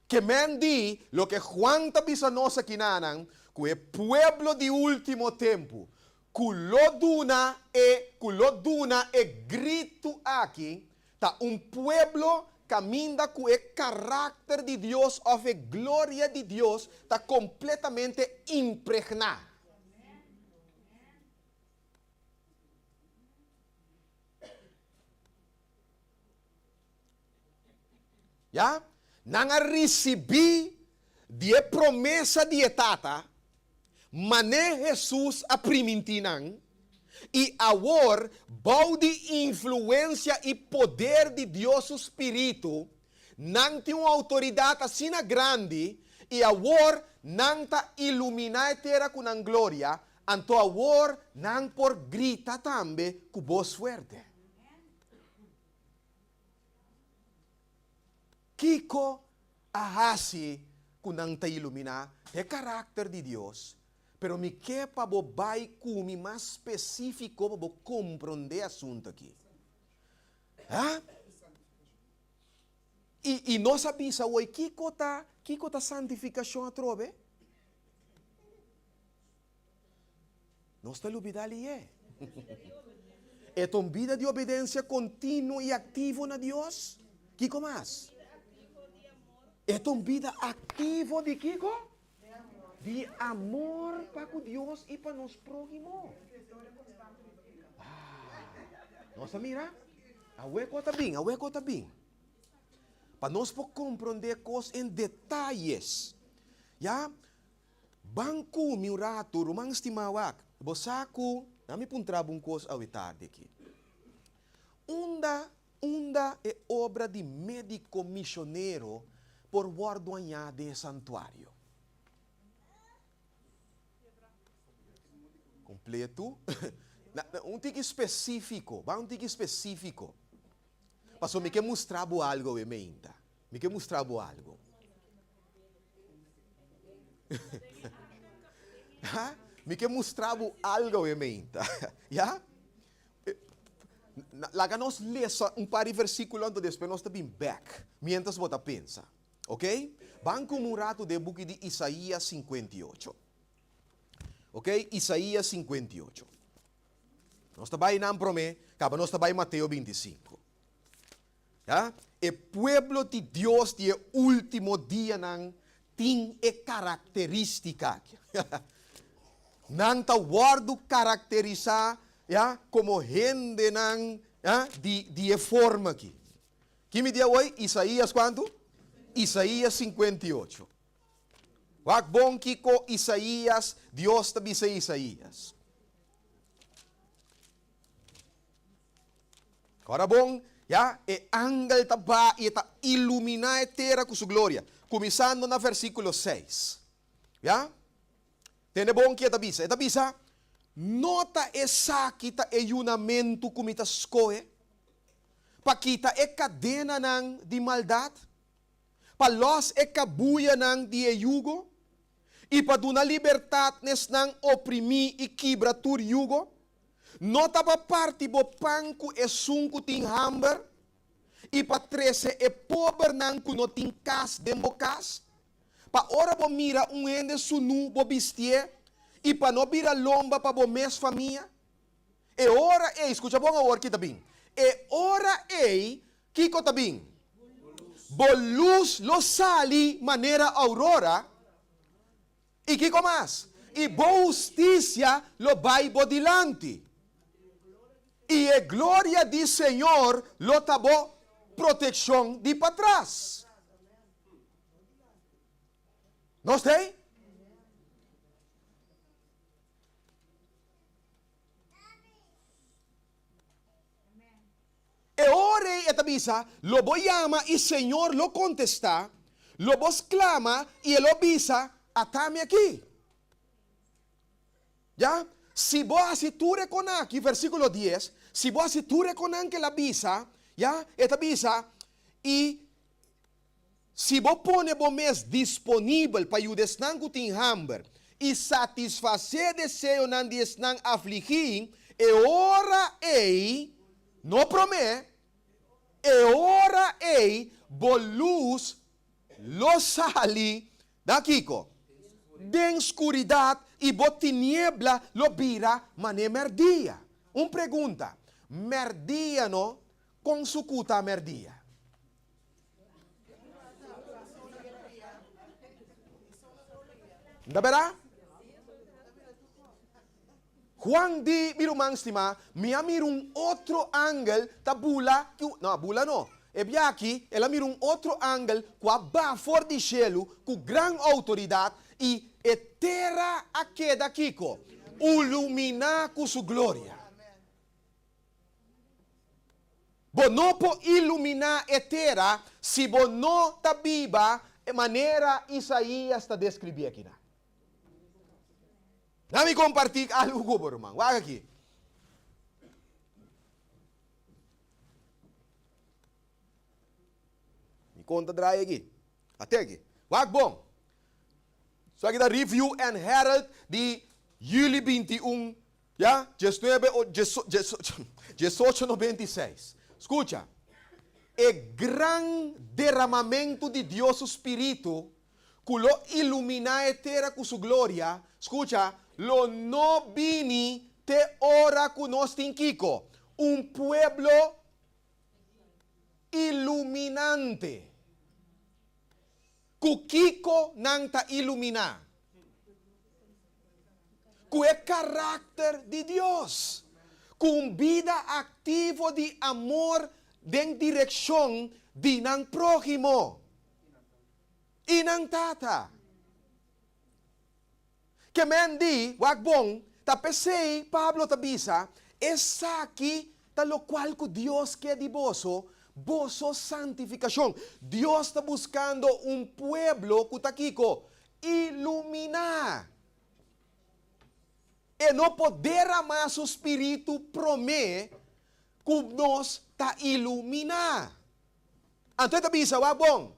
Ke men di loke Juan ta bisa nos akinanan, ku e pueblo di último tempu ku lo duna e ku lo duna e gritu aki, ta un pueblo kaminda ku e karakter di Dios òf e gloria di Dios ta kompletamente impregná. Ya, nan a risibí di e promesa di e Tata, mané Hesus a primintí nan, i awor, bou di influensia i poder di Dios su spiritu, nan tin un outoridat asina grandi, i awor nan ta iluminá e tera ku nan gloria, Anto awor nan por grita tambe ku bos fuerte. Kiko a hasi ku nan ta iluminá e karakter di Dios, pero mi ke pa bo bai ku mi mas spesífiko pa bo komprondé e asuntu akí. Ha? I, i nos a bisa awor, kiko ta, kiko ta santifikashon atrobe? Nos ta lubidá lié. E ta un bida di obedensia kontinuo i aktivo na Dios. Kiko mas? E ta un bida aktivo di kiko? Di amor pa ku Dios i pa nos próhimo. Ah, nos a mira? Awe ku ta bin, awe ku ta bin. Pa nos por komprondé kos en detayes. Ya, Ban ku mi un ratu, ruman stimá wak. Bo sa ku na mi puntra bo un kos awe tardi aki. Unda, unda e obra di médiko mishonero por wòrdu hañá den e santuario? Kompletu? Na, na, un tiki spesífiko, ban un tiki spesífiko. Pasobra mi ke mustra bo algu awe meinta. Mi ke mustra bo algu. Ha? Mi ke mustra bo algu awe meinta. Ya? Laga nos lesa un par di versíkulo anto despues nos ta bin bèk miéntras bo ta pensa. Ok? Ban ku un ratu den e buki di Isaías 58. Ok? Isaías 58. Nos ta bai nan promé, kaba nos ta bai Mateo 25. Ya, e pueblo di Dios di e último dianan tin e karakterístika aki. Nan ta wòrdu karakterisá, ya, komo hendenan, ya, di, di e forma aki. Ki mi di awor? Isaías kuantu? Isaías 58. Wak bon kiko Isaías, Dios ta bisa Isaías. Ora bon, ya, e angel ta ba i e ta iluminá e tera ku su gloria. Kuminsando na versíkulo seis. Ya? Tende bon ki e ta bisa. E ta bisa, No ta esaki ta e yunamentu ku mi ta skohe, pa kita e kadenanan di maldat, pa lòs e kabuyanan di e yugo, i pa duna libertat n'esnan oprimí i kibra tur yugo? No ta pa parti bo pan ku esun ku tin hamber, i pa trese e pobernan ku no tin kas den bo kas? Pa ora bo mira un hende sunú bo bistié, i pa no bira lomba pa bo mes famia? E ora ei, skucha bon awor ki ta bin, e ora ei, kiko ta bin? Bo lus lo sali manera ourora. I kiko mas? I bo hustisia lo bai bo dilanti, i e gloria di Señor lo ta bo protekshon di patras. Nos ta ei? E ora ei e ta bisa, Lo bo yama i Señor lo kontestá, lo bo sklama i e lo bisa, Ata mi aki. Ya, si bo hasi tur e konan aki, versíkulo dies, si bo hasi tur e konan ku el a bisa, ya, e ta bisa, i si bo pone bo mes disponibel pa yuda esnan ku tin hamber i satisfasé deseonan di esnan afligí, e ora ei, No promé, e ora ei bo lus lo sali na kiko? Den skuridat i bo tiniebla lo bira man'é mèrdia. Un pregunta, mèrdia no, kon sukuta mèrdia? Nta bèrda? Juan di, Mi ruman stimá, mi a mira un otro angel ta bula ku, no, bula no, e bia aki el a mira un otro angel ku a baha for di shelu ku gran outoridat, i e tera a keda kiko? Uluminá ku su gloria. Bo no por iluminá e tera si bo no ta biba manera Isaías ta deskribí akinan. Na mi kompartí algu ku bo, ruman. Wak aki. Mi konta draai aki. Ate aki. Wak bon. So aki ta Review and Herald di juli 21, ya, diesnuebe o 1896. Skucha. E gran deramamentu di Dios su spiritu ku lo iluminá e tera ku su gloria, skucha, lo no bini te ora ku nos tin kiko? Un pueblo iluminante. Ku kiko nan ta iluminá? Ku e karakter di Dios. Ku un bida aktivo di amor den direkshon di nan próhimo i nan tata. Ke men di, wak bon, ta p'esei Pablo ta bisa, Esaki ta lokual ku Dios ke di boso, boso santifikashon. Dios ta buskando un pueblo ku ta kiko? Iluminá. E no por deramá su spiritu promé ku nos ta iluminá. Anto e ta bisa, wak bon,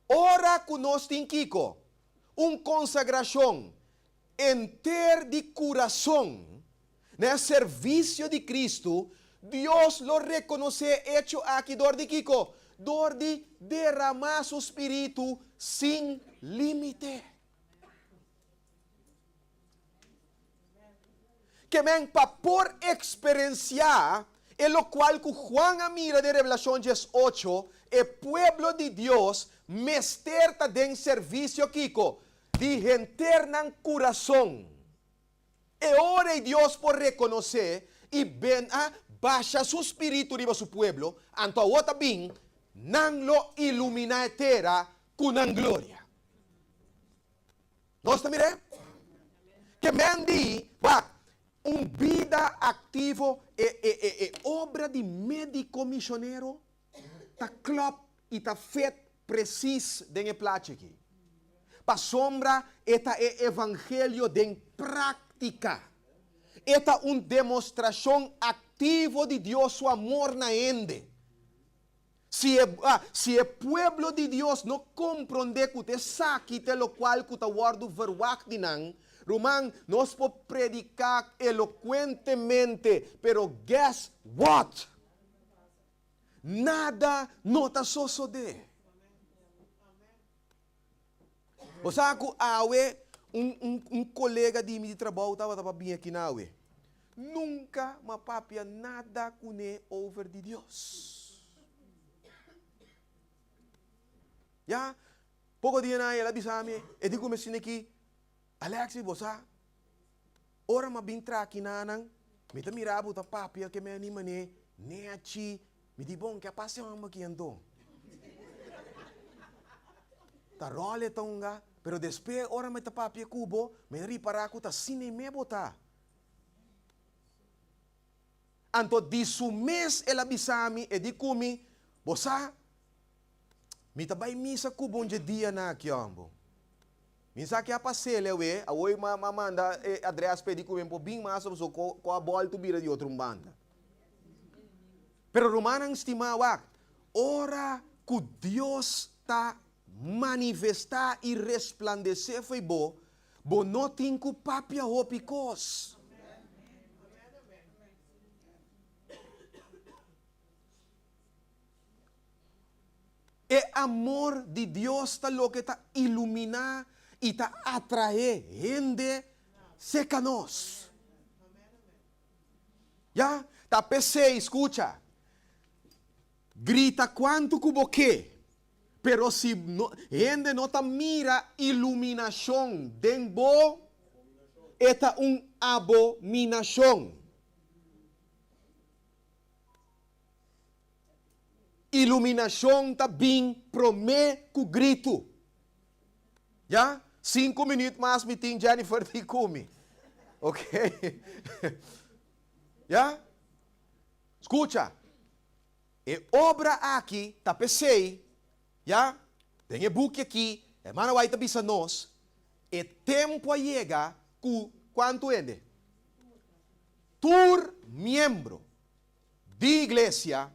Ora ku nos tin kiko? Un konsagrashon enter di kurason na e servisio di Kristu, Dios lo rekonosé e echo aki dor di kiko? Dor di deramá su spiritu sin límite. Ke men pa por eksperensiá e lokual ku Juan a mira den Revelashon 18, e pueblo di Dios mester ta den servisio kiko? Di henter nan kurason. E ora ei Dios por rekonosé i ben a basha su spiritu riba su pueblo, anto awor ta bin, nan lo iluminá e tera ku nan gloria. Nos ta mir'é? Ke men di, wak, un bida aktivo, e, e, e, e obra di médiko mishonero ta klòp i ta fit presis den e plachi aki. Pasobra e ta e evangelio den práktika. E ta un demostrashon aktivo di Dios su amor na hende. Si e, ah, si e pueblo di Dios no komprondé ku ta esaki ta e lokual ku ta wòrdu verwagt di nan, ruman, nos por prediká elokuentemente, pero guess what? Nada no ta sosodé. Bo sa ku awe un, un, un kolega di mi di trabou tabata pa bini aki na awe. Nunka m'a papia nada kuné over di Dios. Ya, poko dianan el a bisa mi, e di ku mi asina aki, Alexis, bo sa, ora m'a bin traha aki nanan, mi ta mira bo ta papia ke mi a anima ne, nechi, Mi di, Bon, ke a pasa e hòmber aki anto? Ta ròl e ta hunga, pero despues ora mi ta papia ku bo, mi ta ripará ku ta asina e me bo ta. Anto di su mes el a bisa mi, e di ku mi, Bo sa, mi ta bai misa ku bo un dje dianan aki hòmber. Mi sa ke a pas'é lewe, awor mi a manda e adrès p'e di ku mi por bin mas pasobra ku a bòltu bira di otro un banda. Pero rumannan stimá, wak, ora ku Dios ta manifestá i resplandesé fo'i bo, bo no tin ku papia hopi kos. E amor di Dios ta loke ta iluminá i ta atraé hende serka nos. Ya, ta p'esei, skucha, grita kuantu ku bo ke, pero si no, hende no ta mira iluminashon den bo, e ta un abominashon. Iluminashon ta bin promé ku gritu. Ya, sinku minüt mas mi tin Jennifer di ku mi. Ok. Ya? Skucha, e obra aki ta p'esei, ya, den e buki aki, Hermana White ta bisa nos, e tempu a yega ku kuantu hende? Tur miembro di iglesia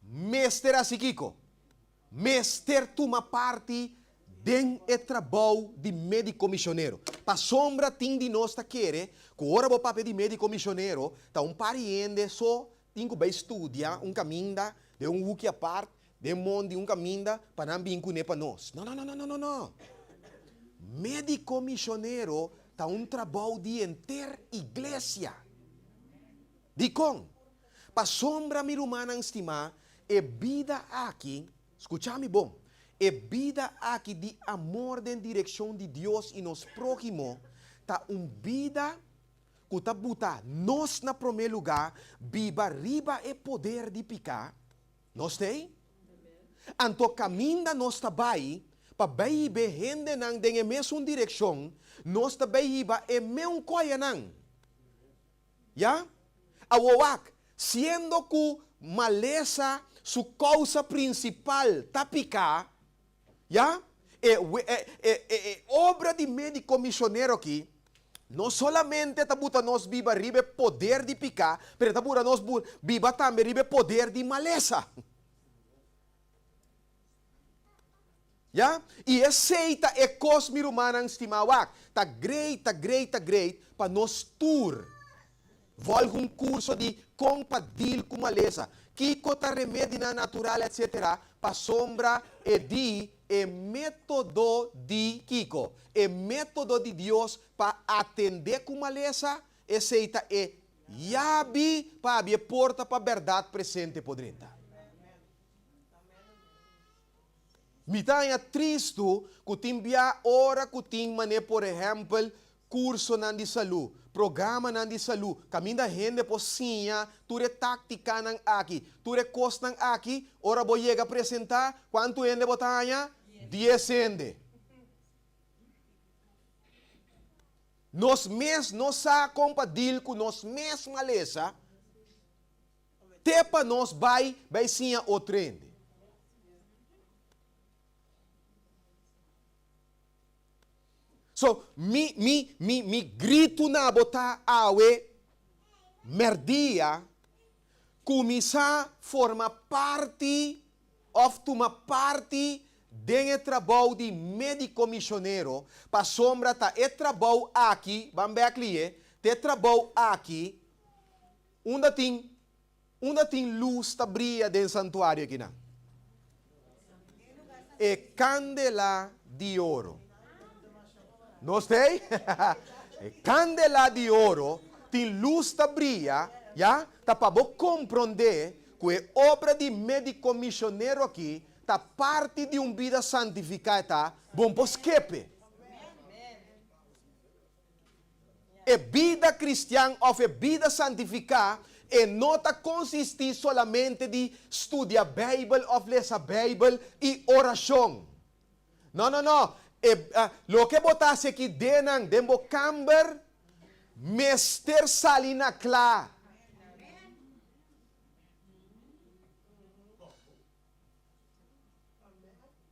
mester hasi kiko? mester tuma parti den e trabou di médiko misionero. Pasobra tin di nos ta kere ku ora bo papia di médiko misionero ta un par di hende so tin ku bai studia un kaminda den un huki apart den mondi un kaminda pa nan bin kuné pa nos. No, no, no, no, no, no, no. Médiko misionero ta un trabou di henter iglesia. Dikon? Pasobra, mi rumannan stimá, e bida aki, skucha mi bon, e bida aki di amor den direkshon di Dios i nos próhimo ta un bida ku ta buta nos na promé lugá, biba riba e poder di piká. Nos t'ei? Anto kaminda nos ta bai pa bai hiba e hendenan den e mesun direkshon, nos ta bai hiba e meun koyanan. Ya? Awor wak, siendo ku malesa su kousa prinsipal ta piká, ya, e e e e obra di médiko misionero aki no solamente ta buta nos biba riba e poder di piká, pero e ta buta nos biba tambe riba e poder di malesa. Ya? I esei ta e kos, mi rumannan stimá, wak, ta great, ta great, ta great pa nos tur volg un kurso di kon pa deal ku malesa, kiko ta remedinan natural etc. Pasobra e di e metodo di kiko? E metodo di Dios pa atendé ku malesa, esei ta e yabi pa abi e porta pa bèrdat presente por drenta. Mi ta haña tristu ku tin bia ora ku tin manera por ehèmpel kursonan di salú, programanan di salú, kaminda hende por siña tur e táktikanan aki, tur e kosnan aki, ora bo yega presentá, kuantu hende bo ta haña? Dies hende. Nos mes no sa kon pa dil ku nos mes malesa, te pa nos bai bai siña otro hende. So, mi, mi, mi, mi gritu na bo ta awe mèrdia, kuminsá forma parti òf tuma parti den e trabou di médiko misionero, pasobra ta e trabou aki, ban bèk li'e, ta e trabou aki unda tin Unda tin lus ta bria den santuario akinan? E kandela di oro. Nos t'ei? E kandela di oro tin lus ta bria, ya, ta pa bo komprondé ku e obra di médiko misionero aki ta parti di un bida santifiká e ta, bon por skepe. E bida kristian òf e bida santifiká e no ta konsistí solamente di studia Beibel òf lesa Beibel i orashon. No, no, no. E loke bo ta hasi aki denan den bo kamber mester sali na kla.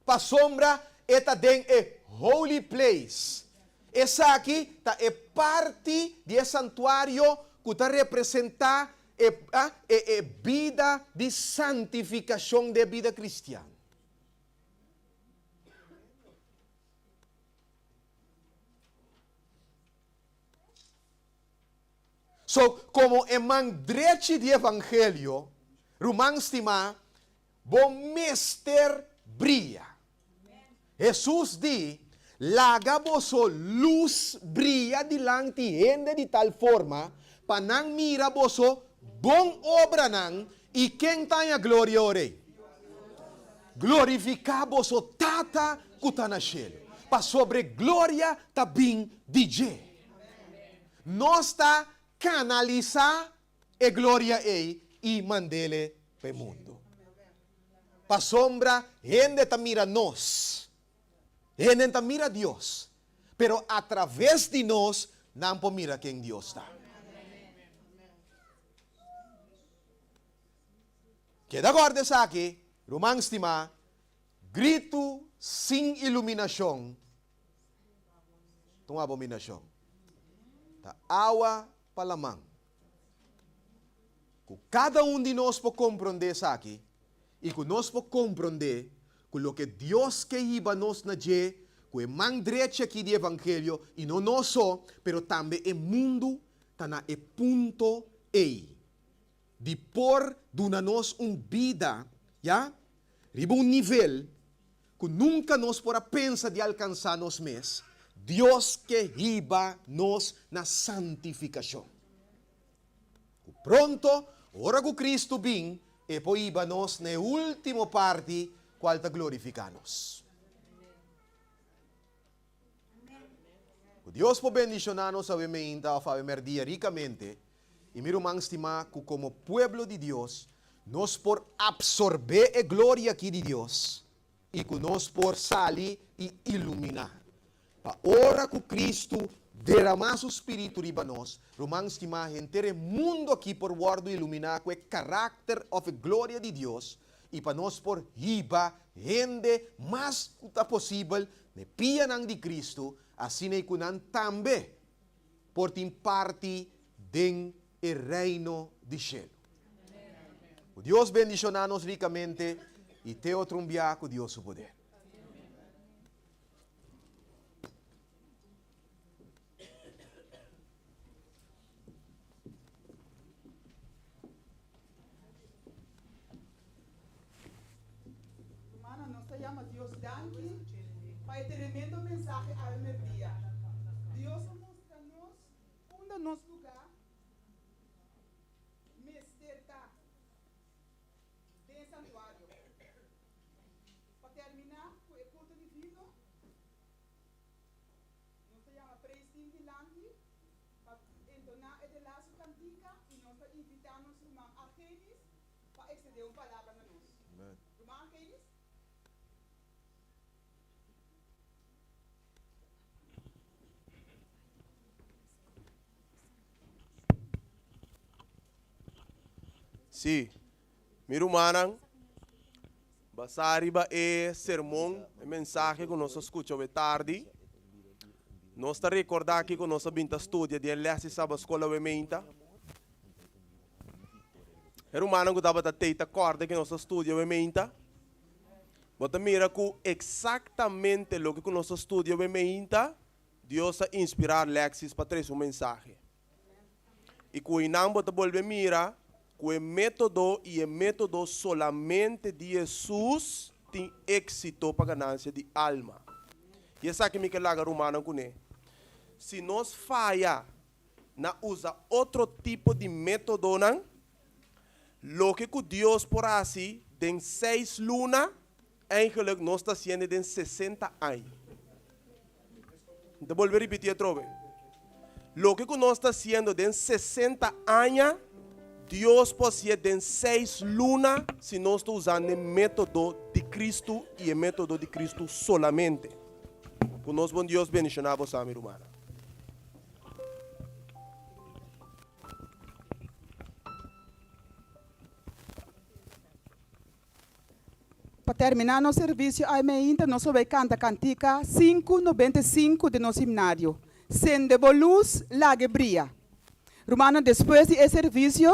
Pasobra e ta den e Holy Place. Esaki ta e parti di e santuario ku ta representá e e e bida di santifikashon den e bida kristian. So, komo e man drechi di evangelio, ruman stimá, Bo mester bria. Hesus di, Laga boso lus bria dilanti hende di tal forma pa nan mira boso bon obranan i ken ta haña gloria ora ei? Glorifiká boso Tata ku ta na shelu, pasobra e gloria ta bin di dje. Nos ta kanalisá e gloria ei i mand'ele pa e mundu. Pasobra hende ta mira nos, hende ta mira Dios, pero atraves di nos nan por mira ken Dios ta. Keda gòrda esaki, ruman stimá, gritu sin iluminashon ta un abominashon. Ta awa pa laman. Ku kada un di nos por komprondé esaki i ku nos por komprondé. ku loke Dios ke hiba nos na dje ku e man drechi aki di evangelio, i no nos so, pero tambe e mundu ta na e punto ei di por duna nos un bida, ya, riba un nivel ku nunka nos por a pensa di alkansá nos mes, Dios ke hiba nos na santifikashon. Ku pronto, ora ku Kristu bin, e por hiba nos na e último parti kual ta glorifiká nos. Ku Dios por bendishoná nos awe meinta òf awe mèrdia rikamente, i mi ruman stimá ku komo pueblo di Dios nos por apsorbé e gloria aki di Dios i ku nos por sali i iluminá. Pa ora ku Kristu deramá su spiritu riba nos, ruman stimá, henter e mundu aki por wòrdu iluminá ku e karakter òf e gloria di Dios i pa nos por hiba hende mas ku ta posibel na e pianan di Kristu, asina i ku nan tambe por tin parti den e Reino di shelu. Ku Dios bendishoná nos rikamente i te otro un bia ku Dios su poder. Rumannan, nos ta yama Dios danki pa e tremendo mensahe awe merdia. Dios a mustra nos unda nos lugá mester ta den santuario. Pa terminá ku e kulto divino, nos ta yama Praise Team dilanti pa entoná e delastu kantika i nos ta invitá nos ruman Argenis pa ekstendé un palabra na nos. Ruman Argenis? Sí, mi rumannan, basá riba e sermon, e mensahe ku nos a skucha awe tardi, nos ta rekordá kiko nos a bin ta studia den e lès di Sabaskol awe meinta. E rumannan ku tabata tei ta kòrda ke nos a studia awe meinta? Bo ta mira ku eksaktamente loke ku nos a studia awe meinta, Dios a inspirá Alexis pa trese un mensahe. I ku einan bo ta bolbe mira ku e método i e método solamente di Hesus tin éksito pa ganansia di alma. I esaki mi ke laga rumannan kuné. Si nos faya na usa otro tipo di métodonan, loke ku Dios por hasi den seis luna, eigenlijk nos ta hasiendo den 60 aña. Mi ta bolbe ripití atrobe. Loke ku nos ta hasiendo den 60 aña, Dios por hasié den seis luna si nos ta usando e método di Kristu i e método di Kristu solamente. Ku nos bon Dios bendishoná bo sa, mi rumannan. Pa terminá nos servisio ai meinta nos lo bai kanta kantika 595 den nos himnario, Sende bo lus, lag'e bria. Rumannan despues di e servisio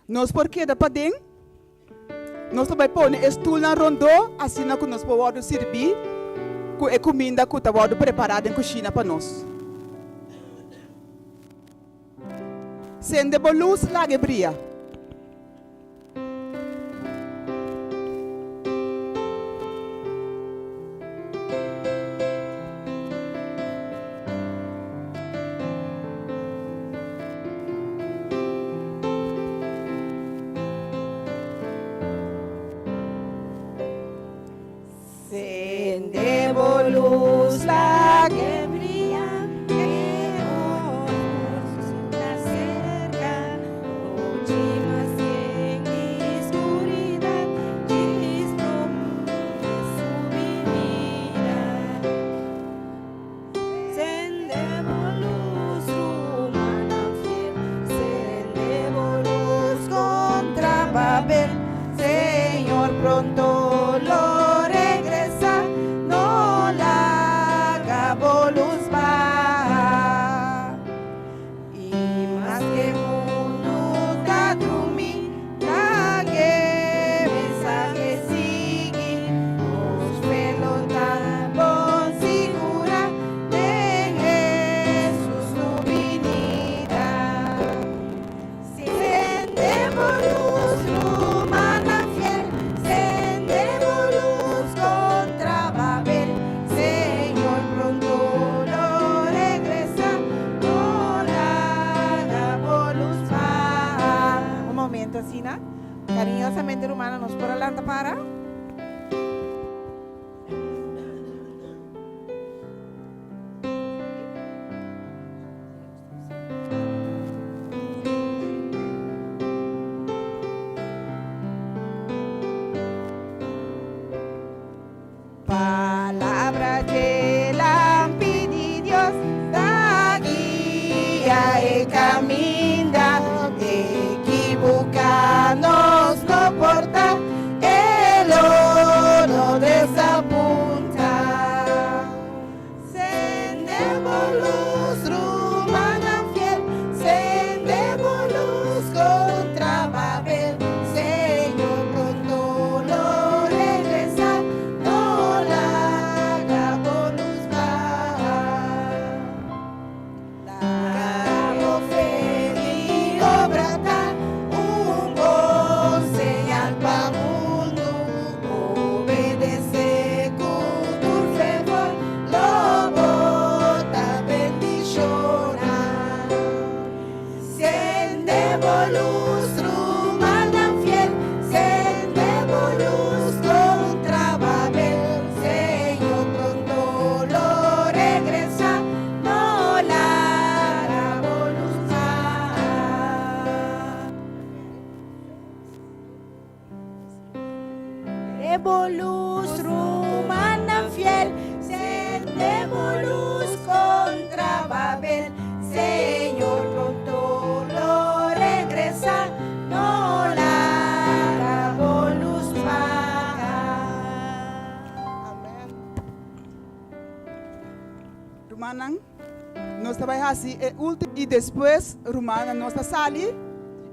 nos por keda paden, nos lo bai pone e stulnan rondó asina ku nos por wòrdu sirbí ku e kuminda ku ta wòrdu prepará den kushina pa nos. Sende bo lus, lag'e bria. Sende bo luz lag'e bria e ora ta serka Ochi mas yen di skuridat djis prome su binida Sende bo luz rumannan fiel Sende bo luz kontra Babel Señor pronto lo regresa No laga bo luz. asina. Cariñosamente rumannan nos por a lanta para. Palabra dje lampi di Dios ta guia e caminda, equiboca nos no por ta, e lo no desapunta. Sende bo lus, rumannan fiel, sende bo lus kontra Babel. Señor pronto lo regresá, no laga bo lus baha. Laga bo fe di obra ta un bon señal pa mundu. Obedesé ku tur fervor, lo bo ta bendishoná. Sende bo lus, rumannan fiel, sende bo lus kontra Babel. Señor pronto lo regresá, no laga bo lus baha. Sende bo lus, rumannan fiel, sende bo lus kontra Babel. Señor pronto lo regresá, no laga bo lus paga. Amen. Rumannan, nos ta bai hasi e ultimo i despues rumannan nos ta sali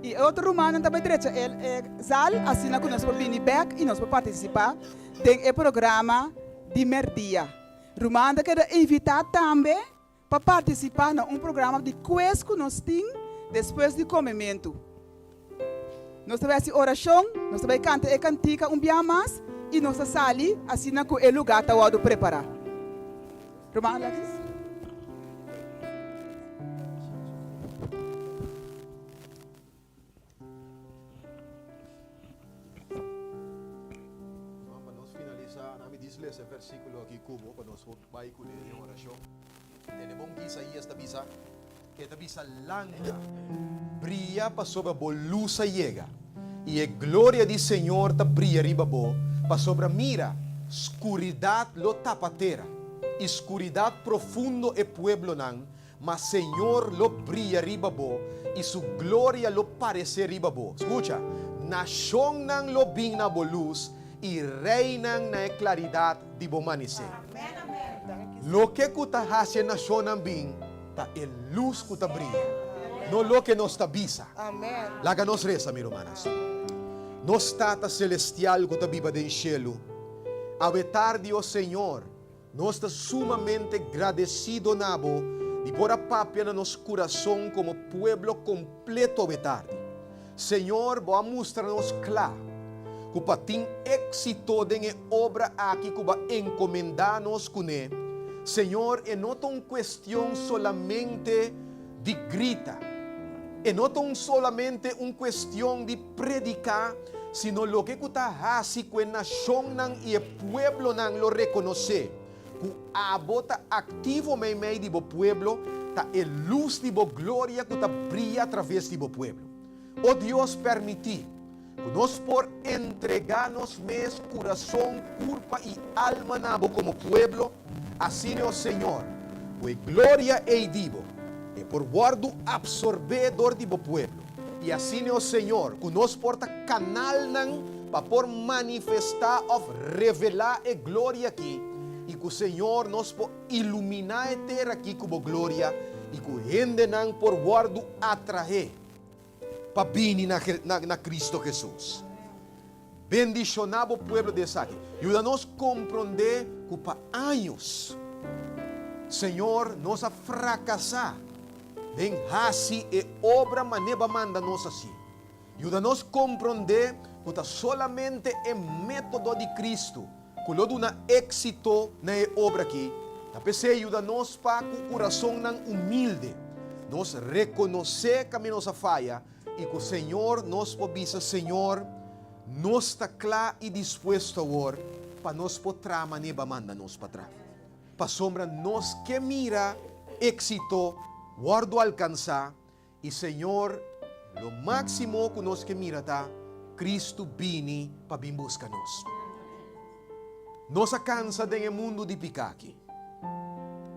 i e otro rumannan ta bai drecha e e zal asina ku nos por bini bek i nos por partisipá den e programa di merdia. Rumannan ta keda invitá tambe pa partisipá na un programa di kues ku nos tin despues di komementu. Nos ta bai hasi orashon, nos ta bai kanta e kantika un bia mas i nos ta sali asina ku e lugá ta wòrdu prepará. Ruman Alexis. Ruman, pa nos finalisá, nan mi dis lesa e versíkulo aki ku bo pa nos por bai kuné den orashon. Tende bon ki Isaías ta bisa. E ta bisa, Lanta, bria pasobra bo lus a yega, i e gloria di Señor ta bria riba bo, pasobra mira, skuridat lo tapa tera, i skuridat profundo e pueblonan, ma Señor lo bria riba bo, i su gloria lo paresé riba bo. Skucha! Nashonnan lo bin na bo lus, i reinan na e klaridat di bo manisé. Loke ku ta hasi e nashonnan bin ta e lus ku ta bria, no loke nos ta bisa. Laga nos resa, mi rumannan stima. Nos Tata Selestial ku ta biba den shelu, awe tardi, o Señor, nos ta sumamente gradesido na Bo di por a papia na nos kurason komo pueblo kompleto awe tardi. Señor, Bo a mustra nos kla ku pa tin éksito den e obra aki ku Bo a enkomendá nos kuné, Señor, e no ta un kuestion solamente di grita, e no ta un solamente un kuestion di prediká, sino loke ku ta hasi ku e nashonnan i e pueblonan lo rekonosé ku Abo ta aktivo meimei di Bo pueblo, ta e lus di Bo gloria ku ta bria atraves di Bo pueblo. O Dios, permití ku nos por entregá nos mes, kurason, kurpa i alma na Bo komo pueblo, asina, o Señor, ku e gloria ei di Bo e por wòrdu apsorbé dor di Bo pueblo, i asina, o Señor, ku nos por ta kanalnan pa por manifestá òf revelá e gloria akí, i ku, Señor, nos por iluminá e tera akí ku Bo gloria, i ku hendenan por wòrdu atraé pa bini na na Cristo Jesus. Bendishoná Bo pueblo di esaki. Yuda nos komprondé ku pa años, Señor, nos a frakasá den hasi e obra manera Bo a manda nos hasi. Yuda nos komprondé ku ta solamente e método di Cristo ku lo duna éksito na e obra akí. Ta p'esei yuda nos pa ku kurasonnan humilde nos rekonosé kaminda nos a faya. I ku Señor nos por bisa, Señor, nos ta kla i dispuesto awor pa nos por traha manera Bo a manda nos pa traha. Pasobra nos ke mira éksito wòrdu alkansá i Señor, lo máksimo ku nos ke mira ta Kristu bini pa bin buska nos. Nos a kansa den e mundu di piká aki.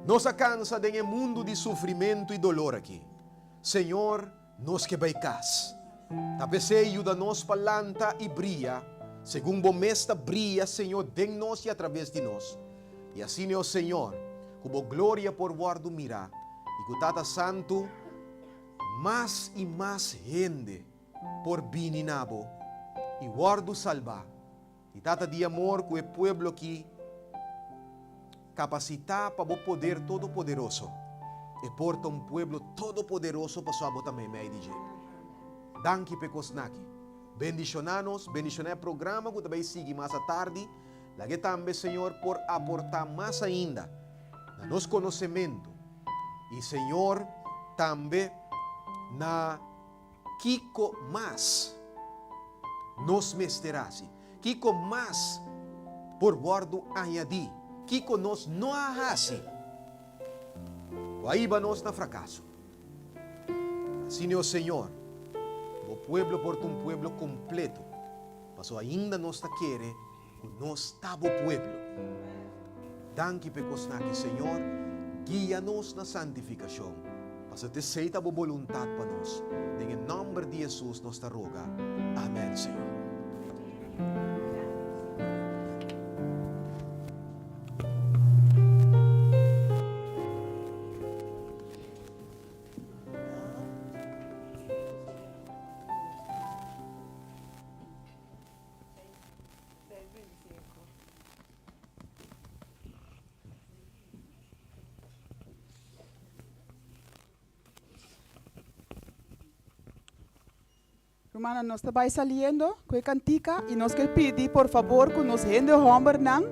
Nos a kansa den e mundu di sufrimentu i dolor aki. Señor, nos ke bai kas. Ta p'esei yuda nos pa lanta i bria, segun Bo mes ta bria, Señor, den nos i atraves di nos. I asina, o Señor, ku Bo gloria por wòrdu mirá i ku Tata Santu, mas i mas hende por bini na Bo i wòrdu salbá. I Tata di amor, ku e pueblo aki kapasitá pa Bo poder todopoderoso, e por ta un pueblo todopoderoso pasobra Bo ta meimei di dje. Danki p'e kosnan aki. Bendishoná nos, bendishoná e programa ku ta bai sigui mas atardi. Lag'e tambe, Señor, por aportá mas ainda na nos konosementu i, Señor, tambe na Kiko mas nos mester hasi? Kiko mas por wòrdu añadí? Kiko nos no a hasi ku a hiba nos na frakaso? Asina, o Señor, Bo pueblo por ta un pueblo kompleto, pasobra ainda nos ta kere ku nos ta Bo pueblo. Danki pa e kosnan aki, Señor. Guia nos na santifikashon, pasobra t'esei ta Bo boluntat pa nos. Den e nòmber di Hesus nos ta roga. Amèn, Señor. Rumannan, nos ta bai saliendo ku e kantika i nos ke pidi por fabor ku nos hende hòmbernan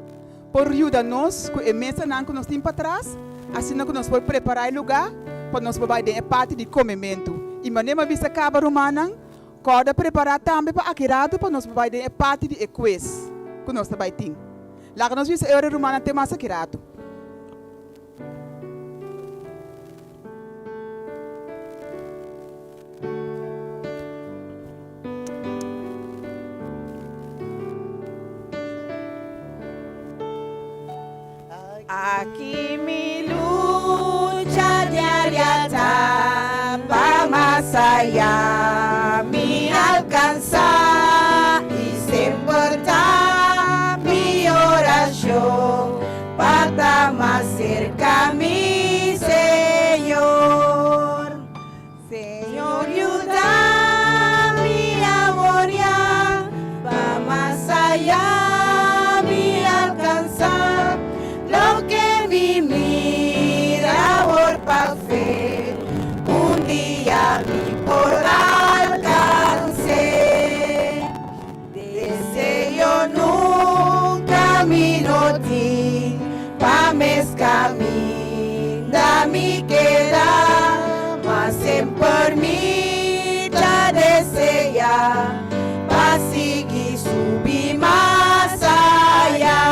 por yuda nos ku e mesanan ku nos tin patras, asina ku nos por prepará e lugá pa nos por bai den e parti di komementu. I manera mi a bisa kaba, rumannan, Kòrda prepará tambe pa aki ratu pa nos por bai den e parti di e kues ku nos ta bai tin. Laga nos bisa e ora e rumannan te mas aki ratu. Aki mi lucha diaria ta pa mas aya mi alcansa y semper ta mi oracion pa ta mas cerca mi Señor. Señor yuda mi awor ya pa mas aya mi alcansa loke mi mira awor pa fe un dia mi por alcance. Deseo nunca mi no tin pa mes caminda mi keda, ma semper mi ta desea pa sigui subi mas aya.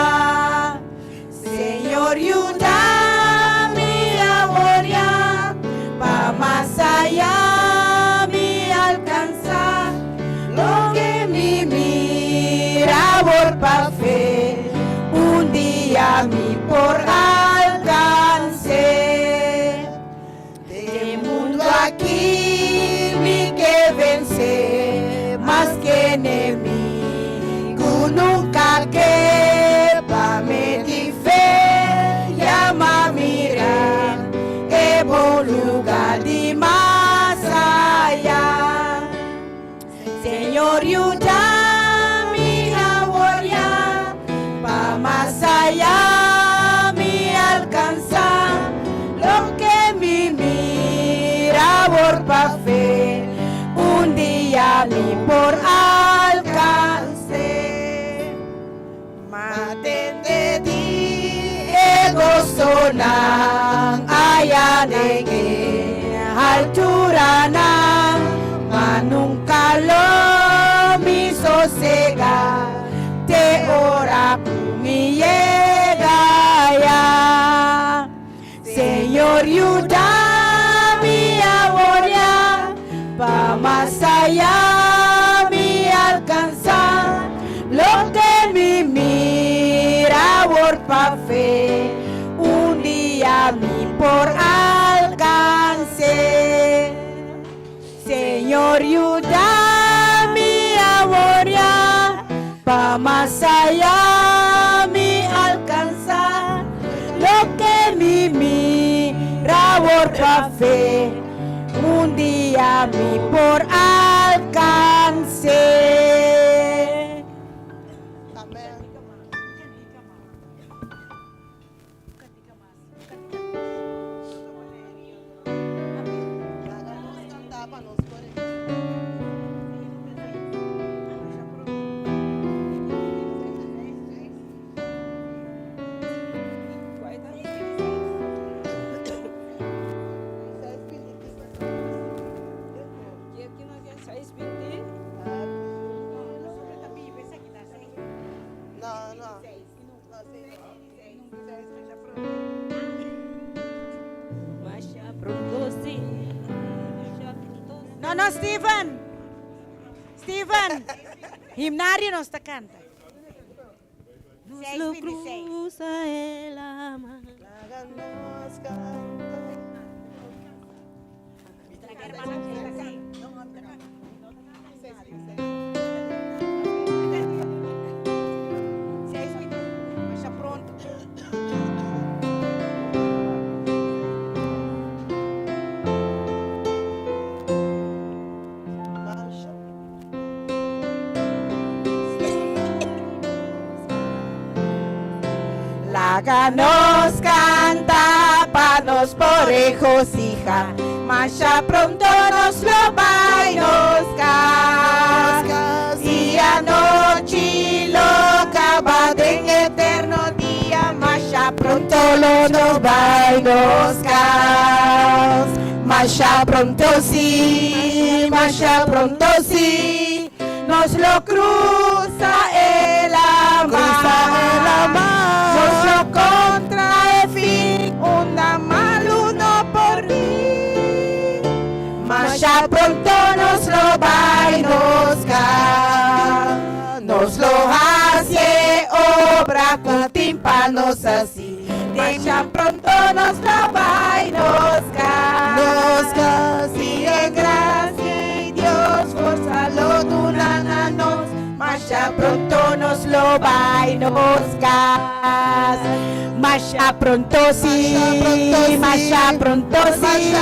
Señor yuda mi awor ya pa mas aya mi alcansa loke mi mira awor pa fe un dia mi por alcance. Den mundu aki mi ke vense mas ke enemigu nunka ke pa me di fe yama mira e bon luga di mas aya. Señor yuda mi awor ya pa mas aya mi alcansa loke mi mira awor pa fe un dia mi por alcance. Ma tende di e gosonan aya den e alturanan, ma nunca. lo mi sosega te ora ku mi yega ya. Señor yuda mi awor ya pa mas aya mi alcansa loke mi mira awor pa fe un dia mi por alcanse. Señor yuda mi awor ya pa mas aya mi alcansa loke mi mira awor pa fe un dia mi por alcanse. No, no, Steven. Steven. Himnario nos ta canta. Nos lo cruza el ama. Laga nos canta pa nos por regocija, Masha pronto nos lo bai nos cas. Y anochi lo caba den eterno dia, Masha pronto lo nos bai nos cas. Masha pronto sí, masha pronto sí, nos lo cruza el amar. Cruza el amar. Nos lo contra el fin, una mal uno por mí. Masha pronto nos lo va y nos ca. Nos lo hace obra con tímpanos así. Masha pronto nos lo va y nos ca. Nos ca. Si en gracia y Dios forza lo duran a nos. Masha pronto nos lo va y nos cas. Masha pronto sí, masha pronto sí,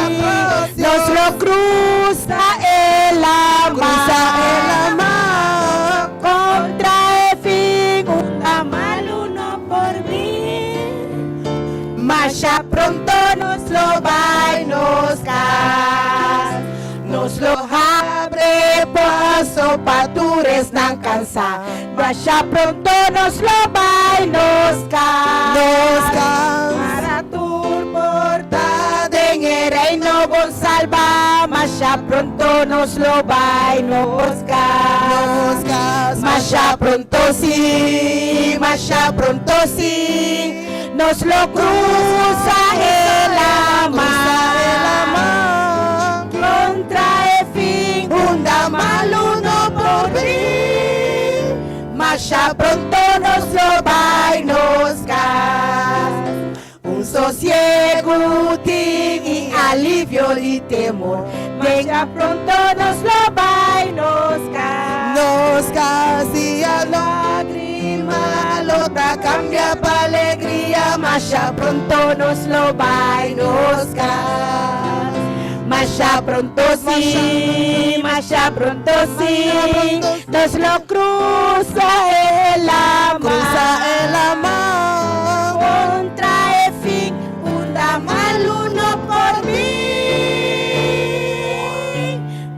nos lo cruza el amar. Cruza el amar. Contra el fin, un mal uno por mí. Masha pronto nos lo va y nos cas. Nos lo abre paso pa tures nan cansa. Masha pronto nos lo va y nos cas. Nos cas. Para tur porta den el reino bon salva. Masha pronto nos lo va y nos cas. Nos cas. Masha pronto sí, masha pronto sí, nos lo cruza el amar. el amar. Contra el fin, un mal uno por mí. Masha pronto nos lo va y nos cas. Un sosiego tin y alivio y temor. Venga pronto nos lo va y nos cas. Nos casi a lágrima, lota cambia pa alegría, Masha pronto nos lo va y nos cas. Masha pronto sí, Masha pronto sí, nos lo cruza el amar. Cruza el amar. Contra el fin, un mal uno por mí.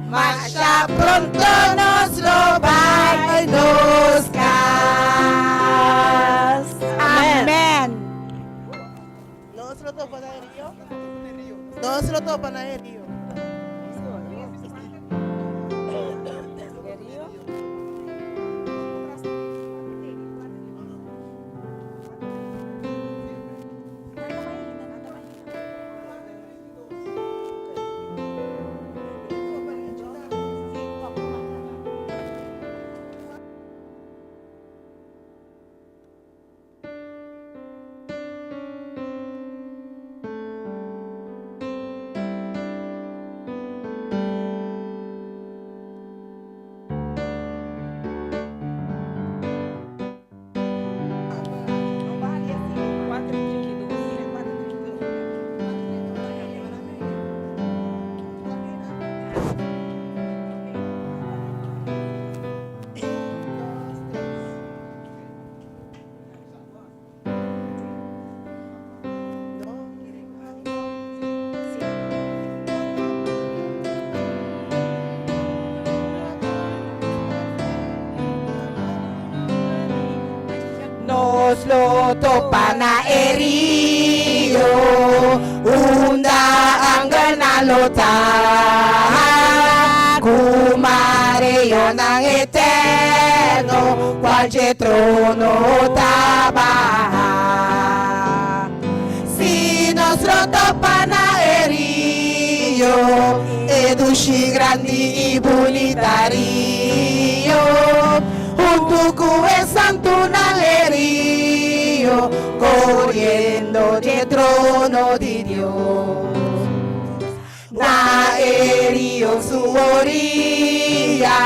Masha pronto nos lo va y nos cas. Amén. Nos lo topa na rio. Nos lo topa na rio. nos lo topa na e rio, unda angelnan lo ta, ku mareonan eterno, kual dje trono ta baha. Si nos lo topa na e rio, e dushi grandi i bunita rio, huntu ku e santunan e rio, koriendo dje trono di Dios. Na e rio su oria,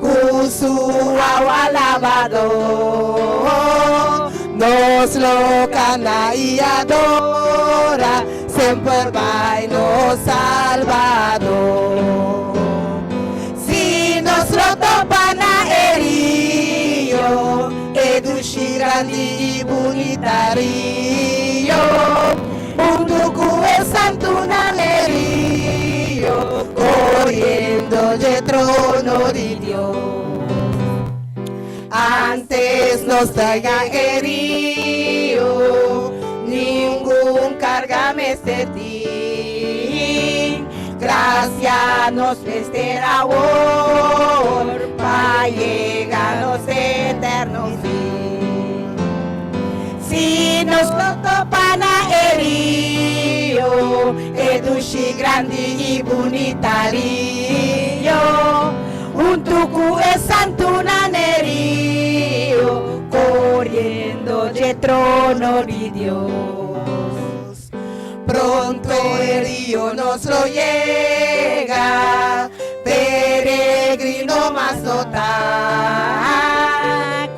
ku su awa labadó, nos lo kanta i adora semper bai nos Salbadó. Si nos lo topa na e rio, e dushi grandi i bunita rio, huntu ku e santunan e rio, koriendo dje trono di Dios. Antes nos traiga e rio, ningun karga mester tin. Grasia nos mester awor, pa yega nos eterno fin. Si nos lo topa na e rio, e dushi grandi i bunita rio, huntu ku e santunan e rio, koriendo dje trono di Dios. Pronto e rio nos lo yega, peregrino mas no ta,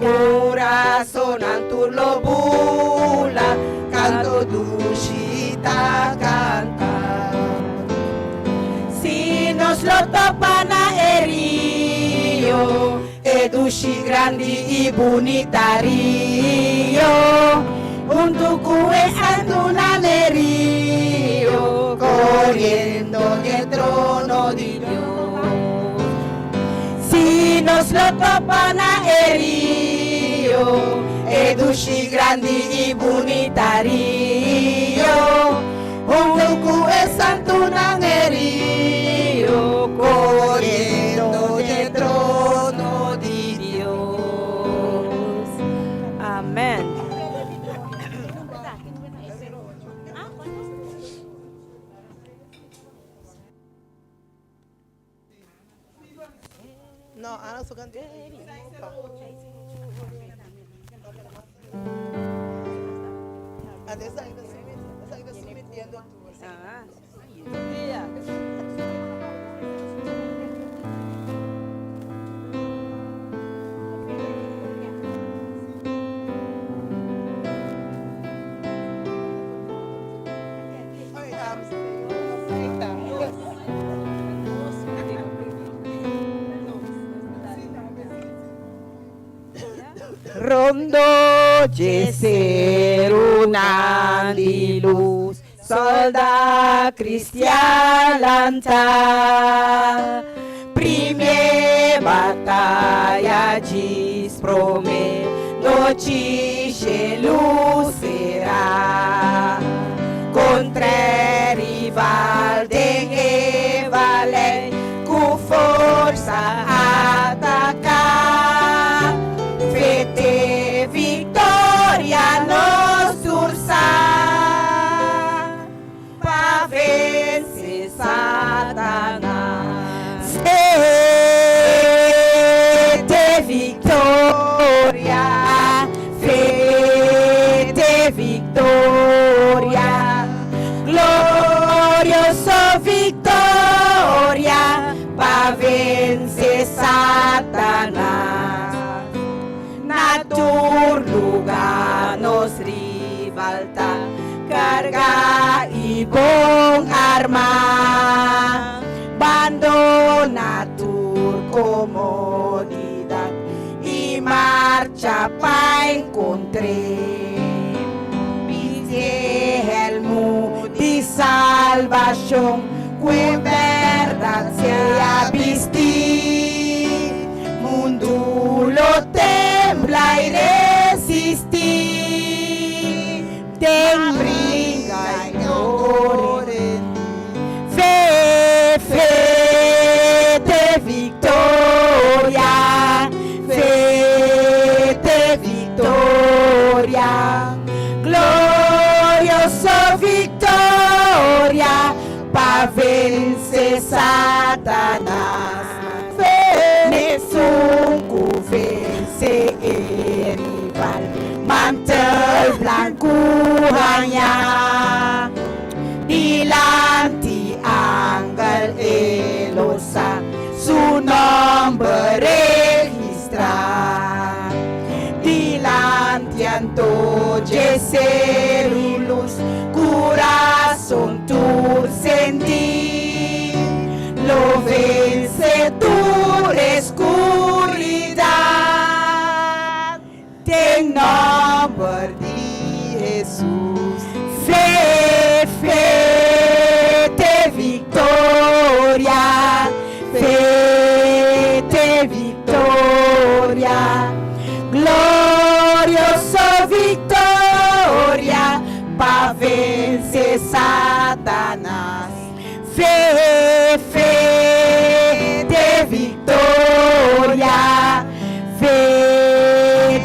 Kurasonan tur lo bula, kanto dushi ta kanta. Si nos lo topa na e rio, e dushi grandi i bunita rio, huntu ku e santunan e rio, koriendo dje trono di Dios. Si nos lo topa na e rio, e dushi grandi i bunita rio, huntu ku e santunan e rio, koriendo dje trono di Dios. Amen. No, Ana su cantica. Rondó dje serunan di lus, Sòldá kristian lanta. Primé bataya djis promé nochi shelu será. Kontr'e rival den e valei ku forsa ataká. Fe te viktoria nos tur sa. Pa vense Satanas. Fe te viktoria, fe te viktoria, glorioso viktoria pa vense Satanas. Na tur lugá nos rival ta kargá i bon armá. Bandoná tur komodidat i marcha pa enkontr'é. Bisti e hèlmu di salbashon ku e bèrdat sea bistí. Mundu lo tembla i resistí. seru lus Kurason tur sentí Lo vense tur eskuridat Den nòmber di Hesus. Fe, fe te viktoria, fe te viktoria, glorioso viktoria pa vense Satanas. Fe, fe te viktoria, fe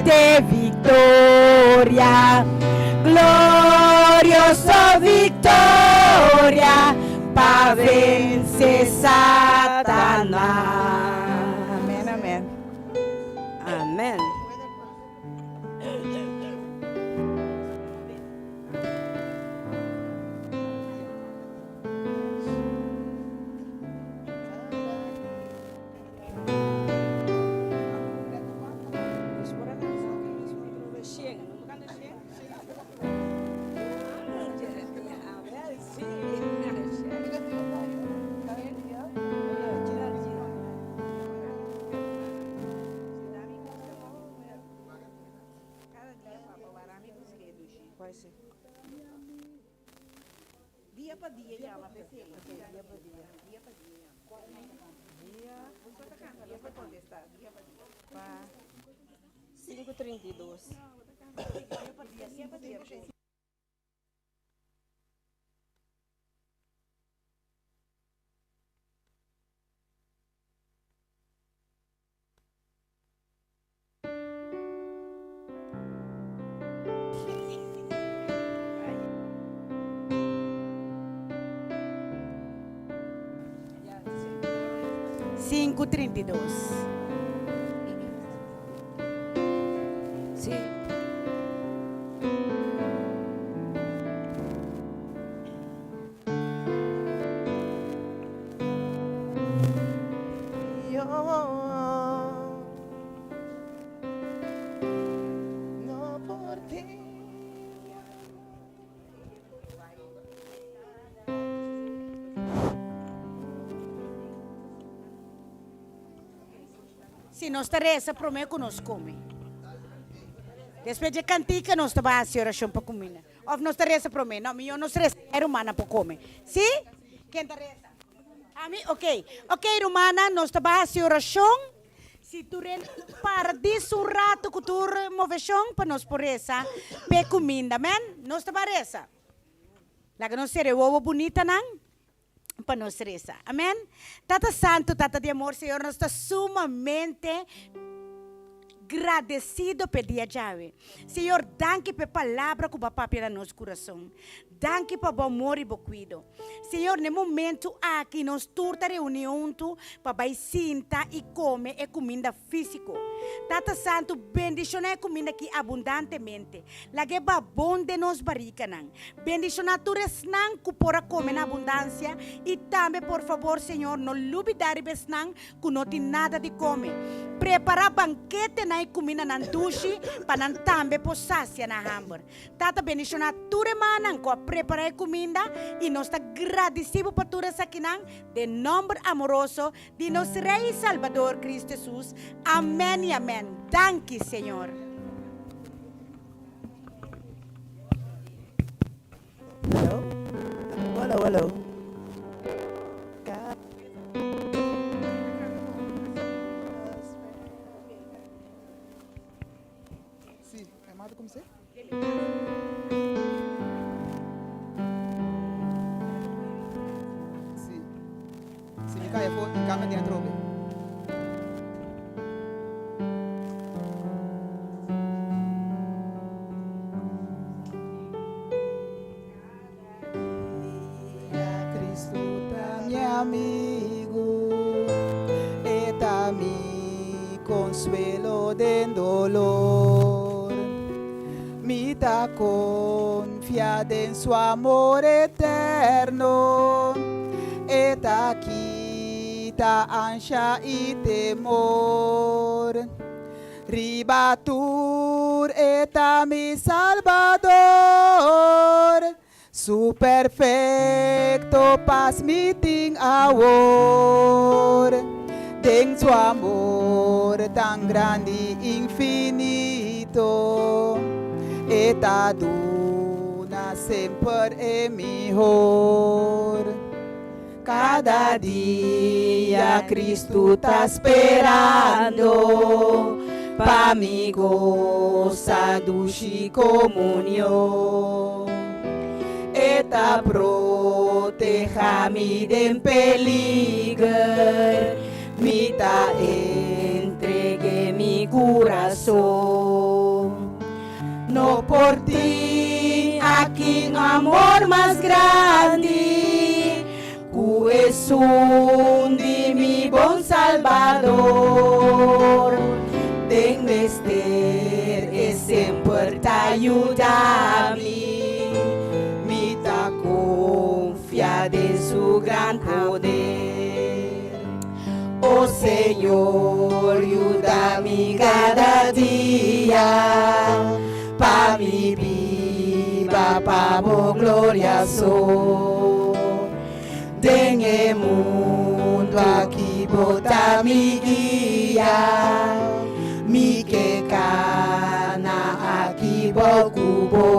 te viktoria, glorioso viktoria pa vense Satanas. Amen, amen. Amen. Dia pa dia yama p'esei. Dia pa dia. Dia pa dia yama. Dia dia pa kontestá. Dia pa dia. Pa 5:32. Dia pa dia. Dia pa dia. Sinku 32. Sí. No por ti. Si nos ta resa promé ku nos kome. Despues dje kantika nos ta bai hasi orashon pa kuminda. Òf nos ta resa promé? No, mihó nos resa e rumannan por kome. Sí? Ken ta resa? Ami? Ok. Ok, rumannan, nos ta bai hasi orashon. Si tur hende para dis un rato ku tur moveshon pa nos por resa p'e kuminda. Amen? Nos ta bai resa. Laga nos sera e wowo bunitanan pa nos resa. Amen? Tata Santu, Tata di amor, Señor, nos ta sumamente gradesido p'e dia djawe. Señor, danki p'e palabra ku bo a papia na nos kurason. Danki pa bo amor i bo kuido. Señor, na e momentu aki nos tur ta reuní huntu pa bai sinta i kome e kuminda físiko. Tata Santu, bendishoná e kuminda aki abundantemente. Laga e babon den nos barikanan. Bendishoná tur esnan ku por a kome na abundansia i tambe, por fabor, Señor, no lubidá riba esnan ku no tin nada di kome. Prepará banketenan i kumindanan dushi pa nan tambe por sasia nan hamber. Tata bendishoná tur e mannan ku a prepará e kuminda i nos ta gradisí bo pa tur esakinan den nòmber amoroso di nos Rei i Salbador Kristu Hesus. Amèn i amèn. Danki, Señor. Hello? Hello, hello. Sí, e mata kumsé? Sí. Si mi kai afó, i kambia den atrobe. Cristo ta mi amigu, E ta mi consuelo den dolor. Mi ta confia den su amor eterno, E ta kita ansha i temor. Riba tur e. E ta mi Salbador, Su perfecto pas mi tin awor. Den Su amor tan grandi infinito, E ta duna semper e mihor. Kada dia Kristu ta sperando pa mi gosa dushi komunion. E ta proteha mi den peliger, mi ta entreg'é mi kurason. No por tin aki un amor mas grandi ku esun di mi bon Salbador. Den mester e semper ta yuda mi, mi ta konfia den su gran poder. O Señor, yuda mi kada dia, pa mi biba pa bo gloria so. Den e mundu aki bo ta mi guia, mi ke kana aki bou ku bo.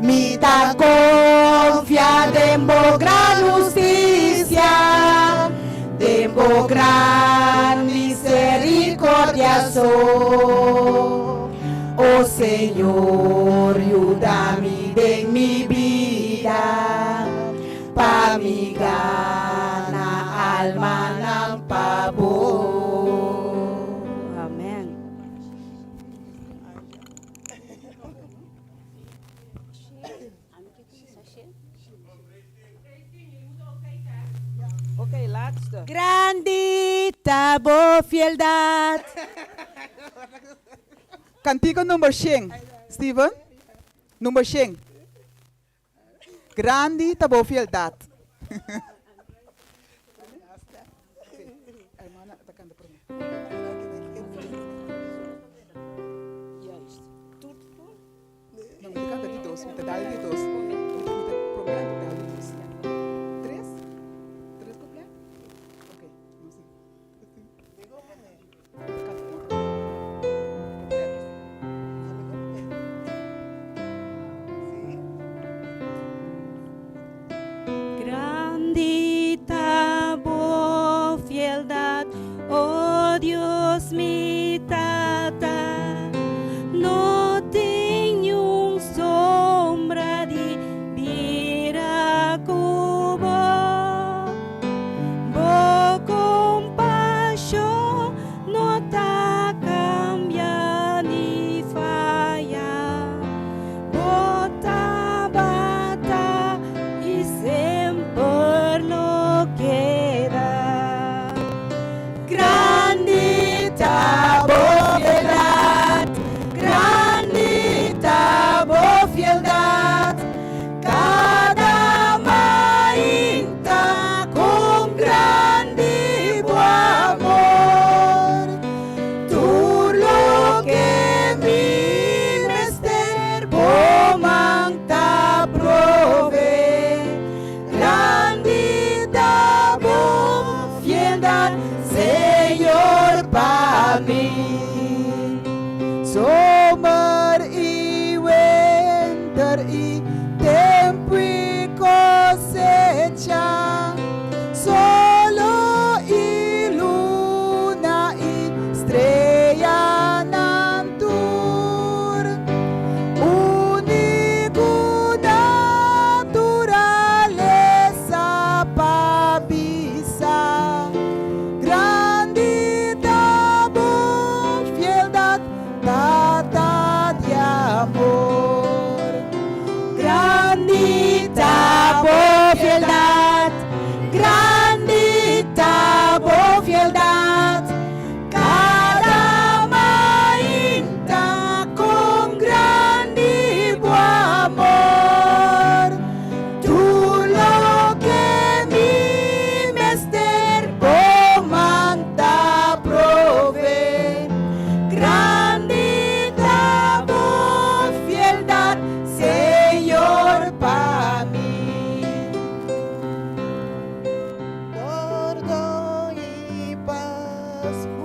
Mi ta konfia den bo gran hustisia, den bo gran miserikordia so. O Señor, yuda mi den mi bida, pa mi gana almanan pa bo. Amen. Oké, laatste. Grandi ta bo fieldat. Kantika number 100. Steven? Number 100. Grandi ta bo fieldat. Hermana, ta kanta promé. Juist. Toet voor. No, mi ta kanta di dos. Mi ta dal di dos. Mi ta mi ta promé anto dal di dos. Tres? Tres couplet? Ok, nos di. Kanta un promé. Couplet. Grandi ta bo fieldat, o Dios mi Tata, no tin niun sombra di bira ku bo. Bo kompashon no ta kambia ni faya. Bo tabata i semper lo keda. Grandi ta bo.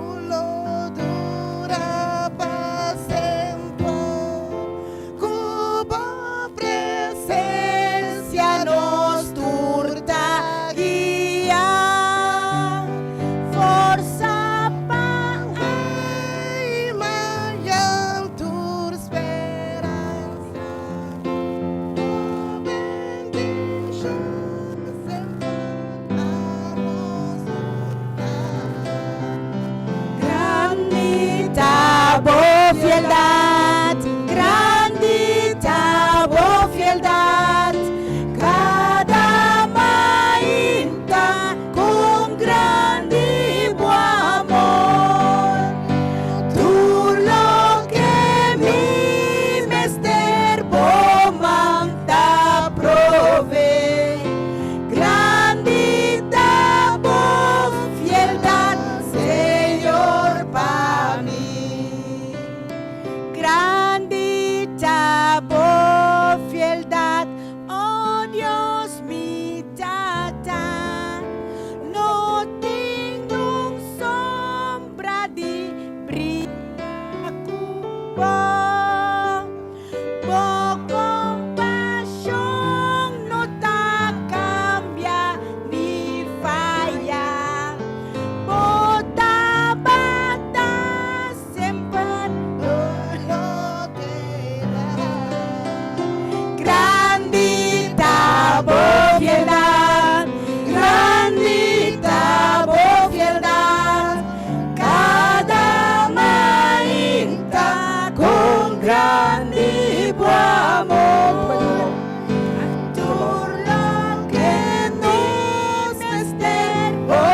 Ku lo dura pa semper. Ku bo presensia nos tur ta guia. Forsa pa alma i tur speransa. Bo bendishon semper pa nos ta. Grandi ta bo fieldat, grandi ta bo fieldat, kada mainta kon grandi bo amor. Tur loke mi mester bo man ta proveé. Grandi ta bo fieldat, Señor, pa mi. Grandi ta bo fieldat, oh Dios mi Tata. No tin un sombra di bringa ku bo. Bo kompashon no ta kambia ni faya. Bo tabata semper No keda. Grandi ta bo fieldat, grandi ta bo fieldat, kada mainta kon grandi bo amor. Tur loke nos mester bo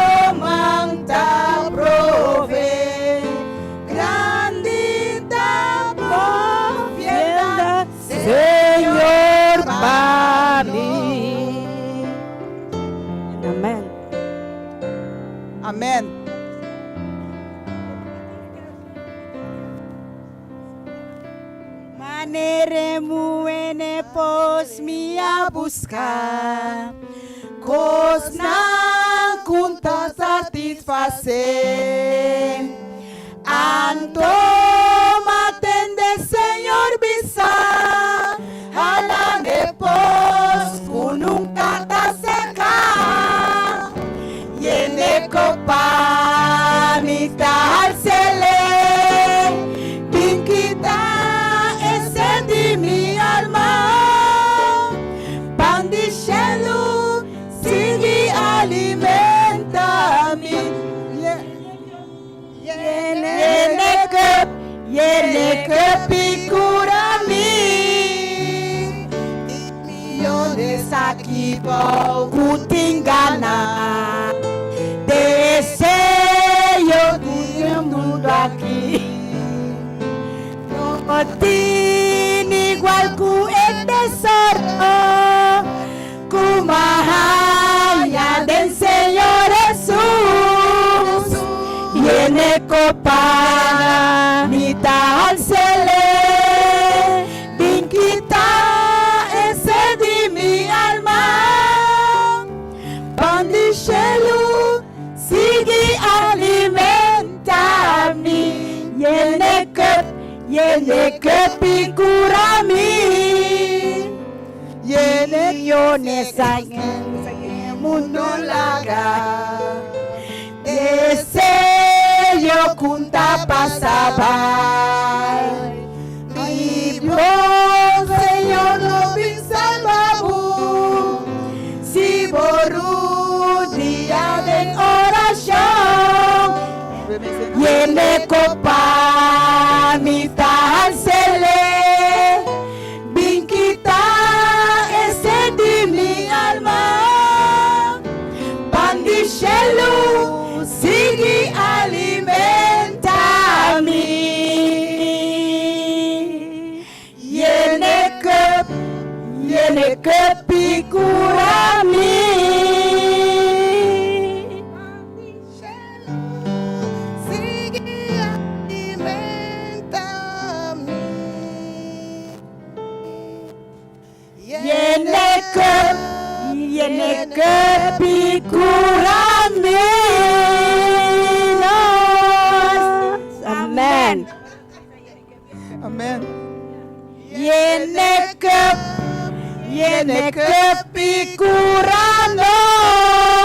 man ta proveé. Grandi ta bo fieldat, Señor, pa mi. Amen. Amen. Manera muhé den pos mi a buska Kosnan ku n' ta satisfasé Anto m'a tende Señor bisa Hala n'e pos ku nunka ta seka Yen'e kopa mi ta hals'é Bin kita e set di mi alma Pan di shelu sigui alimentá mi Yen'e kùp, yen'e kùp i kura mi Miónes aki ku tin gana Deseo di mundu aki No tin igual ku e tesoro Ku m'a haña den Señor Hesus Yen'e kopa mi ta hals'é Bin kita e set di mi alma Pan di shelu sigui alimentá mi Yen'e kùp, yen'e kùp i kura mi Miónes mundu laga Deseo ku n' ta pasa bai Mi bon Señor lo bin salba bo Si bo rudia den orashon Yen'e kopa mi ta hals'é Bin kita e set di mi alma Pan di shelu sigui alimentá mi Yen'e kùp, yen'e kùp i kura mi Sigui alimentá mi. Yen'e kùp, yen'e kùp i kura mi. No. Amen. Amen. Yena e cup, yena e cup y cura nos.